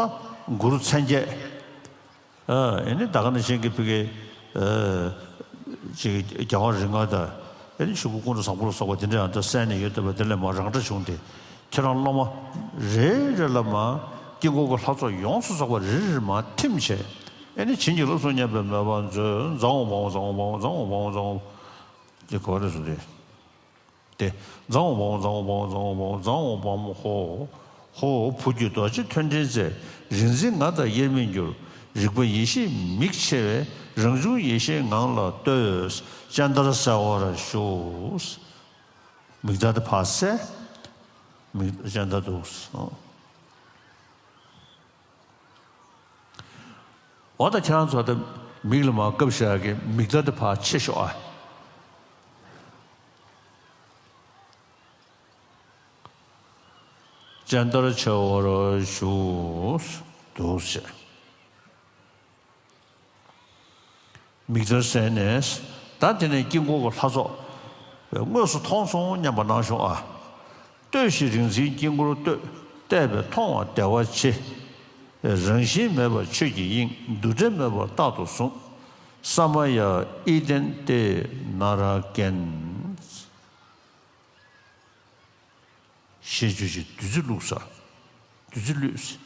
གུ་རུ་མཚན་བརྒྱད། ཨ་ནི་ད་ག་ནང་བཞིན་གྱི་བི་གའི་ཅིག་རྒྱལ་བ་རིགས་ལྔ་དང་། ཨ་ནི་ཆོས་སྐུ་ཀུན་ཏུ་བཟང་པོ་ལ་སོགས་པ་དེ་འདྲ་ཡང་ད་གསན་ནས་ཡོད་བསྡད་པ་དེ་ལས་མར་རང་འདྲ་བྱུང་སྟེ། ཁྱེད་རང་སློབ་མ་རེ་རེ་ལ་མར་དཀྱིལ་འཁོར་གྱི་ལྷ་ཚོགས་ཡོངས་སུ་རྫོགས་པ་རེ་རེར་མར་ཐིམ་བྱས། ཨ་ནི་བྱིན་གྱིས་བརླབས་སོ་སྙམ་པའི་མོས་པ་མཛོད། ཛཿཧཱུྃ་བཾ་ཧོཿ་ཛཿཧཱུྃ་བཾ་ཧོཿ་ཛཿཧཱུྃ་བཾ་ཧོཿ་ཛཿཧཱུྃ་བཾ་ཧོཿ་དེ་གོ་རེ་སོ་དེ། ཏེ། ཛཿཧཱུྃ་བཾ་ཧོཿ་ཛཿཧཱུྃ་བཾ་ཧོཿ་ཛཿཧཱུྃ་བཾ་ཧོཿ་ཛཿཧཱུྃ་བཾ་ཧོཿ་ཧོ། བུ་རྒྱུད་རྡོ་རྗེ་མཐོན་ལྡན་རྩལ། རིག་འཛིན་ང་དང་དབྱེར་མེད་འགྱུར། རིག་པ་ཡེ་ཤེས་མིག་ཕྱེ་བས། རང་བྱུང་ཡེ་ཤེས་ངང་ལ་ལྟོས། སྤྱན་ལྟར་གསལ་བར་ཞུ། མིག་ལྟ་སྟེ་ཕར་གསལ། མིག་སྤྱན་ལྟ་འདུག་འོ་ད་ཁྱེད་རང་ཚོ་ད་མིག་ལ་མར་བཀབ་བཞག་གི་མིག་ལྟ་སྟེ་ཕར་ཕྱེ་ཤོག་ཨ། སྤྱན་ལྟར་ཕྱེ་བར་ཞུ། འདུག་སེ། མིག་ལྟར་གསལ་ནས། ད་དེ་ནས་དཀྱིལ་འཁོར་གྱི་ལྷ་ཚོགས་དངོས་སུ་མཐོང་སོང་སྙམ་པ་གནང་ཤོག་ཨ། ལྟོས་ཤིག་རིག་འཛིན་དཀྱིལ་འཁོར་ལྟོས། བལྟས་པས་མཐོང་བ་བདེ་བ་ཆེ། རང་བཞིན་མེད་པ་ཆོས་ཀྱི་དབྱིངས། འདུ་འབྲལ་མེད་པར་རྟག་ཏུ་བཟུང་། ས་མ་ཡ་ཨི་ཏན་ཏེ་ན་ར་ཀན། ཞེས་བརྗོད་ཅིང་བདུད་རྩི་བླུགས་ས། བདུད་རྩི་བླུགས་ས།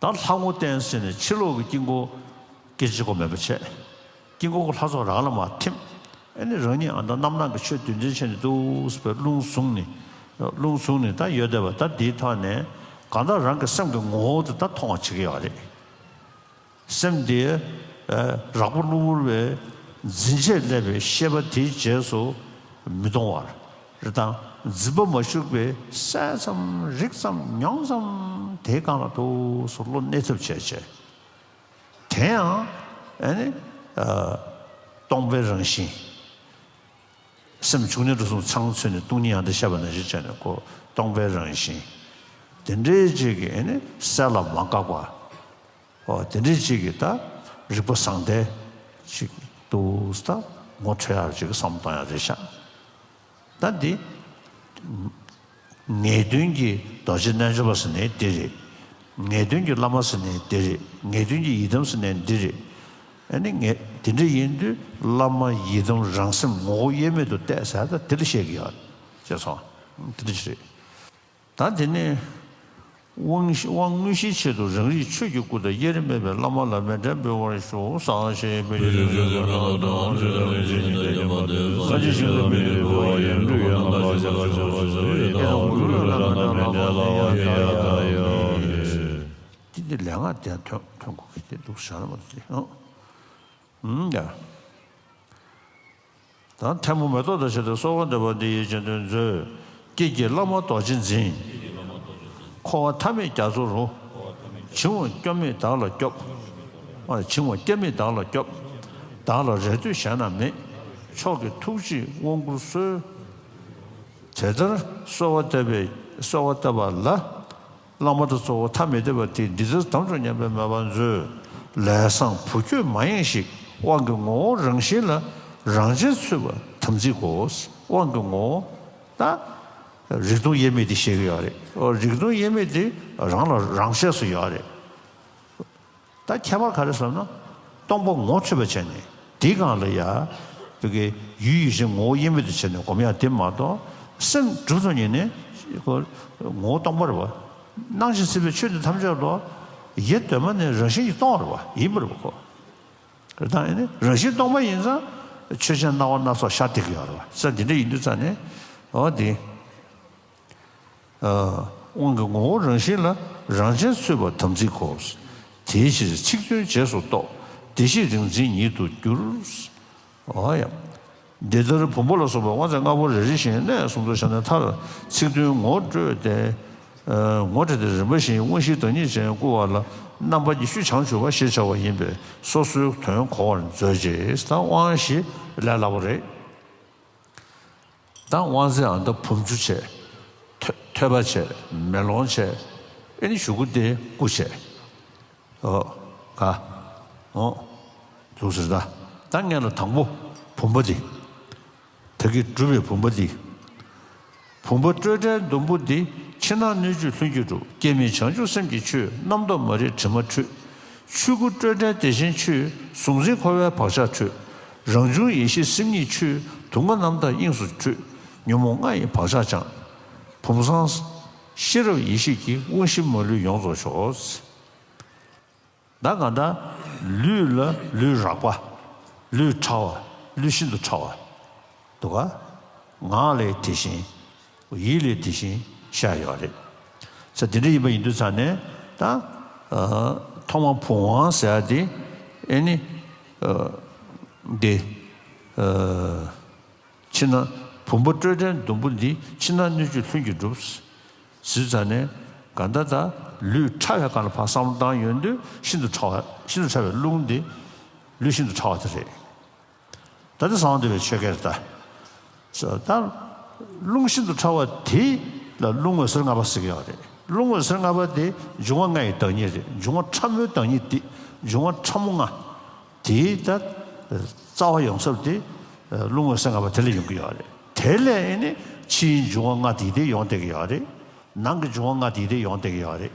ད་ལྷ་ངོ་བསྟན་ཟེར་ནས་ཕྱི་ལོགས་ཀྱི་དཀྱིལ་འཁོར་སྐད་ཅིག་གོ་མེད་པ་བྱས། དཀྱིལ་འཁོར་གྱི་ལྷ་ཚོགས་རང་ལ་མར་ཐིམ། ཨེ་ནི་རང་ཉིད་ཨ་ད་རྣམ་སྣང་གི་ཆོས་རྒྱུན་འཛིན་བྱས་ནས་འདུག་ཟེར་བའི་རླུང་བཟུང་ནས། རླུང་བཟུང་ནས་ད་ཡོད་བསྡད་པ་ད་འདིའི་ཐོག་ནས་གང་ལྟར་རང་གི་སེམས་ཀྱི་ངོ་བོ་དེ་ད་མཐོང་བ་བྱེད་ཀྱི་ཡོད་རེད། སེམས་དེ་རགས་པ་གློ་བུར་བའི་འཛིན་བྱས་སླེབས་པའི་ཤེས་པ་དེའི་རྗེས་སུ་མི་ལྟུང་བར་རེད་དང་། འཛིན་པ་མ་ཞུགས་པའི་གསལ་ཙམ་རིག་ཙམ་མྱོང་ཙམ་དེའི་སྒང་ལ་ཏོག་ཙམ་བློ་གནས་ཐབས་བྱས་བྱས། དེ་ཡང་ཨ་ནི་སྟོང་པའི་རང་བཞིན། སེམས་བྱུང་གནས་འགྲོ་གསུམ་ཚང་ཚུད་ནས་སྟོང་ཉིད་ཡང་དག་ཤེས་པ་ནང་བཞིན་བྱས་ནས་ཁོ་སྟོང་པའི་རང་བཞིན། དེ་འདྲའི་ཅིག་གི་ཨ་ནི་གསལ་ལ་མ་འགགས་པ། ཨོ་དེ་འདྲའི་ཅིག་གི་ད་རིག་པ་བཟང་ལྡན་ཅིག་ཏུ་ད་ངོ་འཕྲོད་ཡག་ཅིག་བསམ་བཏང་ཡག་རེད་ཤག་ད་འདི་ངེས་དོན་གྱི་རྡོ་རྗེ་རྣལ་འབྱོར་པ་ཟེར་ནས་འདི་རེད། ངེས་དོན་གྱི་བླ་མ་ཟེར་ནས་འདི་རེད། ངེས་དོན་གྱི་ཡི་དམ་ཟེར་ནས་འདི་རེད། ཨ་ནི་ངས་དེ་འདྲ་ཡིན་དུས་བླ་མ་ཡི་དམ་རང་སེམས་ངོ་བོ་དབྱེར་མེད་དུ་གཏད་ཟེར་ད་དེ་ལ་བཤད་ཀྱི་ཡོད་ཅེས་སོ། དེ་འདྲ་ཞིག་རེད། ད་དེ་ནས་དབང་དབང་དངོས་གཞིའི་ཆེད་དུ་རང་རིག་ཆོས་ཀྱི་སྐུ་དང་དབྱེར་མེད་པའི་བླ་མ་ལ་མཎྜལ་འབུལ་བར་ཞུ། ཟག་བཅས་པའི་ཡོན་ཏན་ཡོན་ཏན་དང་ལྡན་པ་དེ་ས་གཞི་ཤིང་ལ་མི་ལུས་འབུལ་བ་ཡིན་འབྲུ་ཡན་ལ་ཕར་ཕྱིན་ལ་ཕྱག་འཚལ་ཞུ་བ་ཟེར་ཡོད་དང་འབྲུ་ལ་ན་ད་མཎྜལ་ལ་ཡ་ཡ་ཡ་ཡ་ཡ། དེ་འདི་ལས་སྔགས་དེ་ཐོན་ཐོན་དགོས་ཀྱི་དེ་འདུག་བྱ་ལ་མ་དེ་ཨང་། ཡ། དང་ཐལ་མོ་མེ་ཏོག་དང་བཅས་ཏེ་གསོལ་བ་འདེབས་པ་འདི་ཡི་རྗེས་ཟློས་མཛོད། ཀྱེ་ཀྱེ་བླ་མ་རྡོ་རྗེ་འཛིན། འཁོར་བ་མཐའ་མེད་རྒྱ་མཚོ་རུ། འཆིང་བ་སྐྱོབ་མེད་བདག་ལ་སྐྱོབས། ཨ་འཆིང་བ་སྐྱབས་མེད་བདག་ལ་སྐྱོབས། བདག་ལ་རེ་ལྟོས་གཞན་ན་མེད། མཆོག་གི་ཐུགས་རྗེས་དབང་བསྐུར་གསོལ། དེ་ལྟར་གསོལ་བ་བཏབ་པའི་གསོལ་བ་བཏབ་པ་ལ། བླ་མ་དང་གཙོ་བོ་ཐ་མི་དད་པ་དེས་འདི་ལྟར་དམ་དུ་མཉམ་པའི་མོས་པ་མཛོད། ལས་བཟང་བུ་ཁྱོད་མ་ཡེངས་ཤིག་དབང་གི་ངོ་བོ་རང་བཞིན་ལ་རང་བྱན་ཚུད་པ་དམ་ཚིག་གོ། དབང་གི་ངོ་བོ་ད་རིག་སྟོང་དབྱེར་མེད་དེ་ཤེས་ཀྱི་ཡོད་རེད། རིག་སྟོང་དབྱེར་མེད་དེ་རང་ལ་རང་ཤེས་སུ་ཡོད་རེད། ད་ཁྱད་པར་ག་རེ་ཟེར་ན། སྟོང་པ་ངོ་འཕྲོད་པ་བྱས་ནས་དེའི་སྒང་ལ་ཡ། བོད་ཀྱི་ཡུལ་ཡུལ་ཅན་ངོ་བོ་དབྱེར་མེད་དུ་བྱས་ནས་སྒོམ་ཡ་དེ་མ་གཏོགས། སེམས་གྲུབ་ཙམ་ཉིད་ནས་ཁོ་ངོ་བོ་སྟོང་པ་རེད་བ། སྣང་ཞིང་སྲིད་པའི་ཆོས་འདི་ཐམས་ཅད་ལོ། ཡེ་གདོད་མ་ནས་རང་བཞིན་གྱིས་སྟོང་བ་རེད་བ། ཡིན་པ་རེད་བ་ཁོ། རེད་དང་ཨེ་ནི་རང་བཞིན་སྟོང་པ་ཡིན་ཙང་ཆོས་ཅན་སྣང་བ་སྣ་ཚོགས་ཤར་བསྡད་ཀྱི་ཡོད་རེད་བ། ས་འདི་འདྲ་ཡིན་དུས་ཙང་ནས་འོ་དེ། དབང་གི་ངོ་བོ་རང་བཞིན་ལ་རང་བྱན་ཚུད་པ་དམ་ཚིག་གོ། དེའི་ཕྱིར་ཚིག་དོན་རྗེས་སུ་རྟོགས། བདེ་གཤེགས་རིག་འཛིན་ཉིད་དུ་འགྱུར། འོ་ཡ། འདི་ལྟར་བུམ་པ་ལ་སོགས་པའི་དབང་རྫས་ལྔ་པོ་རེ་རེ་བཞིན་གནས་གསུམ་དུ་བཞག་ནས་མཐར་ཚིག་དོན་ངོ་སྤྲོད་དེ། ངོ་སྤྲད་དེ་རིམ་པ་བཞིན་དབང་བཞིའི་བདག་ཉིད་ཅན་བསྐུར་བ་ལ་རྣམ་པ་ཉི་ཤུ་བྱང་ཆུབ་པ་ཞེས་བྱ་བ་ཡིན་པས་སོ་སོའི་དོན་གོ་བར་མཛོད་ཅིག་ད་དབང་བཞི་ལས་སླ་པོ་རེད། ད་དབང་རྫས་ཨ་མདའ་བུམ་ཆུ་བྱས། ཐོད་ཐོད་པ་བྱས། མེ་ལོང་བྱས། ཨེ་ནི་གཞུག་གུ་དེ་སྐུ་བྱས། ཨོ། ག་ཨོ། འདུག་ཟེར་ད། ད་ངས་ལ་དང་པོ་བུམ་པ་འདི། ད་གིན་སྒྲུབ་པའི་བུམ་པ་འདི། བུམ་པ་སྤྲོས་བྲལ་ཟླུམ་པོ་འདི། ཕྱི་ནང་སྣོད་བཅུད་ལྷུན་གྱིས་གྲུབ། སྐྱེ་མེད་བྱང་ཆུབ་སེམས་ཀྱི་ཆོས། རྣམ་རྟོག་མ་རིག་དྲི་མ་འཁྲུད། ཆོས་སྐུ་སྤྲོས་བྲལ་དེ་བཞིན་ཆོས། གཟུང་འཛིན་འཁོར་བའི་བག་ཆགས་འཁྲུད། རང་བྱུང་ཡེ་ཤེས་སེམས་ཉིད་ཆོས། དུག་ལྔ་རྣམ་དག་དབྱིངས་སུ་འཁྲུད། ཉོན་མོངས་ལྔ་ཡི་བག་ཆགས་སྦྱངས། བུམ་བཟང་ཤེས་རབ་ཡེ་ཤེས་ཀྱི། དབང་བཞི་མ་ལུས་ཡོངས་རྫོགས་ཤོག་ད་གང་ལྟར་ལུས་ལ་ལུས་རགས་པ། ལུས་ཕྲ་བ། ལུས་ཤིན་ཏུ་ཕྲ་བ། འདུག་ག་ངག་ལས་དེ་བཞིན། ཡིད་ལས་དེ་བཞིན་བཤད་ཡོད་རེད། ས་དེ་འདྲ་ཡིན་པ་ཡིན་དུས་ཙང་ནས་ད། ཐོག་མ་བུམ་དབང་ཟེར་ཡ་དེ། ཨེ་ནི། འདི། ཕྱི་ནང་བུམ་པ་སྤྲོས་བྲལ་ཟླུམ་པོ་འདི། ཕྱི་ནང་སྣོད་བཅུད་ལྷུན་གྱིས་གྲུབ། ཟེར་ཙང་ནས་གང་ལྟར་ད་ལུས་ཕྲ་བའི་སྒང་ལ་ཕར་བསམ་བློ་བཏང་ཡོང་དུས་ཤིན་ཏུ་ཕྲ་བ། ཤིན་ཏུ་ཕྲ་བའི་རླུང་འདི་ལུས་ཤིན་ཏུ་ཕྲ་བ་དེ་རེད། ད་དེ་གསང་བ་འདུས་པའི་ཆོས་སྐད་རེད་ད། ད་རླུང་ཤིན་ཏུ་ཕྲ་བ་དེ་ལ་རླུང་འོད་ཟེར་ལྔ་པ་ཟེར་གྱི་ཡོད་རེད། རླུང་འོད་ཟེར་ལྔ་པ་དེ་འབྱུང་བ་ལྔ་ཡི་བདག་ཉིད་རེད། འབྱུང་བ་ཕྲ་མོའི་བདག་ཉིད་དེ། འབྱུང་བ་ཕྲ་མོ་ལྔ། དེའི་ད་རྩ་བ་ཡོང་ས་དེ་རླུང་འོད་ཟེར་ལྔ་པ་དེ་ལས་ཡོང་གི་ཡོད་རེད། དེ་ལས་ཨེ་ནི་ཕྱིའི་འབྱུང་བ་ལྔ་དེ་དེ་ཡོང་བསྡད་ཀྱི་ཡོད་རེད། ནང་གི་འབྱུང་བ་ལྔ་དེ་དེ་ཡོང་བསྡད་ཀྱི་ཡོད་རེད།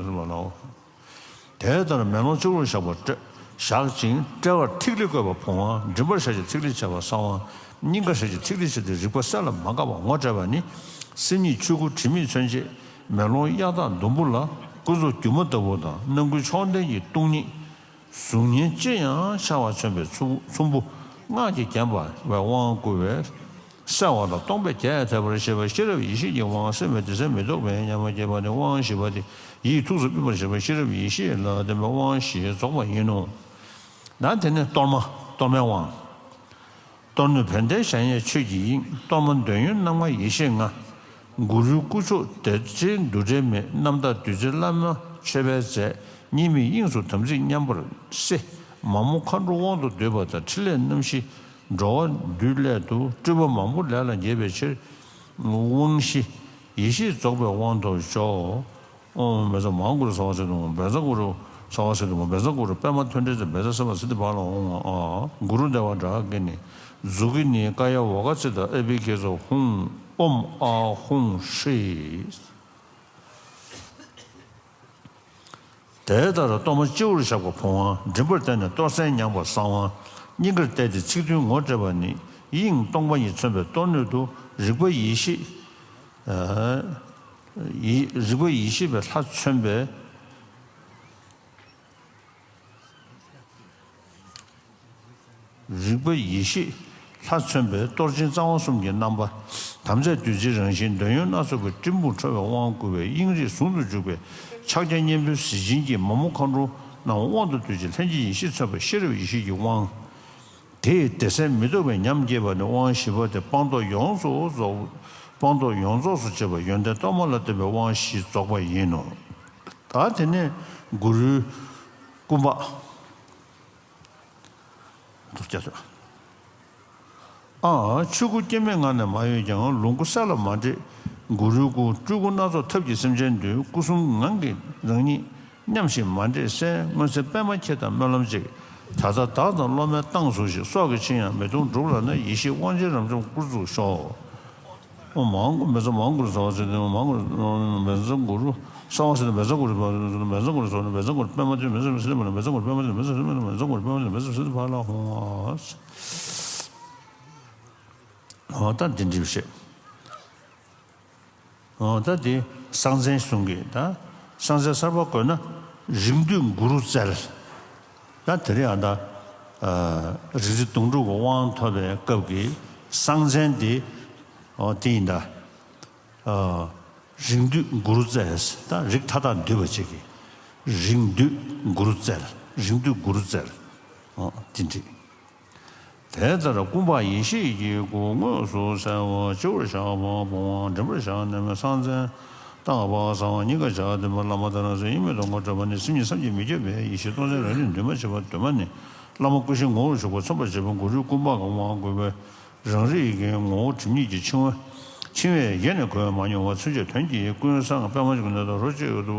ལ་ཟེར་བ་ལའོ། དེ་ལྟར་མེ་ལོང་གཅིག་པུར་བཞག་པ་བཞག་ཅིང་དཔྲལ་བར་ཐིག་ལེ་བཀོད་པ་བུམ་དབང་། མགྲིན་པར་ཞལ་གྱི་ཐིག་ལེ་བྱས་པ་གསང་དབང་། སྙིང་གར་ཞལ་གྱི་ཐིག་ལེ་བྱས་ཏེ་རིག་པ་གསལ་ལ་མ་འགགས་པ་ངོ་སྤྲད་པ་ནི། སེམས་ཉིད་ཆོས་སྐུ་དྲི་མེད་མཚོན་བྱེད་མེ་ལོང་གཡའ་དག་ཟླུམ་པོ་ལ། ཀུན་རྫོབ་སྒྱུ་མ་ལྟ་བུ་དང་རྣམ་ཀུན་མཆོག་ལྡན་གྱི་སྟོང་ཉིད། གཟུགས་བརྙན་ཅི་ཡང་འཆར་བ་མཚོན་པའི་ཚོམ་ཚོམ་བུ་སྔགས་ཀྱིས་བརྒྱན་པ་བའི་དབང་བསྐུར་བས། གསལ་བ་དང་སྟོང་པས་རྒྱས་ཐེབས་པར་བྱེད་པ་ཤེས་རབ་ཡེ་ཤེས་ཀྱི་དབང་། སེམས་པའི་དེ་སེམས་མི་རྟོག་པའི་ཉམས་སྐྱེས་པ་ནི་དབང་བཞི་པ་སྟེ། ཡིད་ཐུགས་སུ་སྤེལ་བར་བྱེད་པ་ཤེས་རབ་ཡེ་ཤེས་ལ་བརྟེན་པའི་དབང་བཞི་རྫོགས་པ་ཡིན་ནོ། ད་དེ་ནས་གཏོར་མ། གཏོར་མའི་དབང་། གཏོར་སྣོད་བོན་ལྡན་གཞལ་ཡས་ཆོས་ཀྱི་དབྱིངས། གཏོར་མ་འདོད་ཡོན་རྣམ་ལྔ་ཡེ་ཤེས་ལྔ། གུ་རུའི་སྐུ་མཆོག་བདེ་ཆེན་འདུ་འབྲལ་མེད། རྣམ་དག་བདུད་རྩིའི་བླ་མ་མཆོད་པའི་རྫས། གཉིས་མེད་དབྱིངས་སུ་དམ་ཚིག་མཉམ་པར་བསྲེ། མ་མོ་མཁའ་འགྲོ་དབང་དུ་འདུས་པ་དང་། ཕྲིན་ལས་རྣམ་བཞི་འགྲོ་བ་འདུལ་སླད་དུ། སྤྲུལ་པ་མང་པོ་ལས་ལ་འགྱེད་པའི་ཕྱིར། དབང་བཞི་ཡེ་ཤེས་རྫོགས་པའི་དབང་དུ་འཇོག། ཨོཾ་བཛྲ་མ་གུ་རུ་སྭཱ་ཧཱ་སིདྡྷི་ཧཱུྃ། བཛྲ་གུ་རུ་སྭཱ་ཧཱ་སིདྡྷི་ཧཱུྃ། བཛྲ་གུ་རུ་པདྨ་མཐོན་ཕྲེང་རྩལ། བཛྲ་སེ་བ་སིདྡྷི་ཕ་ལ་ཧཱུྃ། ཨ་གུ་རུ་དེ་ཝ་ཌཱ་ག་ནི། མཛུ་གི་ནི་ཀ་ཡ་ཝཱ་ཀ་ཙི་ཏ་ཨ་བྷི་ཥིག་ཙ་ཧཱུྃ། ཨོཾ་ཨཱཿཧཱུྃ་ཧྲཱིཿ། དེ་ལྟར་གཏོར་མ་སྤྱི་བོར་བཞག་པ་བུམ་དབང་མགྲིན་པར་བསྟན་ནས་གཏོར་ཟན་མྱངས་པ་གསང་བ་སྙིང་གར་གཏད་དེ་ཚིག་བདུན་ངོ་སྤྲད་པ་ནི་དབྱིངས་སྟོང་པ་ཉིད་མཚོན་པའི་གཏོར་སྣོད་དུ། རིག་པ་ཡེ་ཤེས། ཨ་ཡེ་རིག་པ་ཡེ་ཤེས་པའི་ལྷ་མཚོན་པའི། རིག་པ་ཡེ་ཤེས་ལྷ་མཚོན་པའི་གཏོར་ཆེན་རྩ་བ་གསུམ་གྱི་རྣམ་པ། དམ་རྫས་བདུད་རྩིའི་རང་བཞིན། འདོད་ཡོན་སྣ་ཚོགས་ཀྱི་སྤྲིན་ཕུང་འཕྲོ་བའི་དབང་བསྐུར་བས་དབྱིངས་རིག་ཟུང་དུ་འཇུག་པའི་ཕྱག་རྒྱ་གཉན་པོའི་གཟི་བྱིན་གྱིས་མ་མོ་མཁའ་འགྲོ་རྣམས་དབང་དུ་བསྡུས་ཤིང་། ལྷན་སྐྱེས་ཡེ་ཤེས་མཚོན་པ་ཤེས་རབ་ཡེ་ཤེས་ཀྱི་དབང་། དེ་ཡི་བདེ་གསལ་མི་རྟོག་པའི་ཉམས་སྐྱེས་པ་ནི་དབང་བཞི་པ་སྟེ། སྤངས་རྟོགས་ཡོངས་སུ་རྫོགས། སྤངས་རྟོགས་ཡོངས་རྫོགས་སུ་བྱེད་པ་ཡོན་ཏན་གཏོར་མ་ལ་བརྟེན་པའི་དབང་བཞི་རྫོགས་པ་ཡིན་ནོ། ད་དེ་ནས་གུ་རུའི་སྐུ་འབག་དུ་སྐྱེ་ཚུལ། ཨ། ཆོས་སྐུ་སྐྱེ་མེད་ངང་ནས་མ་གཡོས་ཀྱང་། ལོངས་སྐུ་གསལ་ལ་མ་འདྲེས་གུ་རུའི་སྐུ། སྤྲུལ་སྐུ་སྣ་ཚོགས་ཐབས་ཀྱིས་སེམས་ཅན་འདུལ། སྐུ་གསུམ་ངང་གིས་རང་ཉིད་མཉམ་ཞིང་མ་འདྲེས་གསལ། མངོན་གསལ་པདྨ་ཁྱེད་དང་སྨོན་ལམ་གཅིག། ད་ལྟ་བདག་དང་སློབ་མའི་མདངས་ཟུངས་ཤིག། སྲོག་གི་ཕྱིར་ཡང་མི་གཏོང་སྒྲུབ་ལ་ནི། ཡེ་ཤེས་དབང་ཆེན་རབ་འབྱམས་སྐུར་བཞུགས་ཤོག། ཨོཾ་མ་ཧཱ་གུ་རུ་བཛྲ་མ་ཧཱ་གུ་རུ་སྭཱ་ཧཱ་སིདྡྷི་ཧཱུྃ། མ་ཧཱ་གུ་རུ་བཛྲ་གུ་རུ་སྭཱ་ཧཱ་སིདྡྷི་བཛྲ་གུ་རུ་བཛྲ་གུ་རུ་བཛྲ་གུ་རུ་སྭཱ་ཧཱ་བཛྲ་གུ་རུ་པདྨ་ཅན་བཛྲ་གུ་རུ་སིདྡྷི་ཕ་ལ་བཛྲ་གུ་རུ་པདྨ་ཅན་བཛྲ་གུ་རུ་སིདྡྷི་ཕ་ལ་ཧཱུྃ། ཨོ་ད་འདི་འདྲ་བཤད། ཨོ་ད་དེ་གསང་མཚན་གསུང་གི་ད་གསང་མཚན་གསར་པ་བཀོད་ན་རིགས་འདུས་གུ་རུ་རྩལ། ད་དེ་རིང་ཨ་ད་རིག་འཛིན་དུང་སྒྲུབ་ཀྱི་དབང་ཐོབ་པའི་སྐབས་ཀྱི་གསང་མཚན་དེ་ཨོ་དེ་ཡིན་ད། རིགས་འདུས་གུ་རུ་རྩལ། ད་རིགས་མཐའ་དག་འདུས་པ་ཅིག་གི་རིགས་འདུས་གུ་རུ་རྩལ། རིགས་འདུས་གུ་རུ་རྩལ། ཨོ་དེ་འདྲ། དེ་ལྟར་སྐུ་འབག་ཡེ་ཤེས་ཀྱི་སྐུ་དངོས་སུ་གསལ་བ་སྤྱི་བོར་བཞག་པ་བུམ་དབང་མགྲིན་པར་བཞག་ནས་གསང་མཚན་བཏབ་པ་གསང་བ་སྙིང་གར་བཞག་སྟེ་བླ་མ་ཏཱ་ར་གསུང་དབྱིངས་མེད་དུ་ངོ་སྤྲད་པ་ནི་སེམས་ཉིད་བསམ་གྱིས་མི་ཁྱབ་པའི་ཡེ་ཤེས་སྟོང་གསལ་རང་བཞིན་འདུས་མ་བྱས་པ་འདུས་མ་ནི་བླ་མ་སྐུ་བཞིའི་ངོ་བོར་ཞུགས་པ་མཚོན་པར་བྱེད་པ་གུ་རུའི་སྐུ་འབག་གི་དབང་བསྐུར་བས། རང་རིག་གི་ངོ་བོ་སྒྲིབ་གཉིས་ཀྱི་འཆིང་བ། འཆིང་བས་ཡེ་ནས་གོས་མ་མྱོང་བ་མཚོན་བྱེད་དོན་གྱི་ཀུན་བཟང་པདྨ་འབྱུང་གནས་དང་རོ་གཅིག་ཏུ་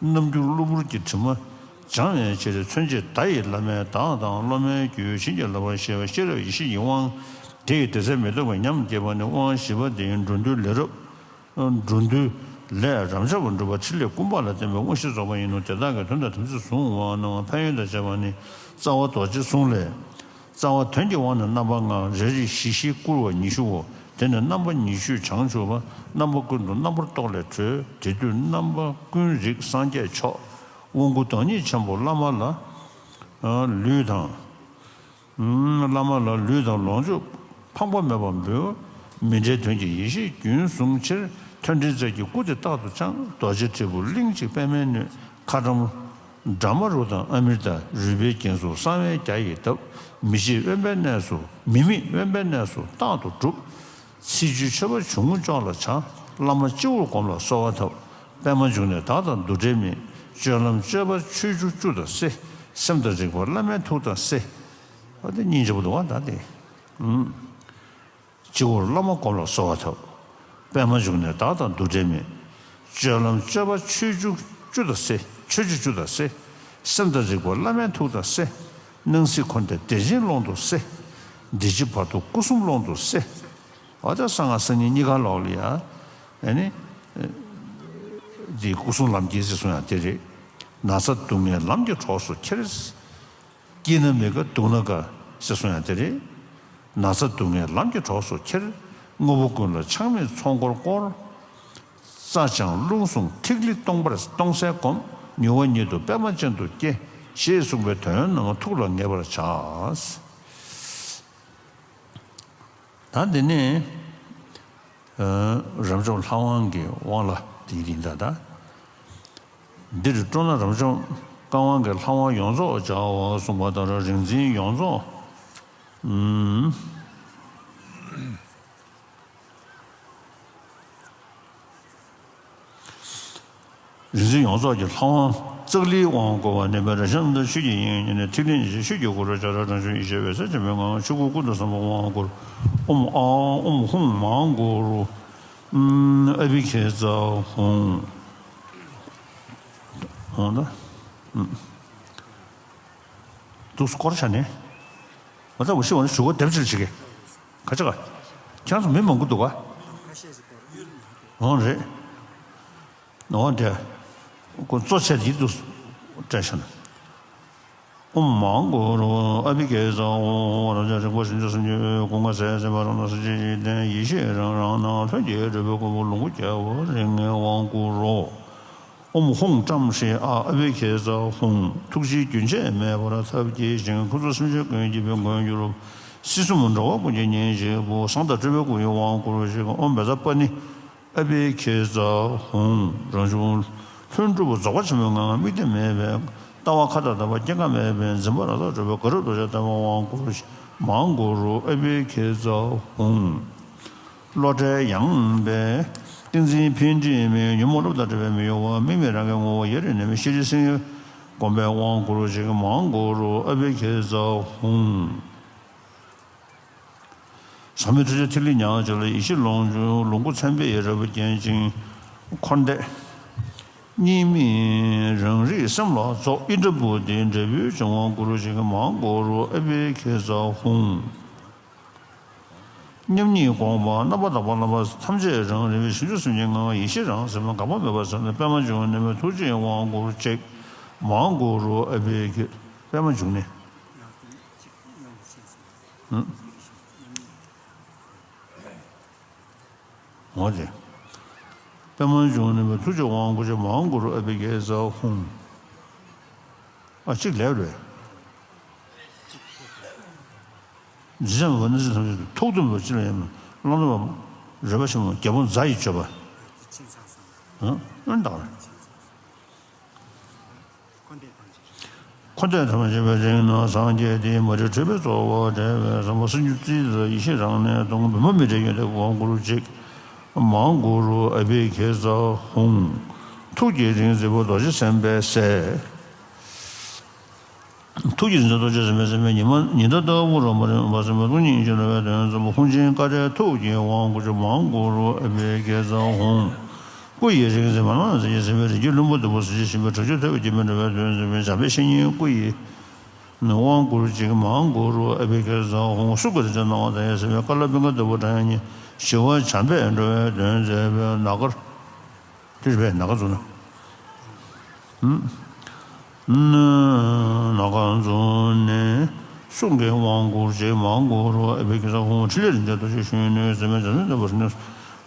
རྣམ་འགྱུར་གློ་བུར་གྱི་དྲི་མ་སྦྱང་བའི་ཕྱིར། མཚོན་བྱེད་བརྡ་ཡི་བླ་མས་བདག་དང་སློབ་མའི་རྒྱུད་བྱིན་གྱིས་བརླབ་པར་བཞེད་པ་ཤེས་རབ་ཡེ་ཤེས་ཀྱི་དབང་། དེ་ཡི་བདེ་གསལ་མི་རྟོག་པའི་ཉམས་སྐྱེས་པ་ནི་དབང་བཞི་པ་སྟེ། འགྲོ་འདུལ་ལས་རབ། འགྲོ་འདུལ་ལས་རབ་འབྱམས་པ་སྒྲུབ་པ་ཕྲིན་ལས་ཀུན་འབག་ལ་བརྟེན་པའི་དངོས་གཞི་རྫོགས་པ་ཡིན་ནོ། དེ་དག་གི་དོན་དང་དམ་ཚིག་བཟུང་བ་རྣམས་ཕན་ཡོན་དང་བཅས་པ་ནི་རྩ་བ་རྡོ་རྗེའི་གསུང་ལས། རྩ་བ་དོན་གྱི་དབང་ནི་རྣམ་པ་ལྔ། རེ་རེ་བཞི་བཞི་བསྐུར་བ་ཉི་ཤུའོ། དེ་ནི་རྣམ་པ་ཉི་ཤུས་བྱང་ཆུབ་པ། རྣམ་པ་ཀུན་ཏུ་རྣམ་པར་རྟོག་ལས་གྲོལ། དེ་དུས་རྣམ་པ་ཀུན་རིག་སངས་རྒྱས་མཆོག། དབང་བསྐུར་བདག་ཉིད་ཆེན་པོ་བླ་མ་ལ། ལུས་དང་། བླ་མ་ལ་ལུས་དང་ལོངས་སྤྱོད་ཕངས་པ་མེད་པར་འབུལ། མི་འབྲལ་དོན་གྱི་ཡེ་ཤེས་རྒྱུན་བཟུང་ཕྱིར། མཐོན་མཐིང་རྩལ་གྱི་སྐུ་དེ་རྟག་ཏུ་འཆང་། རྡོ་རྗེ་དྲིལ་བུ་གླིང་གཅིག་པདྨའི་སྣོད། ཁ་ཊྭཱཾ་བྲཧྨ་རུ་དང་ཨ་མྲྀ་ཏ། རུས་པའི་རྒྱན་སོགས་གསང་བའི་རྒྱ་ཡིས་གདབ། མི་ཕྱེད་དབེན་པའི་གནས་སུ་མི་དམིགས་དབེན་པའི་གནས་སུ་རྟག་ཏུ་སྒྲུབ། ཚེས་བཅུའི་མཆོད་པ་ཆུང་ངུ་ཅོག་ལ་བྱ། བླ་མ་སྤྱི་བོར་བསྒོམ་ལ་གསོལ་བ་བཏབ། པདྨ་འབྱུང་གནས་བདག་དང་འདུ་འབྲལ་མེད། སྤྱོད་ལམ་སྤྱོད་པ་ཆོས་འབྱུང་བཅུ་དང་བསྲེ། སེམས་དང་རིག་པ་བླ་མའི་ཐུགས་དང་བསྲེ། ཨ་དེ་སྙིང་རྗེ་པོ་འདུག་བ་ད་དེ། ཨུམ། སྤྱི་བོར་བླ་མ་བསྒོམ་ལ་གསོལ་བ་བཏབ། པདྨ་འབྱུང་གནས་བདག་དང་འདུ་འབྲལ་མེད། སྤྱོད་ལམ་སྤྱོད་པ་ཆོས་འབྱུང་བཅུ་དང་བསྲེ། ཆོས་འབྱུང་བཅུ་དང་བསྲེ། སེམས་དང་རིག་པ་བླ་མའི་ཐུགས་དང་བསྲེ། སྣང་སྲིད་འཁོར་འདས་བདེ་ཆེན་ཀློང་དུ་བསྲེ། འདི་ཕྱི་བར་དོ་སྐུ་གསུམ་ཀློང་དུ་བསྲེ། འོ་ད་གསང་སྔགས་གསར་རྙིང་གཉིས་ཀ་ལོག་ལ་ཡ། ཨ་ནི། འདི་སྐུ་གསུམ་ལམ་ཁྱེར་ཟེར་གསུང་ཡ་དེ་རེད། ན་ཚ་སྡུག་བསྔལ་ལམ་གྱི་གྲོགས་སུ་ཁྱེར། སྐྱིད་ན་མི་དགའ་སྡུག་ན་དགའ་ཟེར་གསུང་ཡ་དེ་རེད། ན་ཚ་སྡུག་བསྔལ་ལམ་གྱི་གྲོགས་སུ་ཁྱེར། དངོས་པོ་ཀུན་ལ་ཆགས་མེད་ཚོགས་འཁོར་བསྐོར། རྩྭ་ལྗང་རླུང་བཟུང་ཐིག་ལེ་སྟོང་པར་སྟོང་གསལ་བསྒོམ། མྱུར་བ་ཉིད་དུ་པདྨ་ཅན་དུ་སྐྱེ། ཞེས་གསུངས་པའི་དོན་རྣམས་ཐུགས་ལ་ངེས་པར་བྱ། ད་འདི་ནི། རབ་འབྱམས་ལྷ་དབང་གི་དབང་ལ་དེའི་རིང་ད་ལྟ། འདིར་སྤྲོ་ན་རབ་འབྱམས་བཀའ་དབང་གི་ལྷ་དབང་ཡོངས་རྫོགས་སྦྱར་བ་གསུངས་པ་ལྟར་རིག་འཛིན་ཡོངས་རྫོགས། ཨུམ། རིག་འཛིན་ཡོངས་རྫོགས་ཀྱི་ལྷ་དབང་ཙཀ་ལིའི་དབང་བསྐུར་བ་ནི་བཛྲ་ཤམྦྷ་ལ་ཆོས་ཀྱི་དབྱིངས་ཉིད་ནས་ཐིག་ལེ་ཉི་ཤུ་ཆོས་ཀྱི་གུ་རུ་ཤ་ར་དྲག་ཤུལ་ཡེ་ཤེས་འོད་གསལ་ཆེན་པོའི་ངང་ཆོས་སྐུ་ཀུན་ཏུ་བཟང་པོའི་དབང་བསྐུར། ཨོཾ་ཨཱཿཧཱུྃ་མ་ཧཱ་གུ་རུ། ཨ་བྷི་ཥིག་ཙ་ཧཱུྃ། འོང་ད། འདུག་སྐོར་བྱ་ནས། ང་ཚ་བ་ཤི་བ་ནི་ཞུ་གོ་དེབ་ཕྱིར་བྱེད་ཀྱི། ག་ཅི་ག་ཁྱེད་ཚོ་མི་མང་པོ་འདུག་ག་འོང་རེད། འོང་དེ། ཁོ་གཙོ་ཆེ་དེ་འདུག་སྤྲད་བྱ་ན། ཨོཾ་མ་ཧཱ་གུ་རུ་ཨ་བྷི་ཥིཿ་ཙ་ཧཱུྃ། རང་རྒྱལ་རིག་པ་བཞི་འཇུག་སེམས་ཀྱི་འོད། ཀུན་དགའ་སྲས་སེམས་དཔའ་རང་སྣང་གསལ་བྱེད་ཀྱི་རྟེན། ཡེ་ཤེས་རང་རང་སྣང་ལྷུན་གྱིས་གྲུབ་པའི་སྐུ། ལོངས་སྐུ་རྒྱལ་པོ་རིགས་ལྔའི་དབང་བསྐུར་རོ། ཨོཾ་ཧཱུྃ་བཀྲམ་ཤིང་ཨ་བྷི་ཥིཿ་ཙ་ཧཱུྃ། ཐུགས་རྗེ་རྒྱུན་ཆད་མེད་པར་ཐབས་མཁས་ཤིང་། ཁྱེད་ཚོ་སེམས་ཅན་ཀུན་གྱི་ཕན་མགོན་གྱུར། སྲིད་གསུམ་འགྲོ་བ་ཀུན་གྱི་གཉེན་གཅིག་པུ། བཟང་དང་སྤྲུལ་པའི་སྐུ་ཡི་དབང་བསྐུར་ཞིང་། ཨོཾ་བཛྲ་པཱ་ཎི་ཨ་བྷི་ཥིཿ་ཙ་ཧཱུྃ། རང་བྱུང་ལྷུན་གྲུབ་རྫོགས་པ་ཆེན་པོའི་ངང་། དམིགས་གཏད་མེད་པའི་ལྟ་བ་མཁའ་དང་ལྡན་པ། སྐྱེ་འགག་མེད་པའི་འཛིན་པ་རང་སར་གྲོལ་བའི་དགའ་རབ་རྡོ་རྗེ་ལྟ་བུའི་དབང་བསྐུར་ཞིང་། མ་ཧཱ་གུ་རུ་ཨ་བྷི་ཥིཿ་ཙ་ཧཱུྃ། བློ་བྲལ་ཡངས་པའི་ཏིང་འཛིན་འཕེལ་འགྲིབ་མེད། ཉོན་མོངས་བློ་དང་བྲལ་བའི་མི་གཡོ་བ། དམིགས་མེད་རང་གི་ངོ་བོ་ཡེ་རེ་གནས་མེད། ཤེས་བྱའི་སེམས་ཡུལ་སྒོམ་པའི་དབང་བསྐུར་ཞིང་། མ་ཧཱ་གུ་རུ་ཨ་བྷི་ཥིཿ་ཙ་ཧཱུྃ། ཟག་མེད་ཐུགས་རྗེ་ཐིག་ལེ་ཉག་གཅིག་ལ། ཡེ་ཤེས་ལོངས་སྤྱོད་ལོངས་སྐུ་མཚན་དཔེའི་རོལ་པ་བརྒྱན་ཅིང་། འཁོར་འདས་གཉིས་མེད་རང་རིག་སེམས་ལ་རྫོགས། ཨིནྡྲ་བྷུ་ཏི་འབྲས་བུའི་ལྗོན་དབང་བསྐུར་ཞིང་། མ་ཧཱ་གུ་རུ་ཨ་བྷི་ཥིཿ་ཙ་ཧཱུྃ། མཉམ་ཉིད་དགོངས་པ་རྣམ་པར་དག་པ་རྣམ་པ་ཐམས་ཅད་རང་རིག་པའི་བྱང་ཆུབ་སེམས་ཀྱི་ངང་། ཡེ་ཤེས་རང་སེམས་འགག་པ་མེད་པར་གསལ་ནས། པདྨ་འབྱུང་གནས་མའི་ཐུགས་རྗེའི་དབང་བསྐུར་ཅིག། མ་ཧཱ་གུ་རུ་ཨ་བྷི་ཥིཿ། པདྨ་འབྱུང་གནས། འོ་དེ། པདྨ་འབྱུང་གནས་མའི་ཐུགས་རྗེའི་དབང་བསྐུར་ཅིག། མ་ཧཱ་གུ་རུ་ཨ་བྷི་ཥིཿ་ཙ་ཧཱུྃ། ཨ་གཅིག་ལེགས་རེད། འཇིགས་བྱེད་མེད་པ་གནོད་བྱེད་ཐམས་ཅད་ཐུགས་དུད་པ་ཅི་ལ་ཡང་མེད། བླ་ན་མེད་པ་རོལ་པ་ཆེན་པོ་རྒྱལ་པོ་རྫ་ཡི་མཆོད་པ། ཨ་ཨ་ནི་ད་ག་རེད། འཁོར་འདས་ཐམས་ཅད་པའི་རིང་ན་སངས་རྒྱས་ཏེ། མ་རིག་འཁྲུལ་པའི་ཚོགས་པ་བྲལ་བའི་བཟང་པོ། སེམས་རྒྱུད་རྩིས་ལ་ཡེ་ཤེས་རང་གནས་སྟོང་། བི་མ་མི་འབྲལ་ཡོན་ཏན་དབང་བསྐུར་ཅིག། མ་ཧཱ་གུ་རུ་ཨ་བྷི་ཥིཿ་ཙ་ཧཱུྃ། ཐུགས་ཀྱི་རིག་འཛིན་པོ་རྡོ་རྗེ་སེམས་དཔའི་སྲས། ཐུགས་ཀྱི་རིག་འཛིན་རྡོ་རྗེ་སེམས་དཔའི་སེམས་དཔའི་ཉི་མ་ཉི་ཟླ་ལྟ་བུ་རོལ་མོ་རིང་མ་སེམས་དཔའི་སྟོང་ཉིད་ཀྱི་རོལ་པའི་གདོན་བཟང་པོ། ཧཱུྃ་ཆེན་ཀ་ཏྱའི་ཐུགས་ཀྱི་དབང་བསྐུར་ཅིག། མ་ཧཱ་གུ་རུ་ཨ་བྷི་ཥིཿ་ཙ་ཧཱུྃ། སྐུ་ཡི་རིག་འཛིན་མ་ནམ་མཁའ་མཛད་ཀྱི་སེམས་དཔའི་རིགས་རྒྱུད་ལྷུན་པོ་རྡོ་རྗེ་སེམས་དཔའི་དྲག་ཤུལ་ཐོད་པའི་སྐྱེ་བའི་འགྲོ་བའི་གདོན་བཟང་པོ། འཇམ་དཔལ་བཤེས་གཉེན་སྐུ་ཡི་དབང་བསྐུར་ཅིག། མ་ཧཱ་གུ་རུ་ཨ་བྷི་ཥིཿ་ཙ་ཧཱུྃ། གསུང་གི་རིག་འཛིན་སྣང་བ་མཛད་ཀྱི་སེམས་དཔའི་ཀ་ལ་པིང་ཀ་ལྡེ་པོ་འདྲ་ཡང་ཉིད་ཞི་བ་འཇམ་དཔལ་འགྲོ་བའི་གདོན་མཛད་པའི་ནཱ་ག། དེ་རེད་པས། ནཱ་ག་མཛོད་ན། ནཱ་ག་མཛོད་ནས་གསུང་གི་དབང་བསྐུར་ཅིག། མ་ཧཱ་གུ་རུ་ཨ་བྷི་ཥིཿ་ཙ་ཧཱུྃ། ཕྲིན་ལས་རིག་འཛིན་རྡོ་རྗེ་གཞོན་ནུའི་མཛད་པའི་འཇམ་དཔལ་དཔལ་པོ་རིག་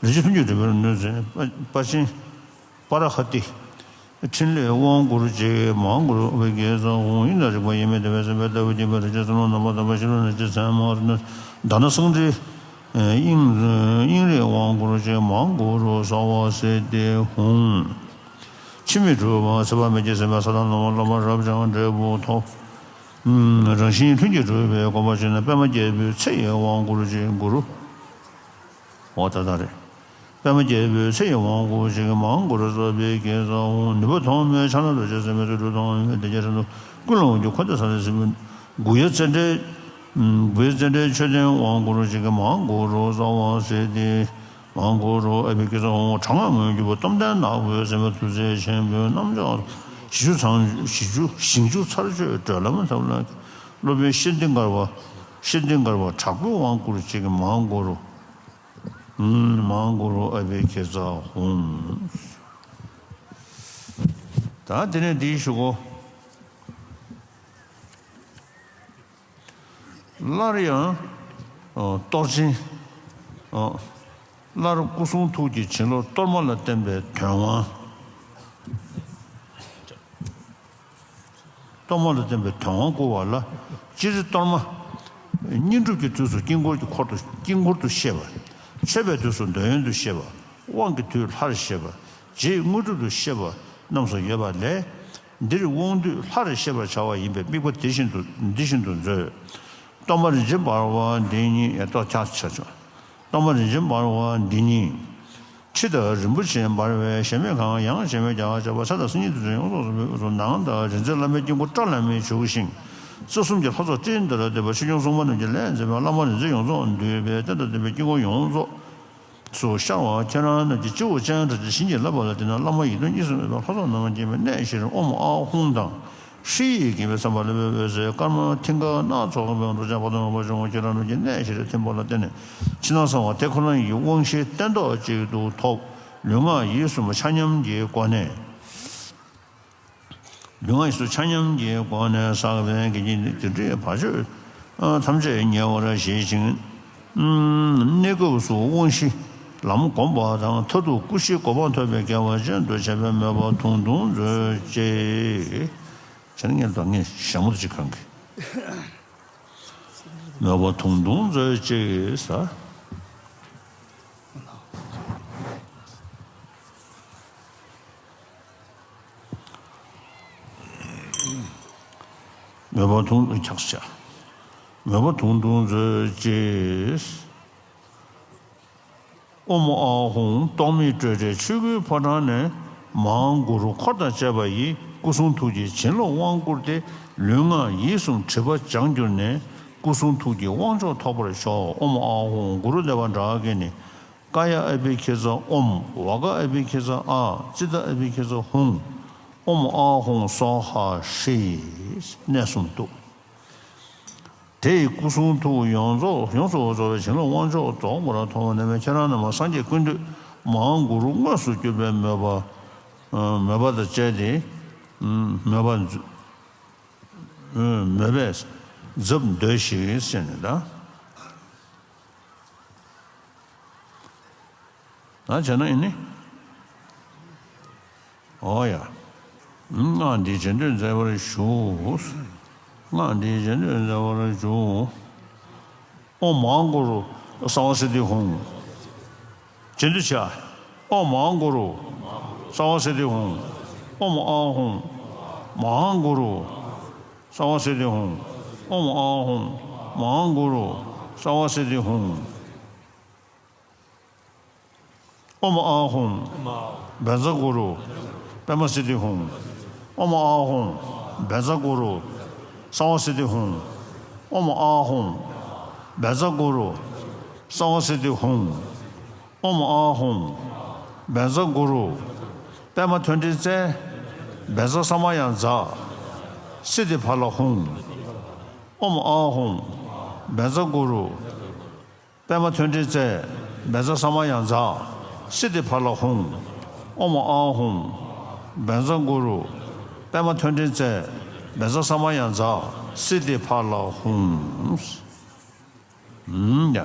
འཛིན་རིན་ཆེན་ཐུན་གྱིས་གྲུབ་པའི་གདོན་མཛད་པ་ཅན་པ་ར་ཧ་ཏི། ཕྲིན་ལས་དབང་བསྐུར་ཅིག། མ་ཧཱ་གུ་རུ་ཨ་བྷི་ཥིཿ་ཙ་ཧཱུྃ། དབྱིངས་དང་རིག་པ་དབྱེར་མེད་བདེ་བའི་སེམས་དཔའི་ལྟ་བུ་སྐྱེས་བུ་རིན་ཆེན་བསམ་རློབས་རྣམ་པར་དག་པ་ཤེས་རབ་རིན་ཆེན་ཚད་མ་རིན་ཆེན་དྷ་ན་སཾ་རིའི་དབྱིངས་དབྱིངས་རིག་དབང་བསྐུར་ཅིག། མ་ཧཱ་གུ་རུ་སརྦ་སིདྡྷི་ཧཱུྃ། འཆི་མེད་གྲུབ་པ་ཚེ་དཔག་མེད་ཀྱི་སེམས་དཔའ་ས་དང་ལམ་པ་བླ་མ་རབ་འབྱམས་འབྲས་བུ་ཐོབ། རང་བཞིན་ལྷུན་གྱིས་གྲུབ་པའི་གོ་འཕང་མཆོག་ནས་པདྨ་རྒྱལ་པོའི་ཚེ་ཡི་དབང་བསྐུར་ཅིག། གུ་རུ། འོ་ད་ལྟ་རེད། པདྨ་རྒྱལ་པོའི་ཚེ་ཡི་དབང་བསྐུར་ཅིག། མ་ཧཱ་གུ་རུ་སརྦ་སིདྡྷི་ཧཱུྃ། ནུས་པ་ཐོགས་མེད་ཕྱག་ན་རྡོ་རྗེ་སེམས་དཔའི་ཚུལ་ཁྲིམས་ཐོགས་མེད་བདེ་ཆེན་རབ་ཏུ་ཀུན་ལ་དབང་བསྒྱུར། འཁོར་འདས་སྲ་མཁྲེགས་སྲིན་པོའི་མགོ་ཡི་ཙཎྜི་མགོ་ཡི་ཙཎྜི་མཆོད་རྟེན་དབང་བསྐུར་ཅིག། མ་ཧཱ་གུ་རུ་སརྦ་སིདྡྷི་མ་ཧཱ་གུ་རུ་ཨ་བྷི་ཥིཿ་ཙ་ཧཱུྃ། དྲག་སྔགས་མངོན་གྱུར་པ་སྟོབས་ལྡན་ནག་པོའི་སེམས་དཔའ་ཐུགས་རྗེ་ཆེན་པོའི་རྣམ་ཅོག་བཞི་བཅུ་ཚང་བཞི་བཅུ་ཞིང་བཅུ་ཚར་གཅོད་སྒྲོལ་ལམ་ཐབས་ལ་སློབ་དཔོན་ཤཱནྟི་མཁར་བ་ཤཱནྟི་མཁར་བ་དྲག་པོའི་དབང་བསྐུར་ཅིག། མ་ཧཱ་གུ་རུ། མ་ཧཱ་གུ་རུ་ཨ་བྷི་ཥིཿ་ཙ་ཧཱུྃ། ད་དེ་ནས་འདི་ཞུ་གོ། སླར་ཡང་གཏོར་ཆེན། སླར་སྐུ་གསུང་ཐུགས་ཀྱི་བྱིན་རླབས་གཏོར་མ་ལ་བརྟེན་པའི་དོན་དབང་། གཏོར་མ་ལ་བརྟེན་པའི་དོན་དབང་བསྐུར་བ་ལ། སྤྱིར་གཏོར་མ་བསྙེན་སྒྲུབ་ཀྱི་དུས་སུ་དཀྱིལ་འཁོར་གྱི་འཁོར་དུ་དཀྱིལ་འཁོར་དུ་བཤད་པ། མཆོད་པའི་དུས་སུ་འདོད་ཡོན་དུ་བཤད་པ། དབང་གི་དུས་ལྷར་བཤད་པ། རྗེས་དངོས་གྲུབ་ཏུ་བཤད་པ་རྣམས་སུ་ཡོད་པ་ལས། འདིར་དབང་དུས་ལྷར་བཤད་པར་བྱ་བ་ཡིན་པས་དམིགས་པ་དེ་བཞིན་དུ་འདི་བཞིན་དུ་མཛོད། གཏོར་མ་རིན་ཆེན་འབར་བ་འདི་ཉིད་ཡ་ཏོ་ཁྱ་ཆ་ཆོ། གཏོར་མ་རིན་ཆེན་འབར་བ་འདི་ཉིད། ཁྲི་དང་རིན་པོ་ཆེ་འབར་བའི་གཞལ་མེད་ཁང་། ཡང་གཞལ་མེད་རྒྱ་གར་ཆགས་པ། ཚེ་དང་སེམས་ཉིད་དུ་བྱོན་ཡོངས་རྫོགས་སུ་འབུལ་དགོས་སོ། ནང་དང་རིག་འཛིན་བླ་མའི་དཀྱིལ་འཁོར་བཀྲ་ལ་མི་བྱུགས་ཤིང་། རྩ་གསུམ་གྱི་ལྷ་ཚོགས་སྤྲིན་ལྟར་འདུས་པ་ཆོས་སྐྱོང་སྲུང་མ་རྣམས་ཀྱིས་ལས་མཛད་པའི་བླ་མ་རིག་འཛིན་ཡོངས་རྫོགས་འདུས་པའི་རྟེན་དང་ལྡན་པའི་དཀྱིལ་འཁོར་ཡོངས་རྫོགས། སུ་ཤར་བ་ཁྱེད་རང་རྣམས་ཀྱི་སྤྱི་བོ་སྤྱན་རས་གཟིགས་བྱིན་གྱིས་བརླབས་པ་ལ་བརྟེན་ནས་བླ་མ་ཡི་དམ་གཉིས་སུ་མེད་པའི་ལྷ་ཚོགས་རྣམས་ཀྱིས་མནན་ཞིང་ཨོཾ་ཨཱཿཧཱུྃ་དང་ཧྲཱིཿ་ཡི་དགྱེས་པའི་མཚན་པ་ལ་འོད་ཟེར་དཀར་དམར་མཐིང་ག་སྣ་ཚོགས་པའི་འོད་ཀྱང་བར་དུ་མ་བྱུང་བ་ཁྱེད་རང་རྣམས་ཀྱིས་མནན་ཞིང་ཐིམ་པ་ལ་བརྟེན་ནས་ཕྱི་ནང་གསང་བ་དེ་ཁོ་ན་ཉིད་ཀྱི་དབང་བཞི་སྟན་ཐོག་གཅིག་ཏུ་ཐོབ། ལུས་ངག་ཡིད་གསུམ་ཆ་མཉམ་གྱི་སྒོ་ནས། ལུས་ངག་ཡིད་གསུམ་ཆ་མཉམ་གྱི་སྒོ་ནས་བསགས་པའི་དགེ་བསྙེན་དེ་འདྲའི་བར་ཆད་ཐམས་ཅད་ཉེ་བར་ཞི་ཞིང་། གནས་སྐབས་སུ་དབང་བཞི་ལམ་བསྒོམ་པ་དང་མཐར་ཐུག་སྐུ་བཞིའི་གོ་འཕང་ཐོབ་པའི་སྐལ་བ་ཅན་དུ་བྱེད་པའི་མོས་པ་དུང་དུང་མཛོད་ཅིག་བྱས་ན་ངས་ད་ངས་ཞྭ་མོ་དེ་ཅིག་གང་གི། མོས་པ་དུང་དུང་མཛོད་ཅིག་ཟེར། མོས་པ་དུང་དུང་ཆགས་བྱ། མོས་པ་དུང་དུང་མཛོད་ཅིག་ཨོཾ་ཨཱཿཧཱུྃ་རྟོག་མེད་སྤྲོས་བྲལ་ཆོས་སྐུའི་ཕོ་བྲང་ནས། མ་ཧཱ་གུ་རུ་འཁོར་དང་བཅས་པ་ཡིས། སྐུ་གསུང་ཐུགས་ཀྱི་བྱིན་རླབས་དབང་བསྐུར་ཏེ། ལུས་ངག་ཡིད་གསུམ་སྒྲིབ་པ་སྦྱངས་གྱུར་ནས། སྐུ་གསུང་ཐུགས་ཀྱི་དབང་མཆོག་ཐོབ་པར་ཤོག་ཨོཾ་ཨཱཿཧཱུྃ་གུ་རུ་བདེ་བ་འདྲ་བརྒྱད་ནི། ཀ་ཡ་ཨ་བྷི་ཥིཿ་ཙ་ཨོཾ། ཝ་ག་ཨ་བྷི་ཥིཿ་ཙ་ཨཱཿ། ཙི་ཏ་ཨ་བྷི་ཥིཿ་ཙ་ཧཱུྃ། ཨོཾ་ཨཱཿཧཱུྃ་སྭཱ་ཧཱ་ཧྲཱིཿ་གནས་གསུམ་བཏུད། དེ་ཡི་སྐུ་གསུང་ཐུགས་ཡོངས་རྫོགས་ཡོངས་སུ་རྫོགས་པའི་བྱིན་རླབས་དབང་མཆོག་རྫོགས་པར་ཐོབ་པ་ནས་ཁྱེད་རང་རྣམས་སངས་རྒྱས་ཀུན་འདུས་མ་ཧཱ་གུ་རུ་དངོས་སུ་གྱུར་པའི་མོས་པ། མོས་པ་དང་བཅས་ཏེ། མོས་པ། མོས་པས་མཛོད་འདོད་ཞིག་ཟེར་ནས་ད། ད་བྱས་ན་ཨེ་ནི། ཨོ་ཡ། སྔགས་འདིའི་རྗེས་ཟློས་མཛད་པར་ཞུ། སྔགས་འདིའི་རྗེས་ཟློས་མཛད་པར་ཞུ། ཨོཾ་མ་ཧཱ་གུ་རུ་སརྦ་སིདྡྷི་ཧཱུྃ། རྗེས་ཟློས་བྱ། ཨོཾ་མ་ཧཱ་གུ་རུ་སརྦ་སིདྡྷི་ཧཱུྃ། ཨོཾ་ཨཱཿཧཱུྃ་མ་ཧཱ་གུ་རུ་སརྦ་སིདྡྷི་ཧཱུྃ། ཨོཾ་ཨཱཿཧཱུྃ་མ་ཧཱ་གུ་རུ་སརྦ་སིདྡྷི་ཧཱུྃ། ཨོཾ་ཨཱཿཧཱུྃ་བཛྲ་གུ་རུ་པདྨ་སིདྡྷི་ཧཱུྃ། ཨོཾ་ཨཱཿཧཱུྃ་བཛྲ་གུ་རུ་སརྦ་སིདྡྷི་ཧཱུྃ། ཨོཾ་ཨཱཿཧཱུྃ་བཛྲ་གུ་རུ་སརྦ་སིདྡྷི་ཧཱུྃ། ཨོཾ་ཨཱཿཧཱུྃ་བཛྲ་གུ་རུ་པདྨ་མཐོན་ཕྲེང་རྩལ་བཛྲ་ས་མ་ཡ་ཛཿསིདྡྷི་ཕ་ལ་ཧཱུྃ། ཨོཾ་ཨཱཿཧཱུྃ་བཛྲ་གུ་རུ་པདྨ་མཐོན་ཕྲེང་རྩལ་བཛྲ་ས་མ་ཡ་ཛཿསིདྡྷི་ཕ་ལ་ཧཱུྃ། ཨོཾ་ཨཱཿཧཱུྃ་བཛྲ་གུ་རུ་པདྨ་མཐོན་ཕྲེང་རྩལ་བཛྲ་ས་མ་ཡ་ཛཿསིདྡྷི་ཕ་ལ་ཧཱུྃ། ཨུམ་ཡ།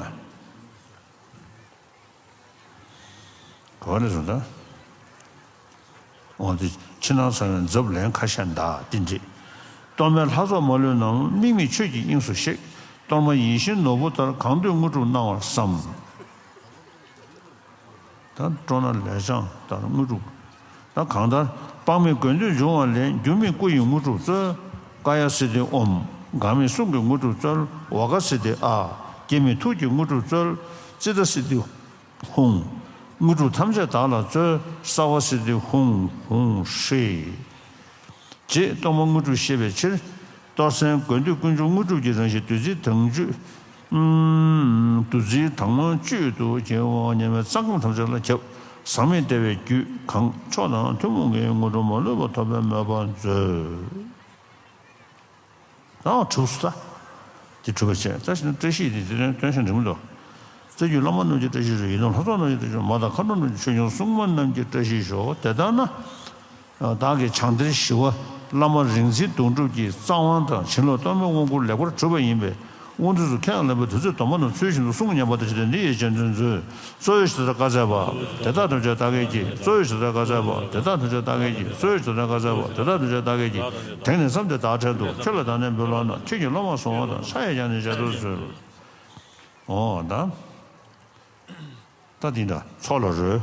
ག་རེ་ཟེར་ད། འོ་དེ་ཕྱི་ནང་གསང་བའི་མཛུབ་ལེན་ཁ་ཤས་འདག་དེ་འདྲས། གཏོར་མའི་ལྷ་ཚོགས་མ་ལུས་རྣམས། དམིགས་མེད་ཆོས་ཀྱི་དབྱིངས་སུ་གཤེགས། གཏོར་མ་ཡིད་བཞིན་ནོར་བུ་ལྟར། གང་འདོད་དངོས་གྲུབ་གནང་བར་བསམ། ད་སྤྲོ་ན་ལས་བྱང་ལྟར་དངོས་གྲུབ། ད་གང་ལྟར་དཔག་མེད་དགོས་འདོད་འབྱུང་བ་ལས། འགྱུར་མེད་སྐུ་ཡི་དངོས་གྲུབ་སྩོལ། ཀ་ཡ་སིདྡྷི་ཨོཾ། འགག་མེད་གསུང་གི་དངོས་གྲུབ་སྩོལ། ཝ་ག་སིདྡྷི་ཨཱཿ། སྐྱེ་མེད་ཐུགས་ཀྱི་དངོས་གྲུབ་སྩོལ། ཙི་ཏ་སིདྡྷི་ཧཱུྃ། དངོས་གྲུབ་ཐམས་ཅད་བདག་ལ་སྩོལ། སརྦ་སིདྡྷི་ཧཱུྃ་ཧཱུྃ་ཧྲཱིཿ། ཅེས་གཏོར་མ་དངོས་གྲུབ་བཤད་པའི་ཕྱིར། གཏོར་ཟན་དགོས་འདོད་ཀུན་འབྱུང་དངོས་གྲུབ་ཀྱི་རང་བཞིན་བདུད་རྩིའི་དྭངས་བཅུད། ཨུམ། བདུད་རྩིའི་དྭངས་མ་བཅུད་དུ་བྱས་པ་ཉེ་བའི་རྩ་ཁམས་ཐམས་ཅད་ལ་ཁྱབ། ཟག་མེད་བདེ་བའི་རྒྱུད་གང་། མཆོག་དང་ཐུན་མོང་གི་དངོས་གྲུབ་མ་ལུས་པ་ཐོབ་པའི་མོས་པ་མཛོད། ཨ་གྲུབ་སོང་ད། དེ་གྲུབ་པ་བྱས། ད་བྱས་ན་བཀྲ་ཤིས་དེ་དེ་དོན་དོན་ཞིང་འགྲིག་མི་འདུག་རྩ་བརྒྱུད་བླ་མ་རྣམས་ཀྱི་བཀྲ་ཤིས་ཤོག་ཡིད་འོང་ལྷ་ཚོགས་རྣམས་ཀྱི་བཀྲ་ཤིས་ཤོག་མ་དང་མཁའ་འགྲོ་རྣམས་ཀྱི་ཆོས་སྐྱོང་སྲུང་མ་རྣམས་ཀྱི་བཀྲ་ཤིས་ཤོག་དེ་ལྟར་ན། བདག་གིས་བྱང་གཏེར་ཞི་བ་བླ་མ་རིག་འཛིན་གདུང་དྲུག་གི་རྩ་དབང་དང་བྱིན་རླབས་གཏོར་མའི་དབང་བསྐུར་ལེགས་པར་གྲུབ་པ་ཡིན་པས། དབང་དུས་སུ་ཁས་བླངས་པའི་བདུད་རྩིའི་སྡོམ་པ་རྣམས་ཚུལ་བཞིན་དུ་སྲུང་སྙམ་པ་དང་བཅས་ཏེ་འདི་ཡི་རྗེས་ཟློས་མཛོད། གཙོ་བོས་ཇི་ལྟར་བཀའ་སྩལ་པ། དེ་དག་ཐམས་ཅད་བདག་གིས་བགྱི། གཙོ་བོས་ཇི་ལྟར་བཀའ་སྩལ་པ། དེ་དག་ཐམས་ཅད་བདག་གིས་བགྱི། གཙོ་བོས་ཇི་ལྟར་བཀའ་སྩལ་པ། དེ་དག་ཐམས་ཅད་བདག་གིས་བགྱི། དེང་ནས་བརྩམས་ཏེ་བདག་ཕྲལ་དུ། ཁྱོད་ལ་བདག་ནི་འབུལ་ལགས་ན། ཁྱོད་ཀྱིས་སློབ་མར་གསུང་བ་དང་། ཕྱག་གཡས་བརྐྱངས་ནས་ཞབས་ཏོག་མཛོད། འོ་ད། ད་འདི་འདྲ་ཚོགས་ལ་རོལ།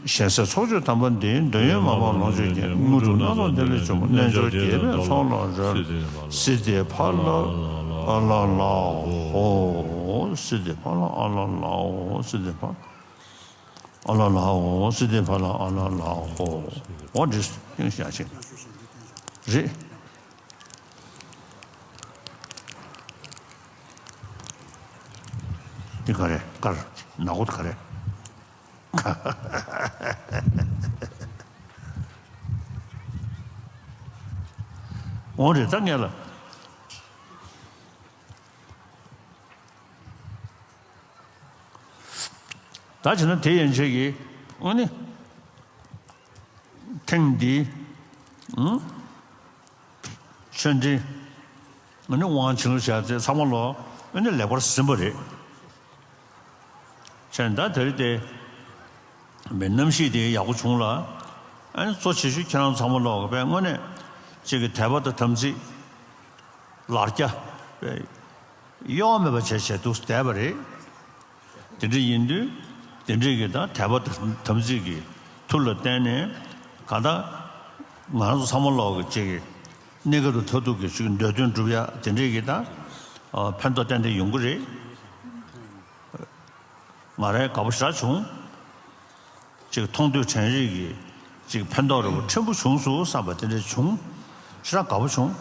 གཞན་སེལ་ཚོགས་མཆོད་དམ་པ་འདི། འདོད་ཡོན་མ་སྤངས་ལོངས་སྤྱོད་རྒྱན། དངོས་གྲུབ་སྣ་ཚོགས་བདེ་ལེགས་འབྱུང་། རྣལ་འབྱོར་རྒྱས་པའི་ཚོགས་ལ་རོལ། སིདྡྷི་ཕ་ལ་ཨ་ལ་ལ་ཧོ། སིདྡྷི་ཕ་ལ་ཨ་ལ་ལ་ཧོ། སིདྡྷི་ཕ་ལ་ཨ་ལ་ལ་ཧོ། སིདྡྷི་ཕ་ལ་ཨ་ལ་ལ་ཧོ། འོ་འདི་སྟེང་བཞག་ཅིག་རེད། འདི་ག་རེ་དཀར། ནག་པོ་དེ་ག་རེ། འོང་རེད་ད་ངས་ལ། ད་བྱས་ན་དེ་ཡན་ཆད་ཀྱི་ཨ་ནི་ཐེངས་འདིའི་ཨང་ཆོས་འབྲེལ་ཨ་ནི་དབང་ཆེན་ལ་བྱས་ཚེ་ཚང་མ་ལོ་ཨ་ནི་ལེགས་པར་ཟིན་པ་རེད། བྱས་ན་ད་དེ་རིང་དེ་མི་གནམ་གཤིས་དེ་ཡག་པོ་བྱུང་ལ། ཨ་ནི་གཙོ་ཆེ་ཤོས་ཁྱེད་རང་ཚང་མ་ལོག་པའི་དངོས་གནས་གཅིག་གི་དད་པ་དང་དམ་ཚིག་ལར་རྒྱ་གཡོ་བ་མེད་པ་བྱས་བྱས་འདུག་བསྡད་པ་རེད། དེ་འདྲ་ཡིན་དུས་དེ་འདྲའི་གི་ད་དད་པ་དང་དམ་ཚིག་གི་མཐུ་ལ་བརྟེན་ནས་གང་ལྟར་ང་རང་ཚོ་ཚང་མ་ལོག་གི་གཅིག་གི་གནས་སྐབས་དང་མཐར་ཐུག་གི་གཅིག་འདོད་དོན་འགྲུབ་ཡ་དེ་འདྲའི་གི་ད་ཕན་ཐོགས་ཏན་ཏན་ཡོང་གི་རེད། ང་རང་དགའ་པོ་ཞེ་དྲག་བྱུང་། ཅིག་མཐོང་ཐོས་དྲན་རེག་གི་ཅིག་ཕན་ཐོགས་རེ་བ་ཕྲན་བུ་བྱུང་སོང་བསམ་པ་དེ་འདྲ་བྱུང་། ཞེ་དྲག་དགའ་པོ་བྱུང་